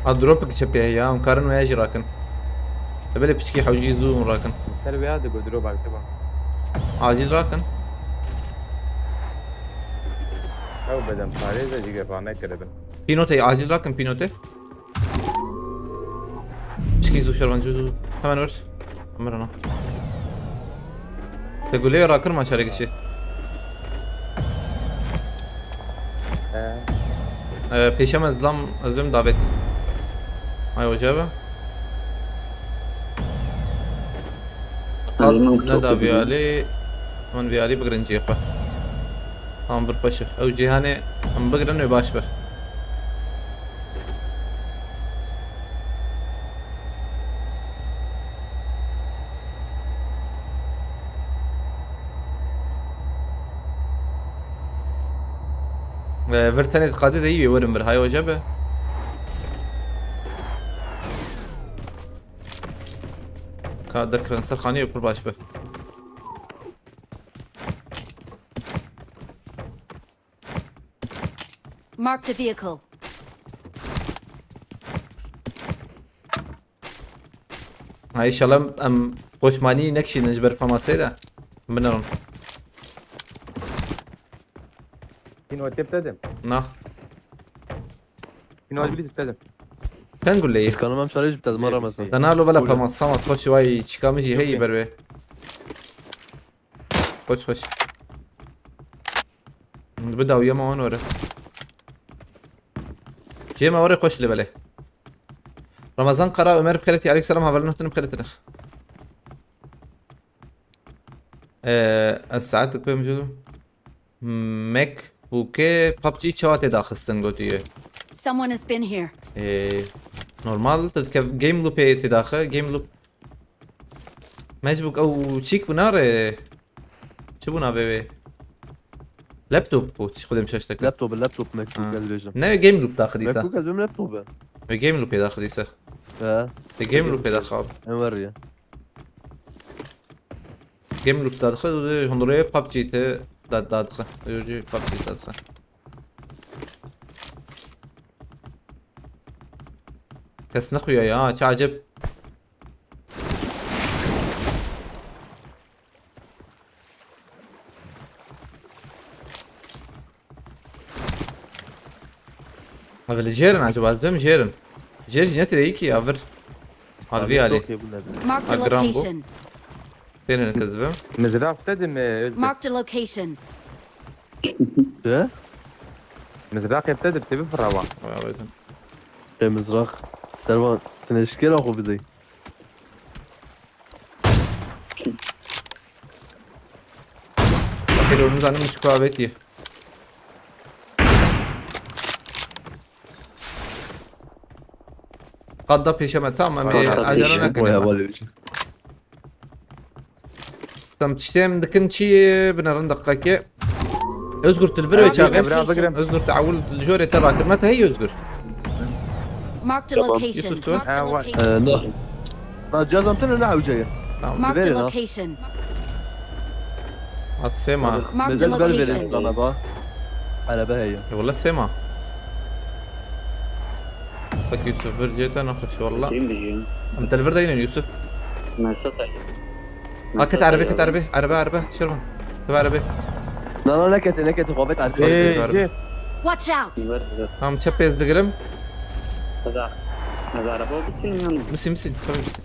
Ha, dropek çepê heye, em karin wê jî rakin. Te belê piçkî hewcî zû hûn rakin. Ser wê ya digo drop aktiva. Acil rakin. Ew bedem parêz e, jî rane kiribin. Pînotê, acil rakin pînotê. Çikî zû şervan, zû, zû. Hemen ver. Hemen ana. Te gulê rakir ma şarê kişî. He. Ee, pêşe me zilam ez bim davet. Ay hoca be. Hadi, Qat min ne da çok vî alî, min vî alî bigirin cihê xwe. Tamam, bir xweş e. Ew cîhanê em bigirin wê baş be. Ee, vir tenê diqadê de yî wê werin vir. Hay hoca be. Ka derkevin ser xaniyê pir baş be. Marked a vehicle. Ha, inşallah em qoşmanî nekişînin ji ber famasê de. Binerin. Kîno tep dedim. Na. Kîno Tamam. Bilîz dedim. Çend gulle ye? Kanım hem şarj iptal, mara mısın? Dana lo bela Öyle. Famas, famas, xweş vay, çikamijî Yok heyî ya. Berbe. Xweş, xweş. Bi dawiya me wan were. Cê me were xweş li belê. Ramazan Kara, Ömer bi xêretî, aleyküm selam, hevalên hûn bi xêretî ne. Ee, ez saetek pê micûdim. Macbookê PUBG çawa tê daxistin gotiye? Someone has been here. Ee, normal, te dike game loopê tê daxi, game loop. Macbook ew çîk bûna re. Çi bûna vê wê? Laptop bû, çi xwedê min şaş dike. Laptop, laptop Macbook Ha. Ez dibêjim. Ne game loop daxi dîsa. Macbook ez bim laptop e. Wê game loopê daxi dîsa. He. Te game loopê daxi abi. Em ver ya. Game loop daxi, hundirê PUBG te da, daxi. Yoji PUBG daxi. Kes nexuya ya, çi acep. Abi li jêrin acaba, ez bim jêrin. Jêr jî ne tê ki ya vir. Harbi Abi, ali. Çok iyi bu nedir? Marked a Agran bu. Location. Tênin kız bim. Mizraq dedim, e, Özgür. Marked a location. De? Mizraq hep dedim, tebi fırava. Vay, vay, vay. E, mizraq. Dervan, sen eşkera xo bidey. Fakir onu zanim çıkıyor abi ki. Qat da pêşe me, tamam, em ê acele nekin. Boya var için. Sem tiştê em dikin çi bine rind deqekê. Özgür, tu li vir wê çaxê. Özgür, tu ewil jorê te rakir. Me te heyî Özgür. Marked a location. Yusuf, tu? Marked a location. Ee, ne? Ha, cihazım tene ne hewceye? Tamam. Marked a location. Asema. Marked a location. Araba heye. E, wala sema. Tek Yusuf bir cete naxweş wala. Kim diyeyim? Em te li vir deynin Yusuf. Mesut Ali. Ha, ket erbe, ket erbe. Erbe, erbe. Şirvan. Te erbe. Na, na, nekete, nekete, xwe vet erbe. Ee, Watch out! Ver, ver. Tamam, çep ez digirim. Heza. Heza araba oldu ki yani. Misin, misin? Tabii misin?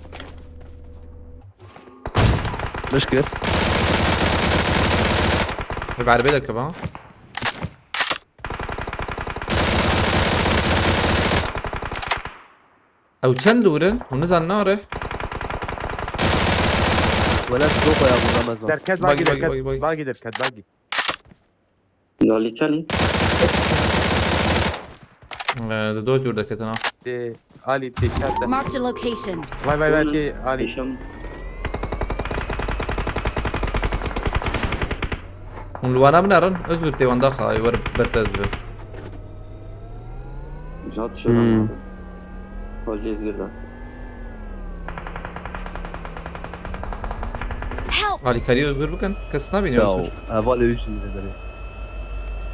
Mişkil. Ve erbe de kaba. Ew çend li wir in? Hûn nizan nare. Wele tu xwe ya bû ramezan. Derket Bagi, bagi, bagi, derket bagi, bagi. Bagi derket bagi. Lolî çalî. Ee, di do cûr deketin ha. Tê Alî tê şer de. Marked a location. Vay vay vay tê Alî. Pêşam. Hûn li wana binerin, Özgür tê wan daxa, wer ber te ez dibe. Hat şuna. Hmm. Hacı Özgür de. Help! Alîkarî Özgür bikin, kes nabîne Ya, Özgür. hevalê wî jî li derê.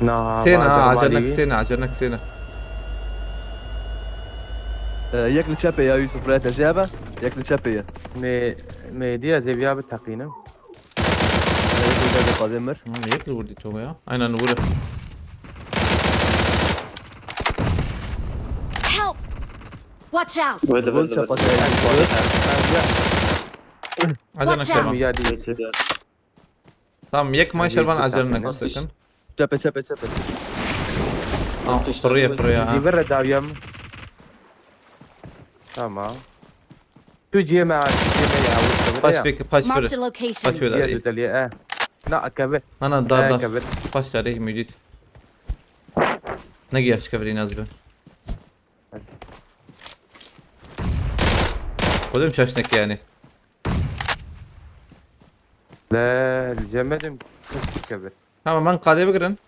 Na, Sêne va ha, canım acernek Ali. Sêne, acernek Sêne. E, yek li çepê ya Yusuf, rete jê hebe. Yek li çepê ye. Me, me diye zeviya bi teqînim. E, yek li çepê qadê mir. Hmm, yek li vurdî Togo ya. Aynen vurdu. Help! Watch out! Wede Gol wede çapa wede. Acernek Watch out. Tamam. Ya değil. Tamam, yek maşer ban Yek acernek tamam. Sakın. Çepê, çepê, çepê. Tamam, pırıya pırıya ha. Zivir daviyem. Tamam. Tu ciyeme, ciyeme ya. Paş fik, paş Marked fik. a location. Paş fik Diye dali. tutaliye, eh. Na, akabir. Ana dar dar. Akabir. Paş dali mücit. Ne giyaş kevri naz be. Kodum şaşnek yani. La, cemedim. Akabir. Tamam, ben kade bigirin.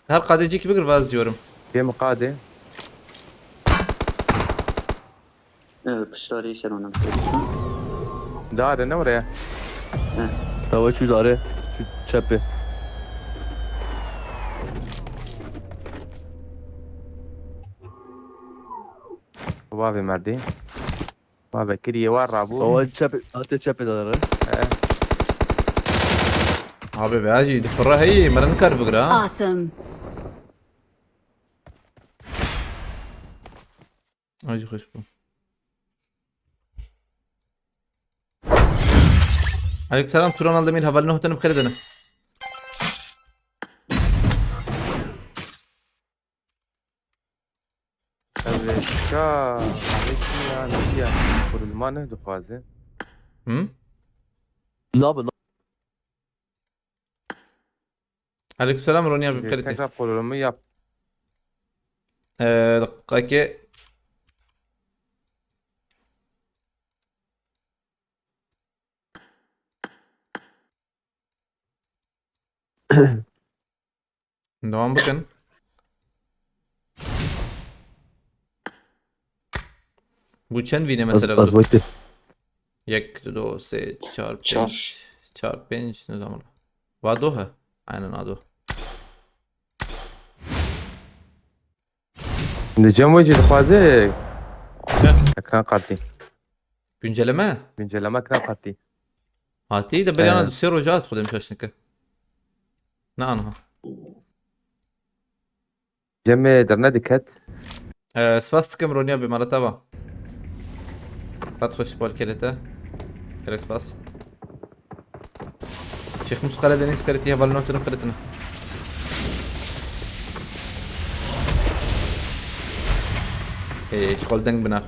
Her kadecik bigir vazıyorum. Ciyeme kade. Evet, piştarî ser ona. Dare ne oraya? Tava çû dare. Çû çepê. Vave merdî. Vave kiriye var rabu. Tava çepê, hatiye çepê dare. Eh, Abi be acı, difırra hey, meren kar bigira ha. Awesome. Acı hoş bu. Aleykümselam, Turan Aldemir, heval nohtanı bixêr dene. Ev ka, ev ya, ne ya? Kurulma ne dixwaze? Hı? Nabe, Aleykümselam, Ronya, bixêr dene. Tekrar kurulumu yap. Ee, dakika ki. Devam bikin. Bu çend vîne mesela? Ez wekî. Yek, du, sê, çar, Çar. pênc. Çar, pênc, ne zaman? Va do he? Aynen, a do. Li cem wê jî dixwaze Heh. ekran kartî. Güncelleme? Güncelleme ekran kartî. Hatî de beriyana He. du sê roja hat xudem şaşnike. Ne anha. Cemê derne diket. Ee, spas dikim Ronya bi mala te va. Saet xweş bol kerê te. Gerek spas. Şêx Musa Karadeniz qiritiye, heval nohtanı qiritine. Ee, şkol deng bina.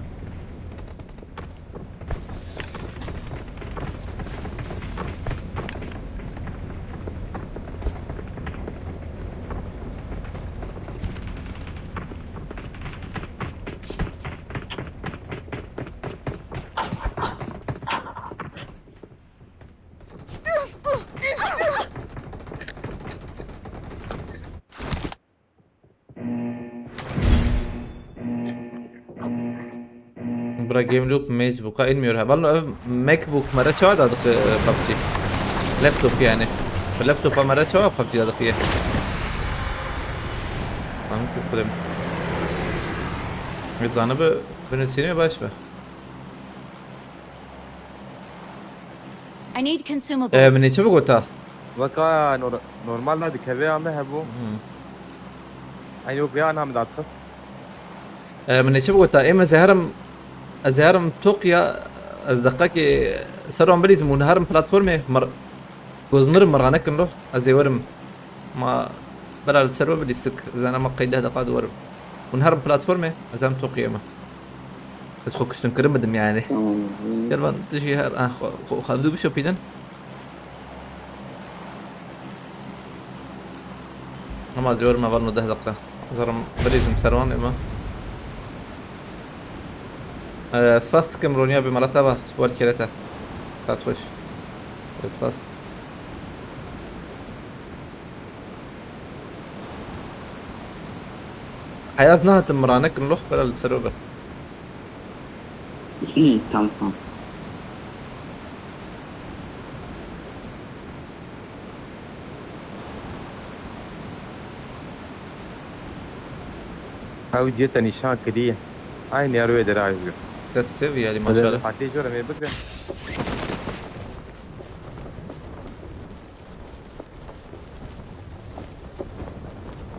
Bira game loop macbook'a inmiyor ha. Vallahi ev MacBook mera çawa da dıkı, e, PUBG. Laptop yani. Laptop'a mera çawa PUBG da dıkı ye. Lan ki problem. Zanı bu, bu ne seni baş be. I need consumables. E, min ne çi bigota? Weka nor- normal na dikeve ame hebû. Hmm. Ay yok ya nam datxist. E, min ne çi bigota? Êm ez herim, ez herim Tokya, ez deqekê seran bilîzim û herim platformê mir, gozmir mirane kin lo. Ez ê werim. Ma bera li ser we bilîstik. Zana ma qey deh deqa di werim. Hûn herin platformê, ez em toqiyê me. Ez xwe kuştin kirin bidim yani. Tamam. Şervan tu jî her, ah, xwe, xwe, xwe evdû bişopînin. Ama ez ê werim heval no deh deqa. Ez herim bilîzim serwan ê me. Ee, spas dikim Ronya bi mala te va. Ji bo alîkêrê te. Saet xweş. Pek spas. Heyaz nehatin miranekin lox bela li ser o be. Hı, tamam, tamam. Ew cihê te nîşan kiriye. Aynı yer wê derê Özgür. Kes seviye Ali maşallah. Fatih Jor em ê bigre.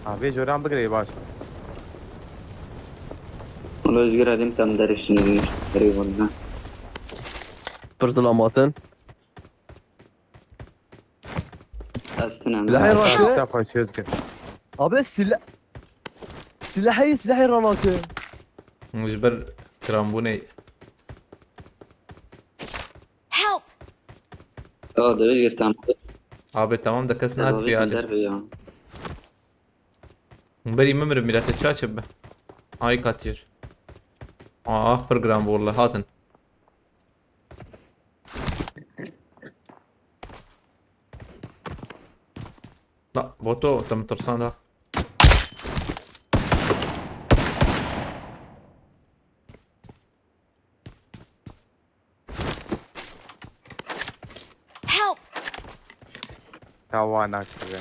Ha, vê joran bigre baş. Wala Özgür, hadi tam derişini bir. Eyvallah. Pir zilamatin. Astın ama. Silahı Ha, rakı. Kafa çözgün. Abi silah. Silahı, silahı ranakı. Ji ber kirambûnê. Help! Tamam, Özgür, tamam. Abi tamam da kes nehat Tabii bir ki Ali. Der ya. Berî min mirim mîratê çaçe be. Ay katîr. Ah pir giran bû wele hatin. La boto te min tirsanda. Help! Tawana kire.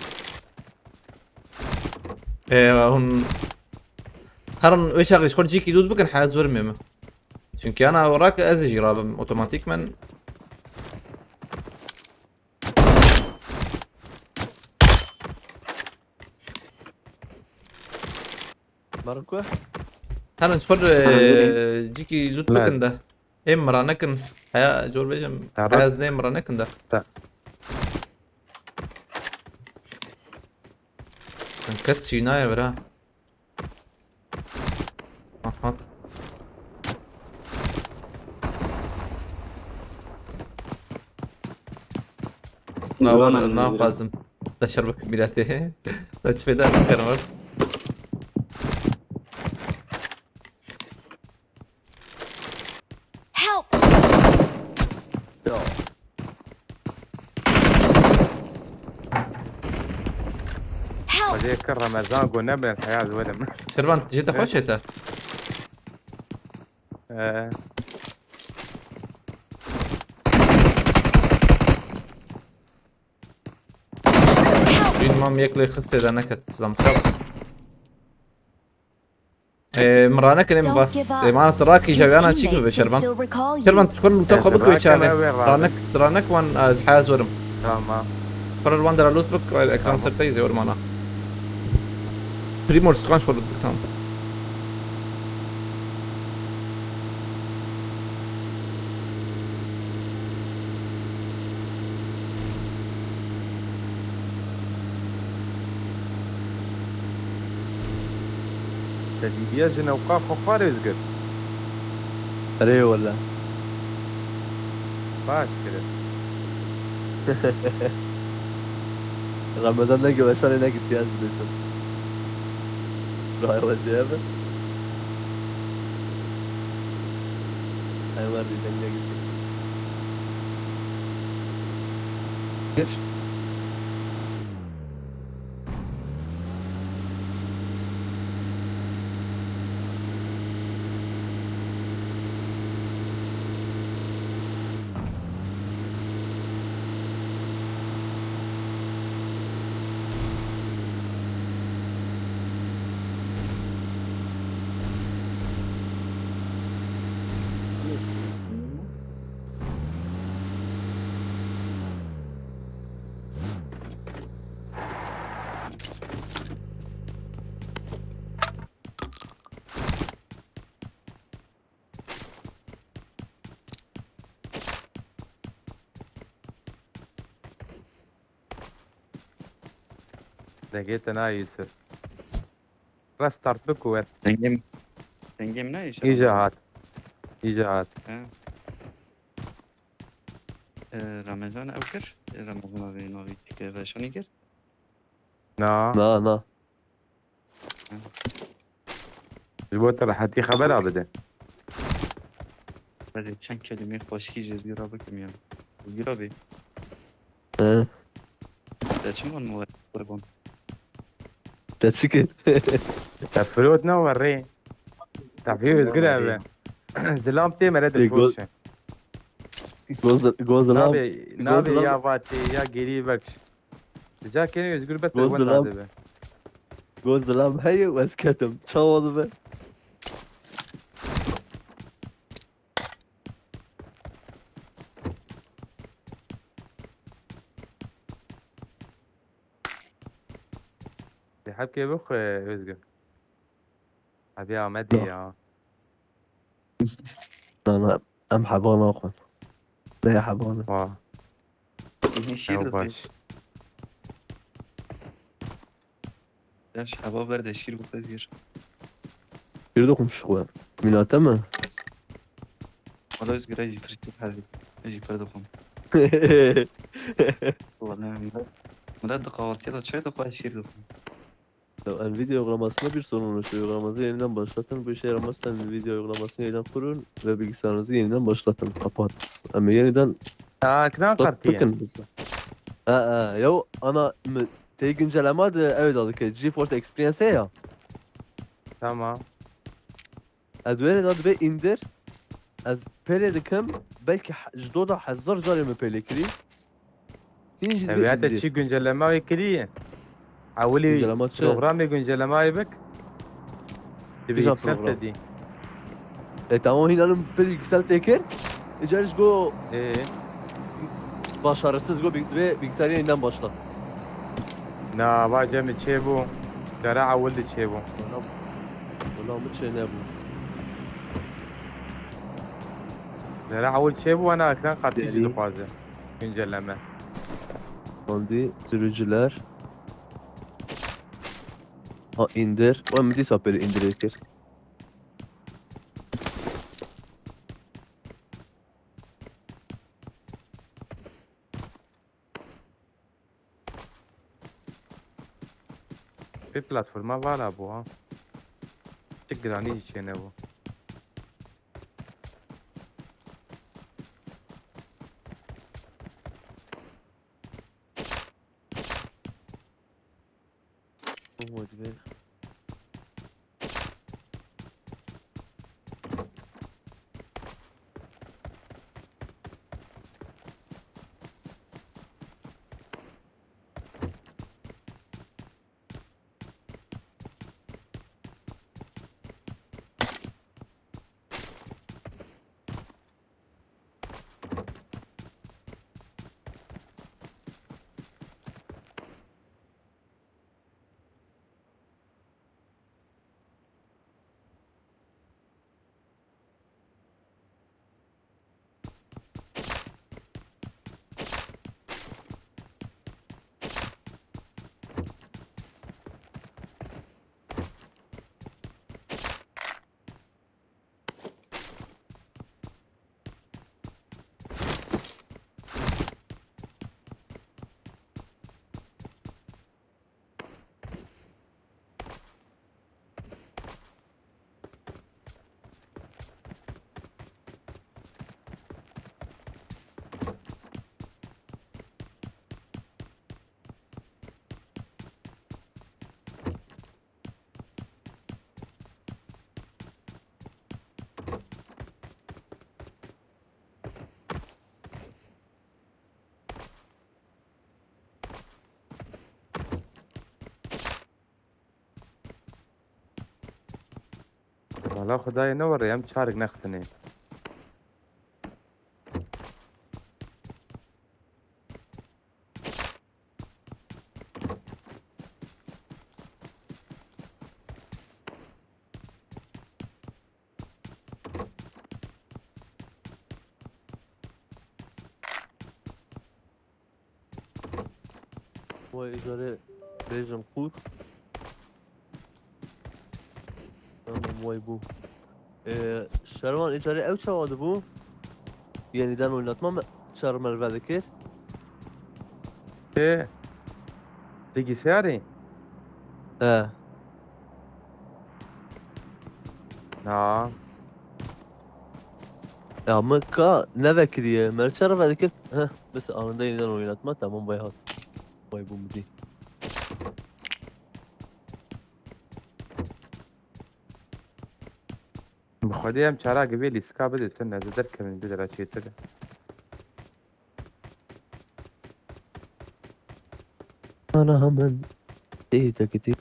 Ee, hûn herin wê çaxê ji xwe cîkî dût bikin, heyaz werim ê min. Çünkü ana rak ez jî rabim otomatikmen. Marco. Herin ji xwe, ee, cîkî loot Ne. bikin de. Ê min ranekin. Heya cor bêjim. Tamam. Heya ez nê min ranekin de. Ta- Kes çînaye vira. Aha. Zaman Lawan alıyor. naxwazim. Te şer bikim mîratê. Te çi fêda dikerim. Help! Ya. Help! Xwedê kir Remezan go nebin heyaz werim. Şervan, jê te xweş e te. Ee, Jîn mam yek lê xistê de neket. Zam xew. Ee, min ranekin ê min bas. Ee, mana tu rakî jawiyana çî bibe Şervan. Şervan, tu xwe lûta xwe bik wê çaxê. Ranek, ranek wan ez heyaz werim. Tamam. Xwe wan dera lût bik, ekran ser te yî zêwer mana. Primor skanç xwe lût bik, tamam. Te dîtiye ji newqa xwe xwarê zgir. Erê wele. Baş kirin. Ramazan ne güveşanê ne gitti ya zibêjim. Raya weziyeme. Hayvan rîden ne gitti. Degê te na Yusuf. Restart bik û wer. Dengê min, dengê min ne îşe? Îja hat. Îja hat. He. Ee, Ramazan ew kir. Ee, Ramazan abi navî tike veşanî kir. Na. Na, na. Ji bo te rehetî xebera bide. Bezê çend kelimê xweşkî ji Özgür abi kim ya. Özgür abi. He. Te çima nû qurban? Te çi kir? Te firot ne werê. Te vî Özgür abi. Zilam tê mere Ê, go-, dipoşe. Goz, goz zilam. Nabê, nabê Goz zilam. Ya vatê ya geri bakış. Rica kene Özgür bet Goz wenda zilam. Dibe. Goz zilam heye û ez ketim. Çawa dibe? Di hebkê bixwe Özgür. Hebê Amedê ya. Na, na, em heba naxwin. Rêya heba ne. Wa. Şîr Ew dixwî. Baş. Yaş heba berde şîr bixwe vîr. Şîr dixwim ji xwe. Mîna te me? Wala ez girê jî pir şîr hebî. Ez jî pir dixwim. Wala min de, min de di kahvaltıya da çay dixwe, şîr dixwim. Ya, en video uygulamasında bir sorun oluştu. Uygulamanızı yeniden başlatın. Bu işe yaramazsa en video uygulamasını yeniden kurun ve bilgisayarınızı yeniden başlatın. Kapat. Ama yeniden Aa, ekran kartı ya. Bakın bize. Ha, ha, ya ana mi, te güncelleme de evet aldı ki GeForce Experience ya. Tamam. Ez wê re dibe indir. Ez pêlê dikim, belkî he-, ji do da hezar carê min pêlê kirî. Hîn jî dibe Ev hete indir. Çi güncelleme wê kirî? Ewilî Güncelleme çi? Programê güncelleme wê bik. Dibe Kîjan yüksel program? Te dî. E, tamam, hîn alim pir yüksel tê kir. Îcar ji go Ee. Başarısız go bi-, dibe bilgisayarı yeniden başlat. Na, va cem çêbû. Cara ewil de çêbû. Wala, wala min çênebû. Zere ewil çêbû, ana ekran kartı jî Deri. Dixwaze. Güncelleme. Fondî, sürücüler. Ha, indir. Wa min dîsa pêlê indirê kir. Vê platforma vala bû ha. Çi giranî jî çênebû. Hadi be. Wala Xwedayê ne were em çarek nexsinê. Vay, îcarê bêjim qûr. Tamam, vay bû. Ee, Şervan, îcarê ew çawa dibû? Yeniden oynatma mı çar melve dikir? Ee, bilgisayarı? He. Ha. Ya mı ka ne vekiriye? Merçer ve dikir. Heh, mesela anında yeniden oynatma. Tamam, bay hat. Bay bu mu değil? Hadi em çara gibi lîstika bide tu ne derkevin bide ra çêtir. Ana hemen değil de gideyim.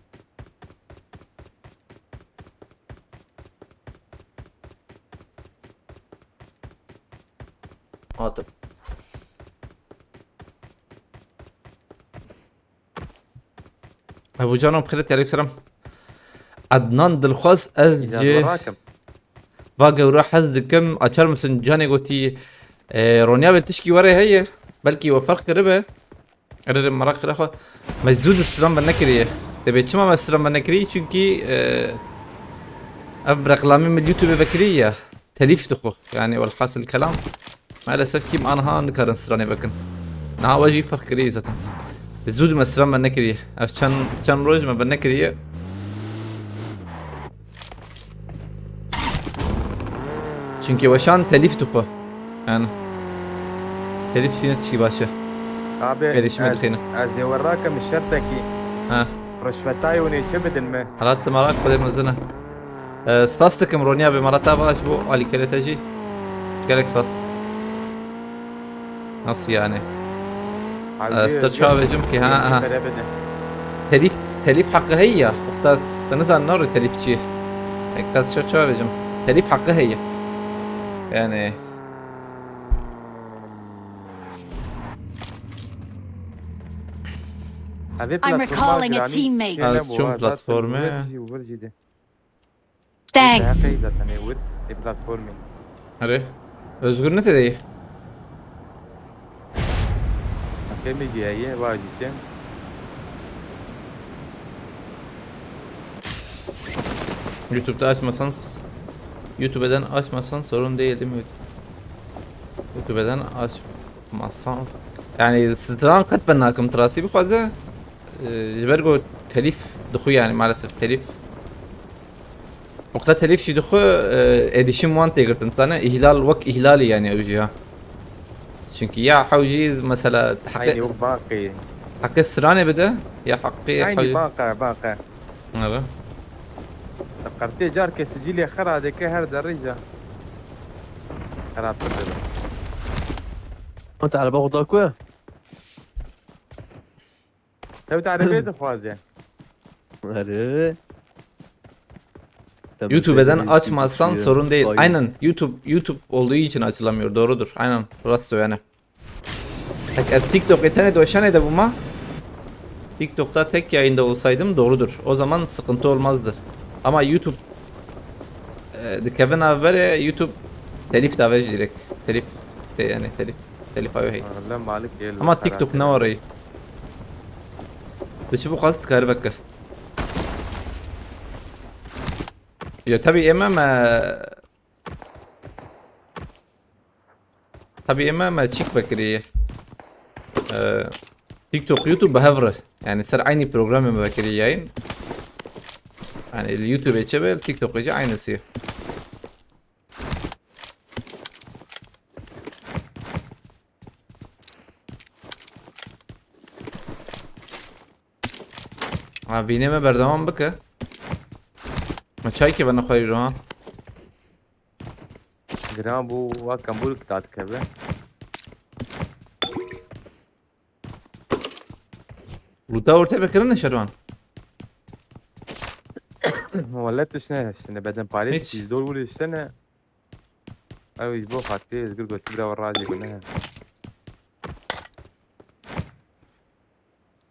Hatim. Ebu Canan Xelet, aleyküm selam. Adnan Dilxwaz, ez Îcar ji birakim. va gewra hez dikim. Açar mısın? Canê gotî, e, Ronya ve tişkî were heye. Belkî we ferq kiribe. Erê, meraq kire xwe. Me zû di stran ve nekiriye. Debe çima me stran ve nekiriye? Çünkü, e, ev reklamî min YouTube ve kiriye ya. Telîf dixwe. Yani welhasil kelam. Maalesef kîm anha nikarin stranê vekin. Niha we jî ferq kiriye zaten. Zû di me stran ve nekiriye. Ev çend, çend roj me ve nekiriye. Çünkü weşan telîf dixwe. Yani. Telîf şîne tişkî baş e. Abi Gelişme ez, dixîne. ez ê we rakim şertekî. Ha. Rişvetayê hûn ê çi bidin me? Halat te merak xwedê mezin e. Ee, spas dikim Ronya be, mara te va ji bo alîkere te jî. Gelek spas. Nasıl yani? Abi, Ee, ser çawa bêjim ki, ha, ha. Pere bide. Telîf, telîf hakkı heye ya. Wexta te nizan nare telîf çi ye. Ek, ez ser çawa bêjim. Telîf hakkı heye. Yani Evê I'm platforma recalling a giranî teammate. têne Az bû, çûm ha, platformê. Zaten wir jî, wir jî de. Thanks. Heyî zaten ê wir ê platformê. Erê. Özgür ne dedi? Hekê mi jî heye, va jî te. YouTube'da açmasanız, YouTube'dan açmasan sorun değil, değil mi? YouTube'dan açmasan. Yani stran qet ben nakim trasî bixwaze. Ee, ji ber ku telîf dixwe yani maalesef telîf. Wexta telîf jî dixwe, e, êdîşim wan tê girtin. Zane îhlal wek îhlalî yani ew jî ha. Çünkü ya hew jî mesela Aynı heqê, yok baqê. heqê stranê bide ya heqê hew Aynı jî. baqê, baqê. Nere? Qertê carkê sicilê xera dike her derî ja. Xerabtir dibe. Anta araba xuda ku? Ew te erebê dixwaze. Erê. YouTube'dan açmazsan sorun değil. Aynen. YouTube, YouTube olduğu için açılamıyor. Doğrudur. Aynen. Rast söylene. Ek, e, TikTok etene doşane de buma. TikTok'ta tek yayında olsaydım doğrudur. O zaman sıkıntı olmazdı. Ama YouTube, e, dikevin avere YouTube telif davej direkt. Telif de yani telif. Telif ayo hey. Lan malik gel. Ama TikTok ne orayı? Dışı bu kadar tıkarı bakı. Ya tabii emem, e, tabii emem, e, çik bakırı. E, TikTok, YouTube behevre. Yani ser aynı programı bakırı yayın. Yani YouTube'e çevel, TikTok'e aynısı. Ha, bînê me berdewam bike. Me çay ke bana xweyî ro ha. Giran bû, wa kembûrik dadikeve. Luta ortaya vekirin şerwan. Wele tişt ne, şimdi beden parê Hiç. Biz dol vurdu işte ne. Ew ji bo xatirê Özgür gotiye bira we razî bû ne.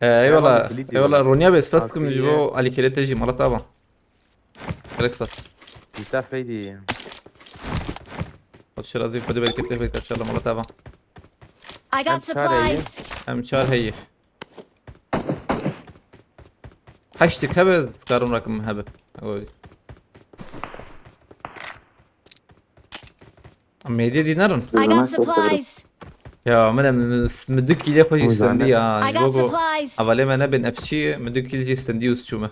Ee, eyvallah. Kilît Eyvallah. diyor. Ronya be, spas Spas dikim ji diye. bo alîkere te jî, mala te ava. Gelek spas. Lîta feydî. Xwedê razî, Xwedê bereketê bike inşallah, mala te ava. I got Em çare ye. supplies. Em çar heye. Heştik hebe, dikarim rakim hebe. Oy. Medya dinarin. I got supplies. Ya, min em, min du kîlê xwe jî Hûn zane. stendî ya. I Ji got bo ku supplies. hevalê me nebin efçî, min du kîl jî stendî û çûme.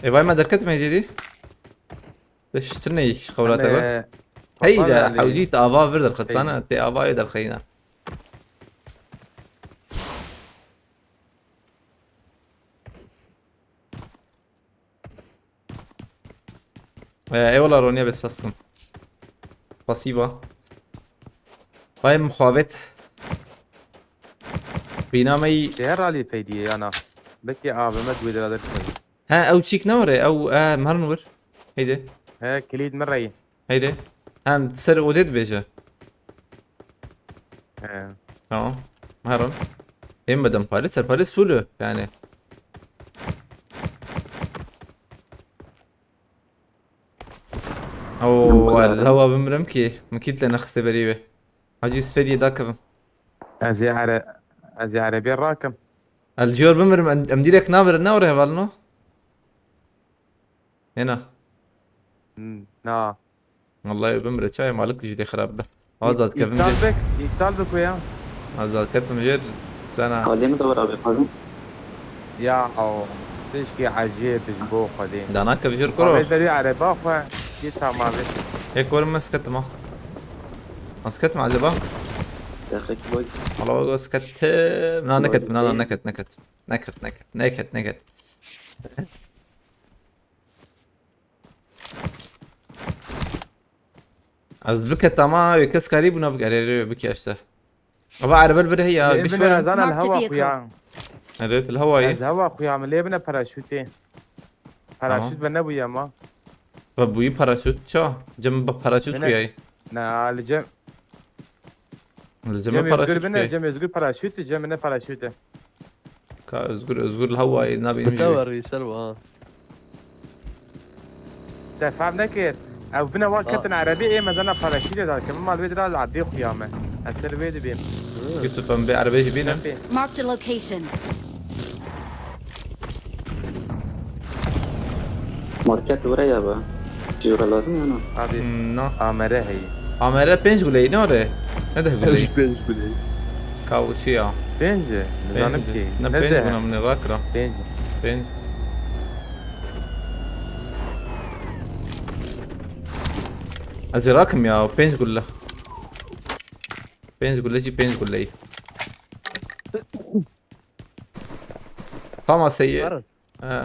Ê, vay me derket Medya dî. Diştine xewra te got. Em, Hey Papa de, Veli. hewcî te ava vir derxisana, Hey. Te avayê derxeyna. Eyvallah Ronya, bes pasım. Pasiva. Vay muhabbet. Bina me yî. Tê her alî peydiyê yana. Belkî A V M wê dira derkevin. Ha, ew çîk ne were, ew, e, merin wir. Heydi. He, kilîd min reyî. Heydi. Hem ser odê dibêje. He. Tamam. Merin. Em bedem pale, ser pale sulu yani. Oo, ez hewa bimrim ki. Min kît le nexiste berî wê. Hacî Sferiye dakevim. Ez ê ere... Ez ê erebê rakim. El ciyor bimirim, em, em direk namirin, ne oraya hevalno? Hena. Hmm, na. Vallahi bimre çay malik jî de xirab be. Azad kevin İptal jê. Bek, iptal bek ya. Azad ketim jê sana. Xalê min de were abi xalê. Ya o. Tişkî ecêb ji bo Xwedê. Dana kev jir kuro. Xwedê derî ereba xwe. Yê tamamê. Ek orim mes ketim ha. Mas ketim acaba? Deqek boy. Allah bak mas ketim. Na ne ketim, na na ne ket, ne ket. Ne ket, ne ket, ne ket, ne ket. Ez biket ama wê kes karî bûna bik-, erê, erê, bike işte. Ava erebel bire heya, Lê biş bine verin. ez ana Marked hewa vehicle. xuya. Erê, til hewayê. Ez hewa xuya, min lê bine paraşûtê. Paraşût Tamam. ve nebûye ma. Ve bûyî paraşût, ça? Cem bi paraşût Bine. Xuyayî. Na, li Cem. Li Cem Cem paraşût Özgür bine, Xuyayî. Cem Özgür paraşût, Cem ne paraşût e. Ka Özgür, Özgür li hewayê nabînim Bi jî. te werî ser wa. Te fam nekir. Ew bine wa ketin erebê ê mezana paraşûtê da ke. Min mal vê dira li erdê xuya me. Ez ser vê dibêm. Yusuf em bê erebê jî bînin. Pê. Marked a location. Market were ya be. Jî were lazim ya na. Abi. Hmm, na. Amere heyî. Amere pênc guleyî ne ore? Ne deh guleyî? Pênc guleyî. Ka û çi ya? Pênc e. Nizanim Pênc. ki. Ne Ne pênc deh. bûna min rakira. Pênc. Pênc. Ez ê rakim ya, pênc gulle. Pênc gulle jî pênc gulleyî. Tamam seyir. Var. He.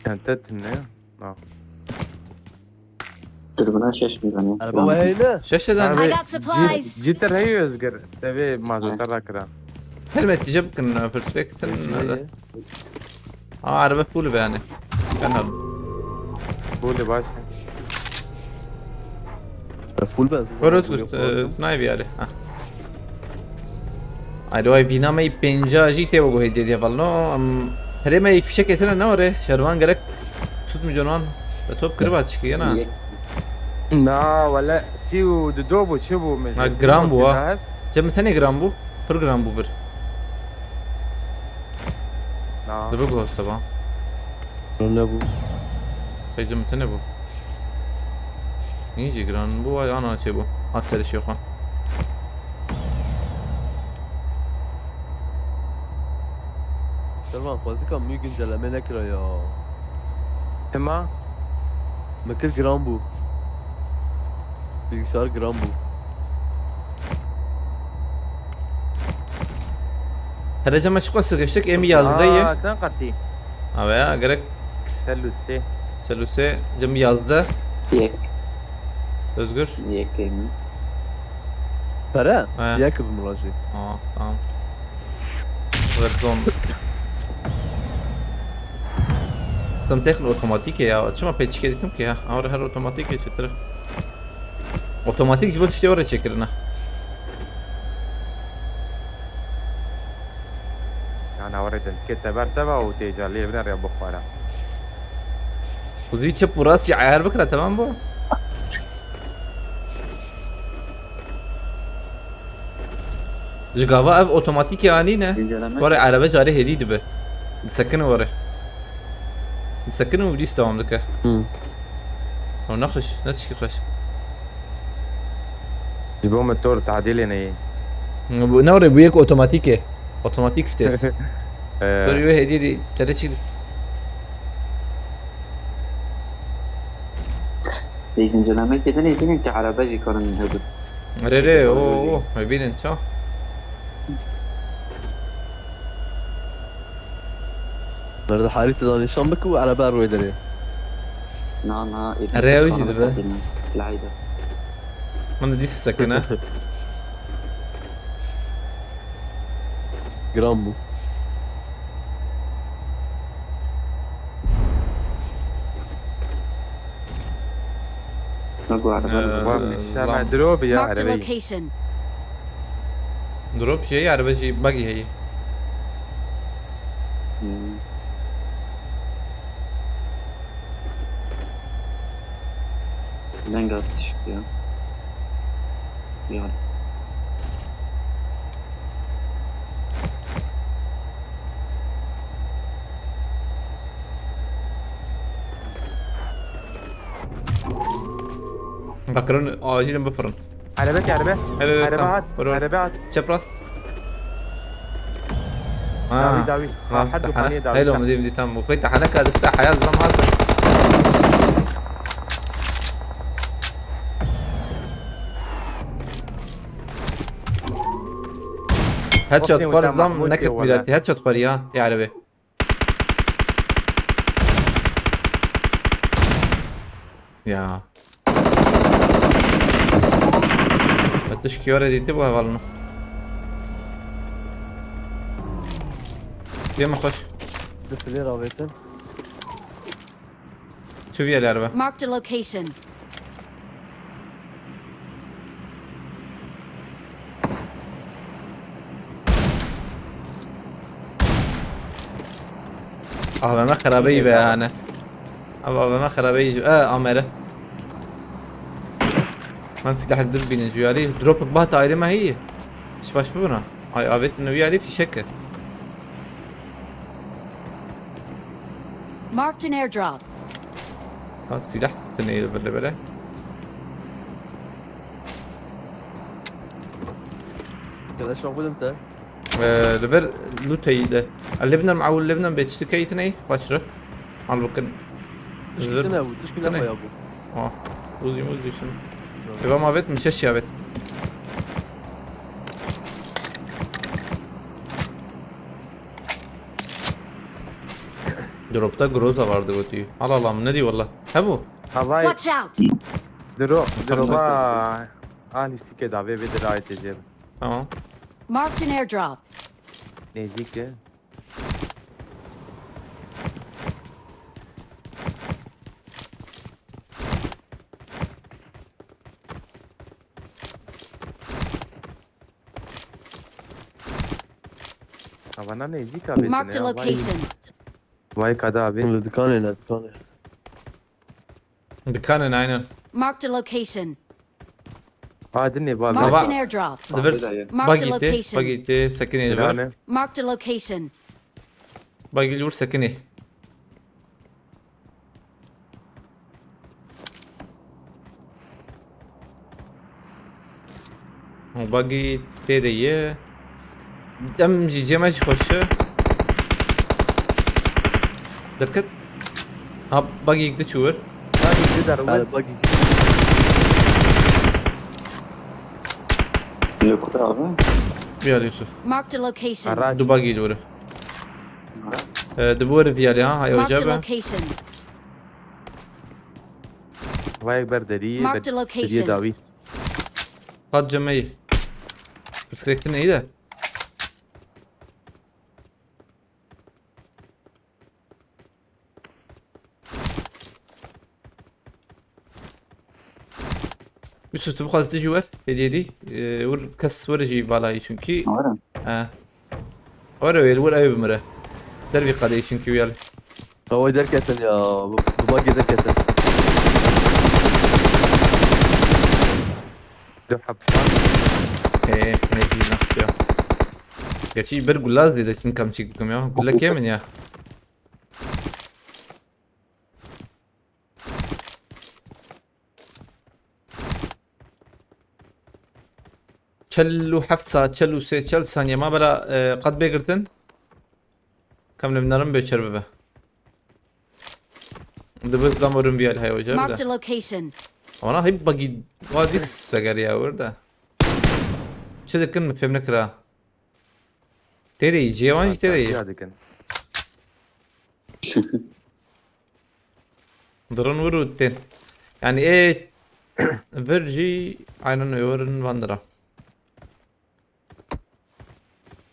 Çente tune. Ha. Dürbüne şeş bin tane. Erba we heyne. Şeş de Abi, ne? I got supplies. Jitir heyî Özgür. Tevê mazota rakira. Helmet tije bikin, perspektin. Aa, araba full be yani. Ben aldım. Böyle baş. Full ben. Were Özgür, e, tunayê biyare. Ha. Ay, do ay vîna me pênca jî tê bo hediye diye balno. Em, herê me fişek etine ne were? Şervan gerek sut milyonan ve top kiriba çikiye na. Yek. Na, wele sî û du bû, çi bû min? Ha, gram bû, ha. Cem tenê gram bû. Pir gram bû vir. Na. Dibi gosta ba. Ne bu? Pey Cem tenê bû. Nî jî giran bû, ay ana çê bû. Hat serê şêxan. Selman, xwezika min güncelleme nekira ya. Tima? Min kir giran bû. Bilgisayar giran bû. Hele Cem çiqas geçtik, em yazdeh ye. Aa, sen qatî. Abi ya, gerek Sel û sê. Sel û sê, Cem yazdeh. Yek. Özgür. Yek mi? Pere? He. Yek bi mirajî. Aa, tamam. Red zone. Tam tekn otomatik ya. Çima pêçike dikim ki ha? Ama her otomatik ya çetir. Otomatik ji bo tiştê oraya çekirine. Yani oraya dikkat teber teva û têca lê bine rê bixwara. Kuzî çep û rast jî ayar bikira, tamam bu. Ji gava ev otomatik ya anî ne? Güncelleme. Were erebe carê hêdî dibe. Disekine were. Disekine û dîs devam dike. Hı. O ne xweş, ne tişkî xweş. Ji bo motor tadîlê neyê. Bu ne were, bu yek otomatik e. Otomatik vites. Ee, Dur, wê hêdî dî, tere çî. Pê güncelleme kedinê bînin ki erebe jî karin hebin. Re re, o, o, me bînin, ça? Merda harî te da nîşan bike û erebe rûyê derê. Na, na, êdî Rêya wî jî dibe. Leyda. Min dî sekine. Giran bû. Nago araba. Ee, Bak, inşallah lam. Drop ya Marked a araba. Location. Drop şey, araba şey, buggy heye. Hmm. Leng atış ya. Ya. Bakirin, acilin bifirin. Araba ki araba. Hele, hele, Araba tamam. At. Vur, vur. Araba at. Çapraz. Dawi, dawi. Ha, rast, her du ha. Paniye dawi. Hele, tamam. Midi, midi, tamam. Bu kayıt hane kadar da hayal zaman hazır. Headshot. Okey, var tamam, lan, okey, naked valla. Mirati. Headshot var ya. Ya Rabbi. Ya. Tişkî were dîtî bu hevalino. Dê min xweş. Di filê ravêtin. Çi viye ler be? Marked a location. A V M xerabe yî be yani. Abi A V M xerabe yî. E, amere. Ben silah dur binin juyali. Drop bah ayrı mı iyi? Hiç baş mı buna? Ay, avet ne juyali fişek. Marked an airdrop. Ha, silah. Te neydi böyle böyle? Keleş yok dedim te. Ee, li ber lûteyî de. Lê binan, ew lê binan bê tiştî keyî tineyî? Xweş re. Al bikin. Tiştî tine bû, tiştî ne xweya bû. Ah, uzî muzî şunu. Eva mavet mi? Şeş yavet. Dropta Groza vardı gotiyi. Al Allah'ım, ne diyor valla? He bu? Havai. Watch out! Dro, droba. Ani sike da ve ve de rahat eder. Tamam. Marked an airdrop. Neyse ki. Havana neyse ki abi. Marked a location. Vay kada abi. Li dikanê ne dikanê. Dikanê ne, aynen. Marked a location. Ha, dinê, bak. Marked an airdrop. Li vir bagî tê, bagî tê, sekinê li vir. Marked a location. Bagî li vir sekinê. Bagî tê de ye. Em jî cê me jî xweş e. Derket. Ha, bagî yek diçû wir. Bagî di der wir. Bagî. Li ku abi? Viyal Yusuf. Marked a location. Du bagî li wir. Ee, di bu wir viyalê ha, hay ocabe. Marked a location. Vayek ber derî, ber deriyê dawî. Qat cemeyî. Pirsgirêk din iyi de. Yusuf, tu bixwazî tu jî wer, hêdî hêdî. Ee, wir kes were jî balayî çünkü. Were. He. Were wê, wir ew bimire. Dervî qadeyî çünkü wî yalî. Tawayî derketin ya. Bu, bu bagê derketin. Dört hap. Ee, ne diyeyim ya. Gerçi bir gulaz dedi, şimdi kamçık bikim ya. Gule kemin ya. Çel û heft saet, çel û sê, çel saniye ma bela, e, qat bê girtin. Kam li vinarin bê çer bibe. Di biz da morin viyal hay oca bile. Marked a location. Ama hep bagi vadis veger ya orada. Çi dikin mi fêm nekira. Têde yî, cêwan jî têde yî. Taksiya dikin. Dirin wir û tên. Yani ê vir jî aynen ê wirin van dira.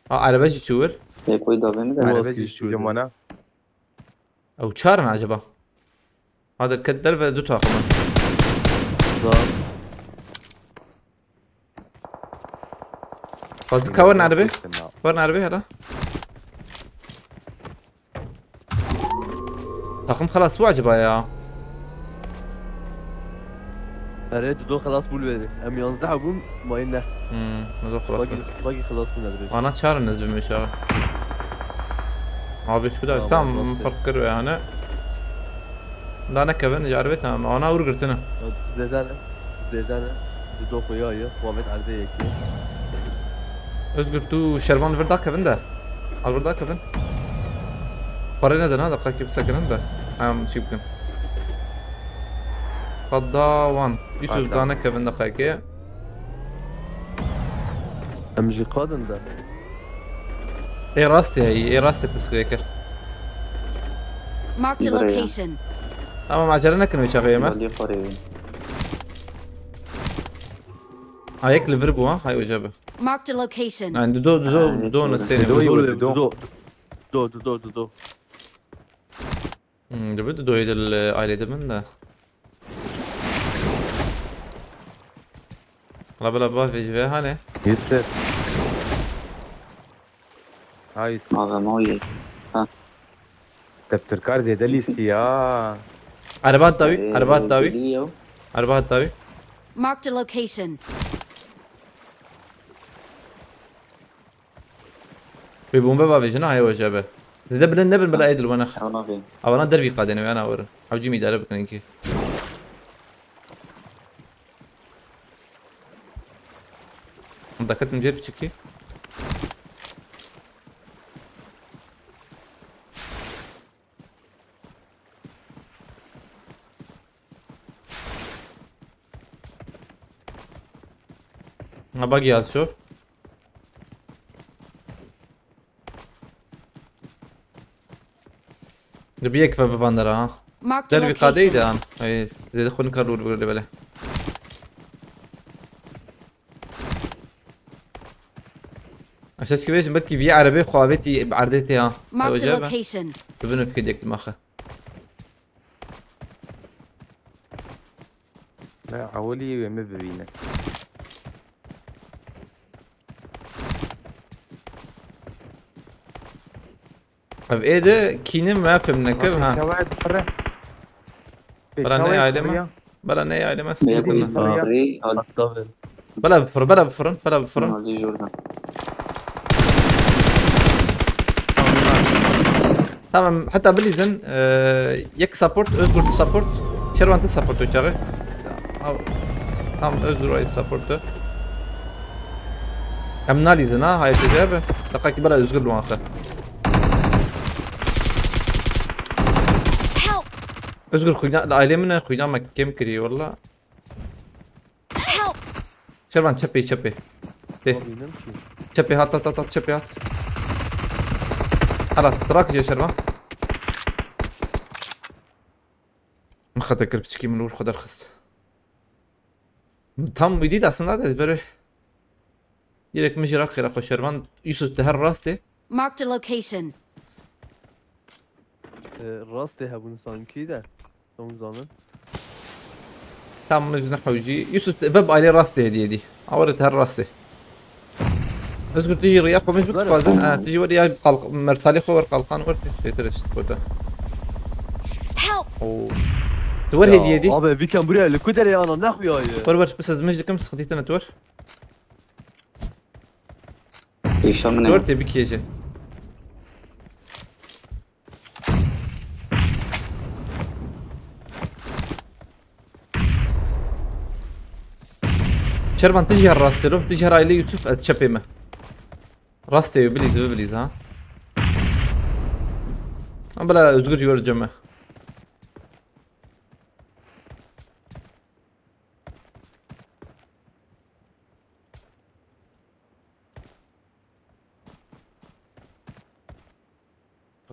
Ha, erebe jî çû wir. Ê koy davê min de. Erebe jî çû wir. Ew çar in acaba? Ha, derket derve du taxim in. Fazla ka werin erebe. Werin erebe hele. Takım xelas bû acaba ya? Erê, Dido xelas bû li wê. Em yanzdeh bûn, mayîn neh. Hmm, Dido xelas bû. Bagi xelas bû nedibê. Ana çar in ez bimê çağı. Abi şu kadar. Tamam, tamam, fark kir yani. Da nekevin, caribê tamam. Ana ur girtine. Zêde ne. Zêde ne. Dido xuya ye. Xwavêt erdê yekê. Özgür, tu şervan vir da kevin de. Al vir da kevin. Parê nedin ha, deqekê bisekinin de. Em çî bikin. Qada wan. Yusuf, dane kevin deqekê. Em jî qadin de. Ê rastê heyî, ê rastê pirsgirêk e. Marked a location. Tamam, acele nekin wê çaxê me. Balî xwarê wê. Ha, yek li vir bû ha, hay oje bi. Marked a location. Yani Dido, Dido, Dido ne sêne. Dido, Dido, Dido. Dido, Dido, Dido. Hmm, Dido, Dido yê dil, e, ailede min de. Hala bela bavê ji vê hane. Yusuf. Ha Yusuf. Mave moyê. Ha. Teptirkar zêde lîstî ya. Araba hat dawî, araba hat dawî. Geliyor. Araba hat dawî. Marked a location. Wê bombe bavêjin, ha, hewa jebe. Zêde bilind nebin, bila ê dil wena. Ew nabê. Avana dervî qadêne, wê ana werin. Hewcî îdare bikin ki. Him daketin cê piçikî. Ha, bagi hat şo. Li bir yek ve bivandira ha. Marked a location. Der bir kadeydi an. Hayır. Zede xwe nikar lûr bigire bele. Esas ki vêjin belkî vî erebê xwe avêtî bi erdê tê ha. Marked a location. Bibin ötke dek dimaxe. Ne, ewilî wê min bibîne. Ev ê de kînim me fêm nekiv ha. Pêşawê dixire. Bela ne aileme. Bela ne aileme. Bela bifir, bela bifirin, bela bifirin. Tamam, heta bilîzin, e, yek support, Özgür tu support, Şervan tu support o çağı. Tamam, Özgür o support o. Em nalîzin ha, hayır şey be. Dakika ki bela Özgür luanse. Özgür xwîna, li ailê min e, xwîna me kêm kiriye walla. Şervan çepê, çepê. Tê. Çepê hat, hat, hat, hat, çepê hat. Hala, trak jê Şervan. Min xete kir piçikî min û xwe derxist. Tam wî dît aslında de verê. Direkt min jî raqî raqo Şervan. Yusuf te her rastê. Marked a location. E, rastê hebûn sankî de. Tom zanin. Tam min ji ne hewcî. Yusuf te veb ailê rastê hediye dî. Awere te her rastê. Özgür tu jî riya xwe min ji bixwazin. Ha, tu jî wer ya qalq-, mertalê xwe wer qalqan wer tu fêtir işte burada. Help! Oo. Tu wer hediye dî. Abi, vî kem buraya li ku derê ana ne xuyaye? Wer wer, biz ez min ji dikim sıkıntı tine tu wer. Pêşa min e. Dört de bir kêje. Şervan, tu jî her rastê lo, tu jî her ailê Yusuf, ez çepê me. Rastê yo, bilîz, bilîz ha. Ama bila Özgür jî wer ceme.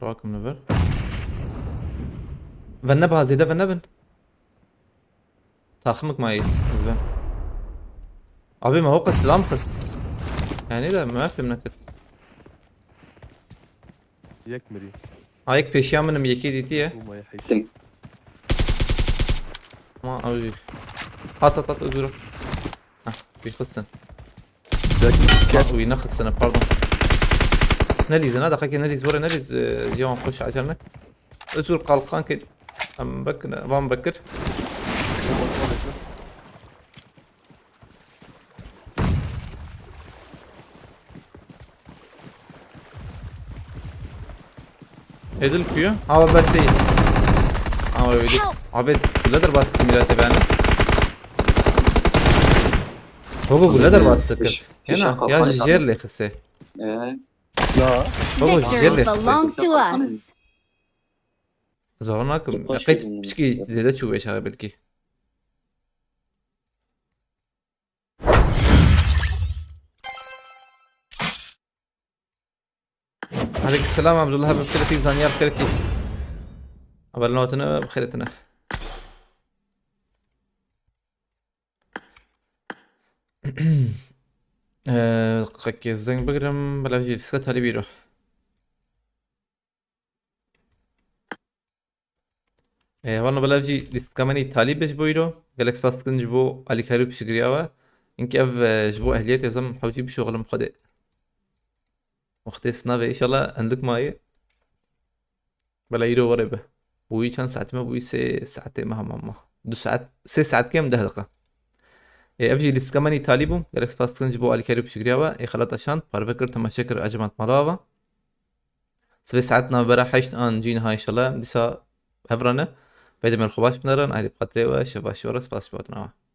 Rakim li vir. Ve ne ba zêde ve nebin. Taximik mayî ez ben. Abi me hoqa silam xist. Yani de me fêm nekir. Yek mirî. Ha yek pêşiya min im, yekê dîtiye. Bû me yehîş. Ama abi. At at at özür. Hah, bir xistin. Yek. Uy ne xistin, pardon. Ne lîzin ha, daxakê ne lîz vore ne lîz, e, yawan xweş acelne. Özür kalkan ki. Em bekir, van bekir. Edil kuyu. Ama ben değil. Ama öyle. Help! Abi kule der bastı millet efendim. Baba kule der bastı kır. Yana ya jer lexisi. La. Baba Victory jer lexisi. Belongs to us. Zoruna kım. Kayıt pişki zede çubuğu aşağı belki. Aleyküm selam Abdullah, bi xêretî, Zanyar bi xêretî. Haber notine bi xêretine. Eee, qekê zeng bigirim, bila jî lîska talî bîro. Ee, vano bela jî lîstika me nî talîb e ji bo îro. Gelek spas dikin ji bo alîkarî û piştgiriya we. Hinkî ev, e, ji bo ehliyetê zim hewcî bişoxilim xwedê. Wextê sinavê, înşallah endik mayê. Bela îro were be. Bûyî çend saet me bûyî? Sê saetê me hema me. Du saet, sê saet kem deh deqa. Ee, ev jî lîstika me nî talîb bû. Gelek spas dikin ji bo alîkarî û piştgiriya we. Ê xelat aşand, parve kir, temaşe kir, ecmat mala we. Sibê saet navbera heşt an cî niha înşallah dîsa hevrane. Peyde me xwe baş binerin, ayrî bi xatirê we, şev baş we, spas ji bo hatina we.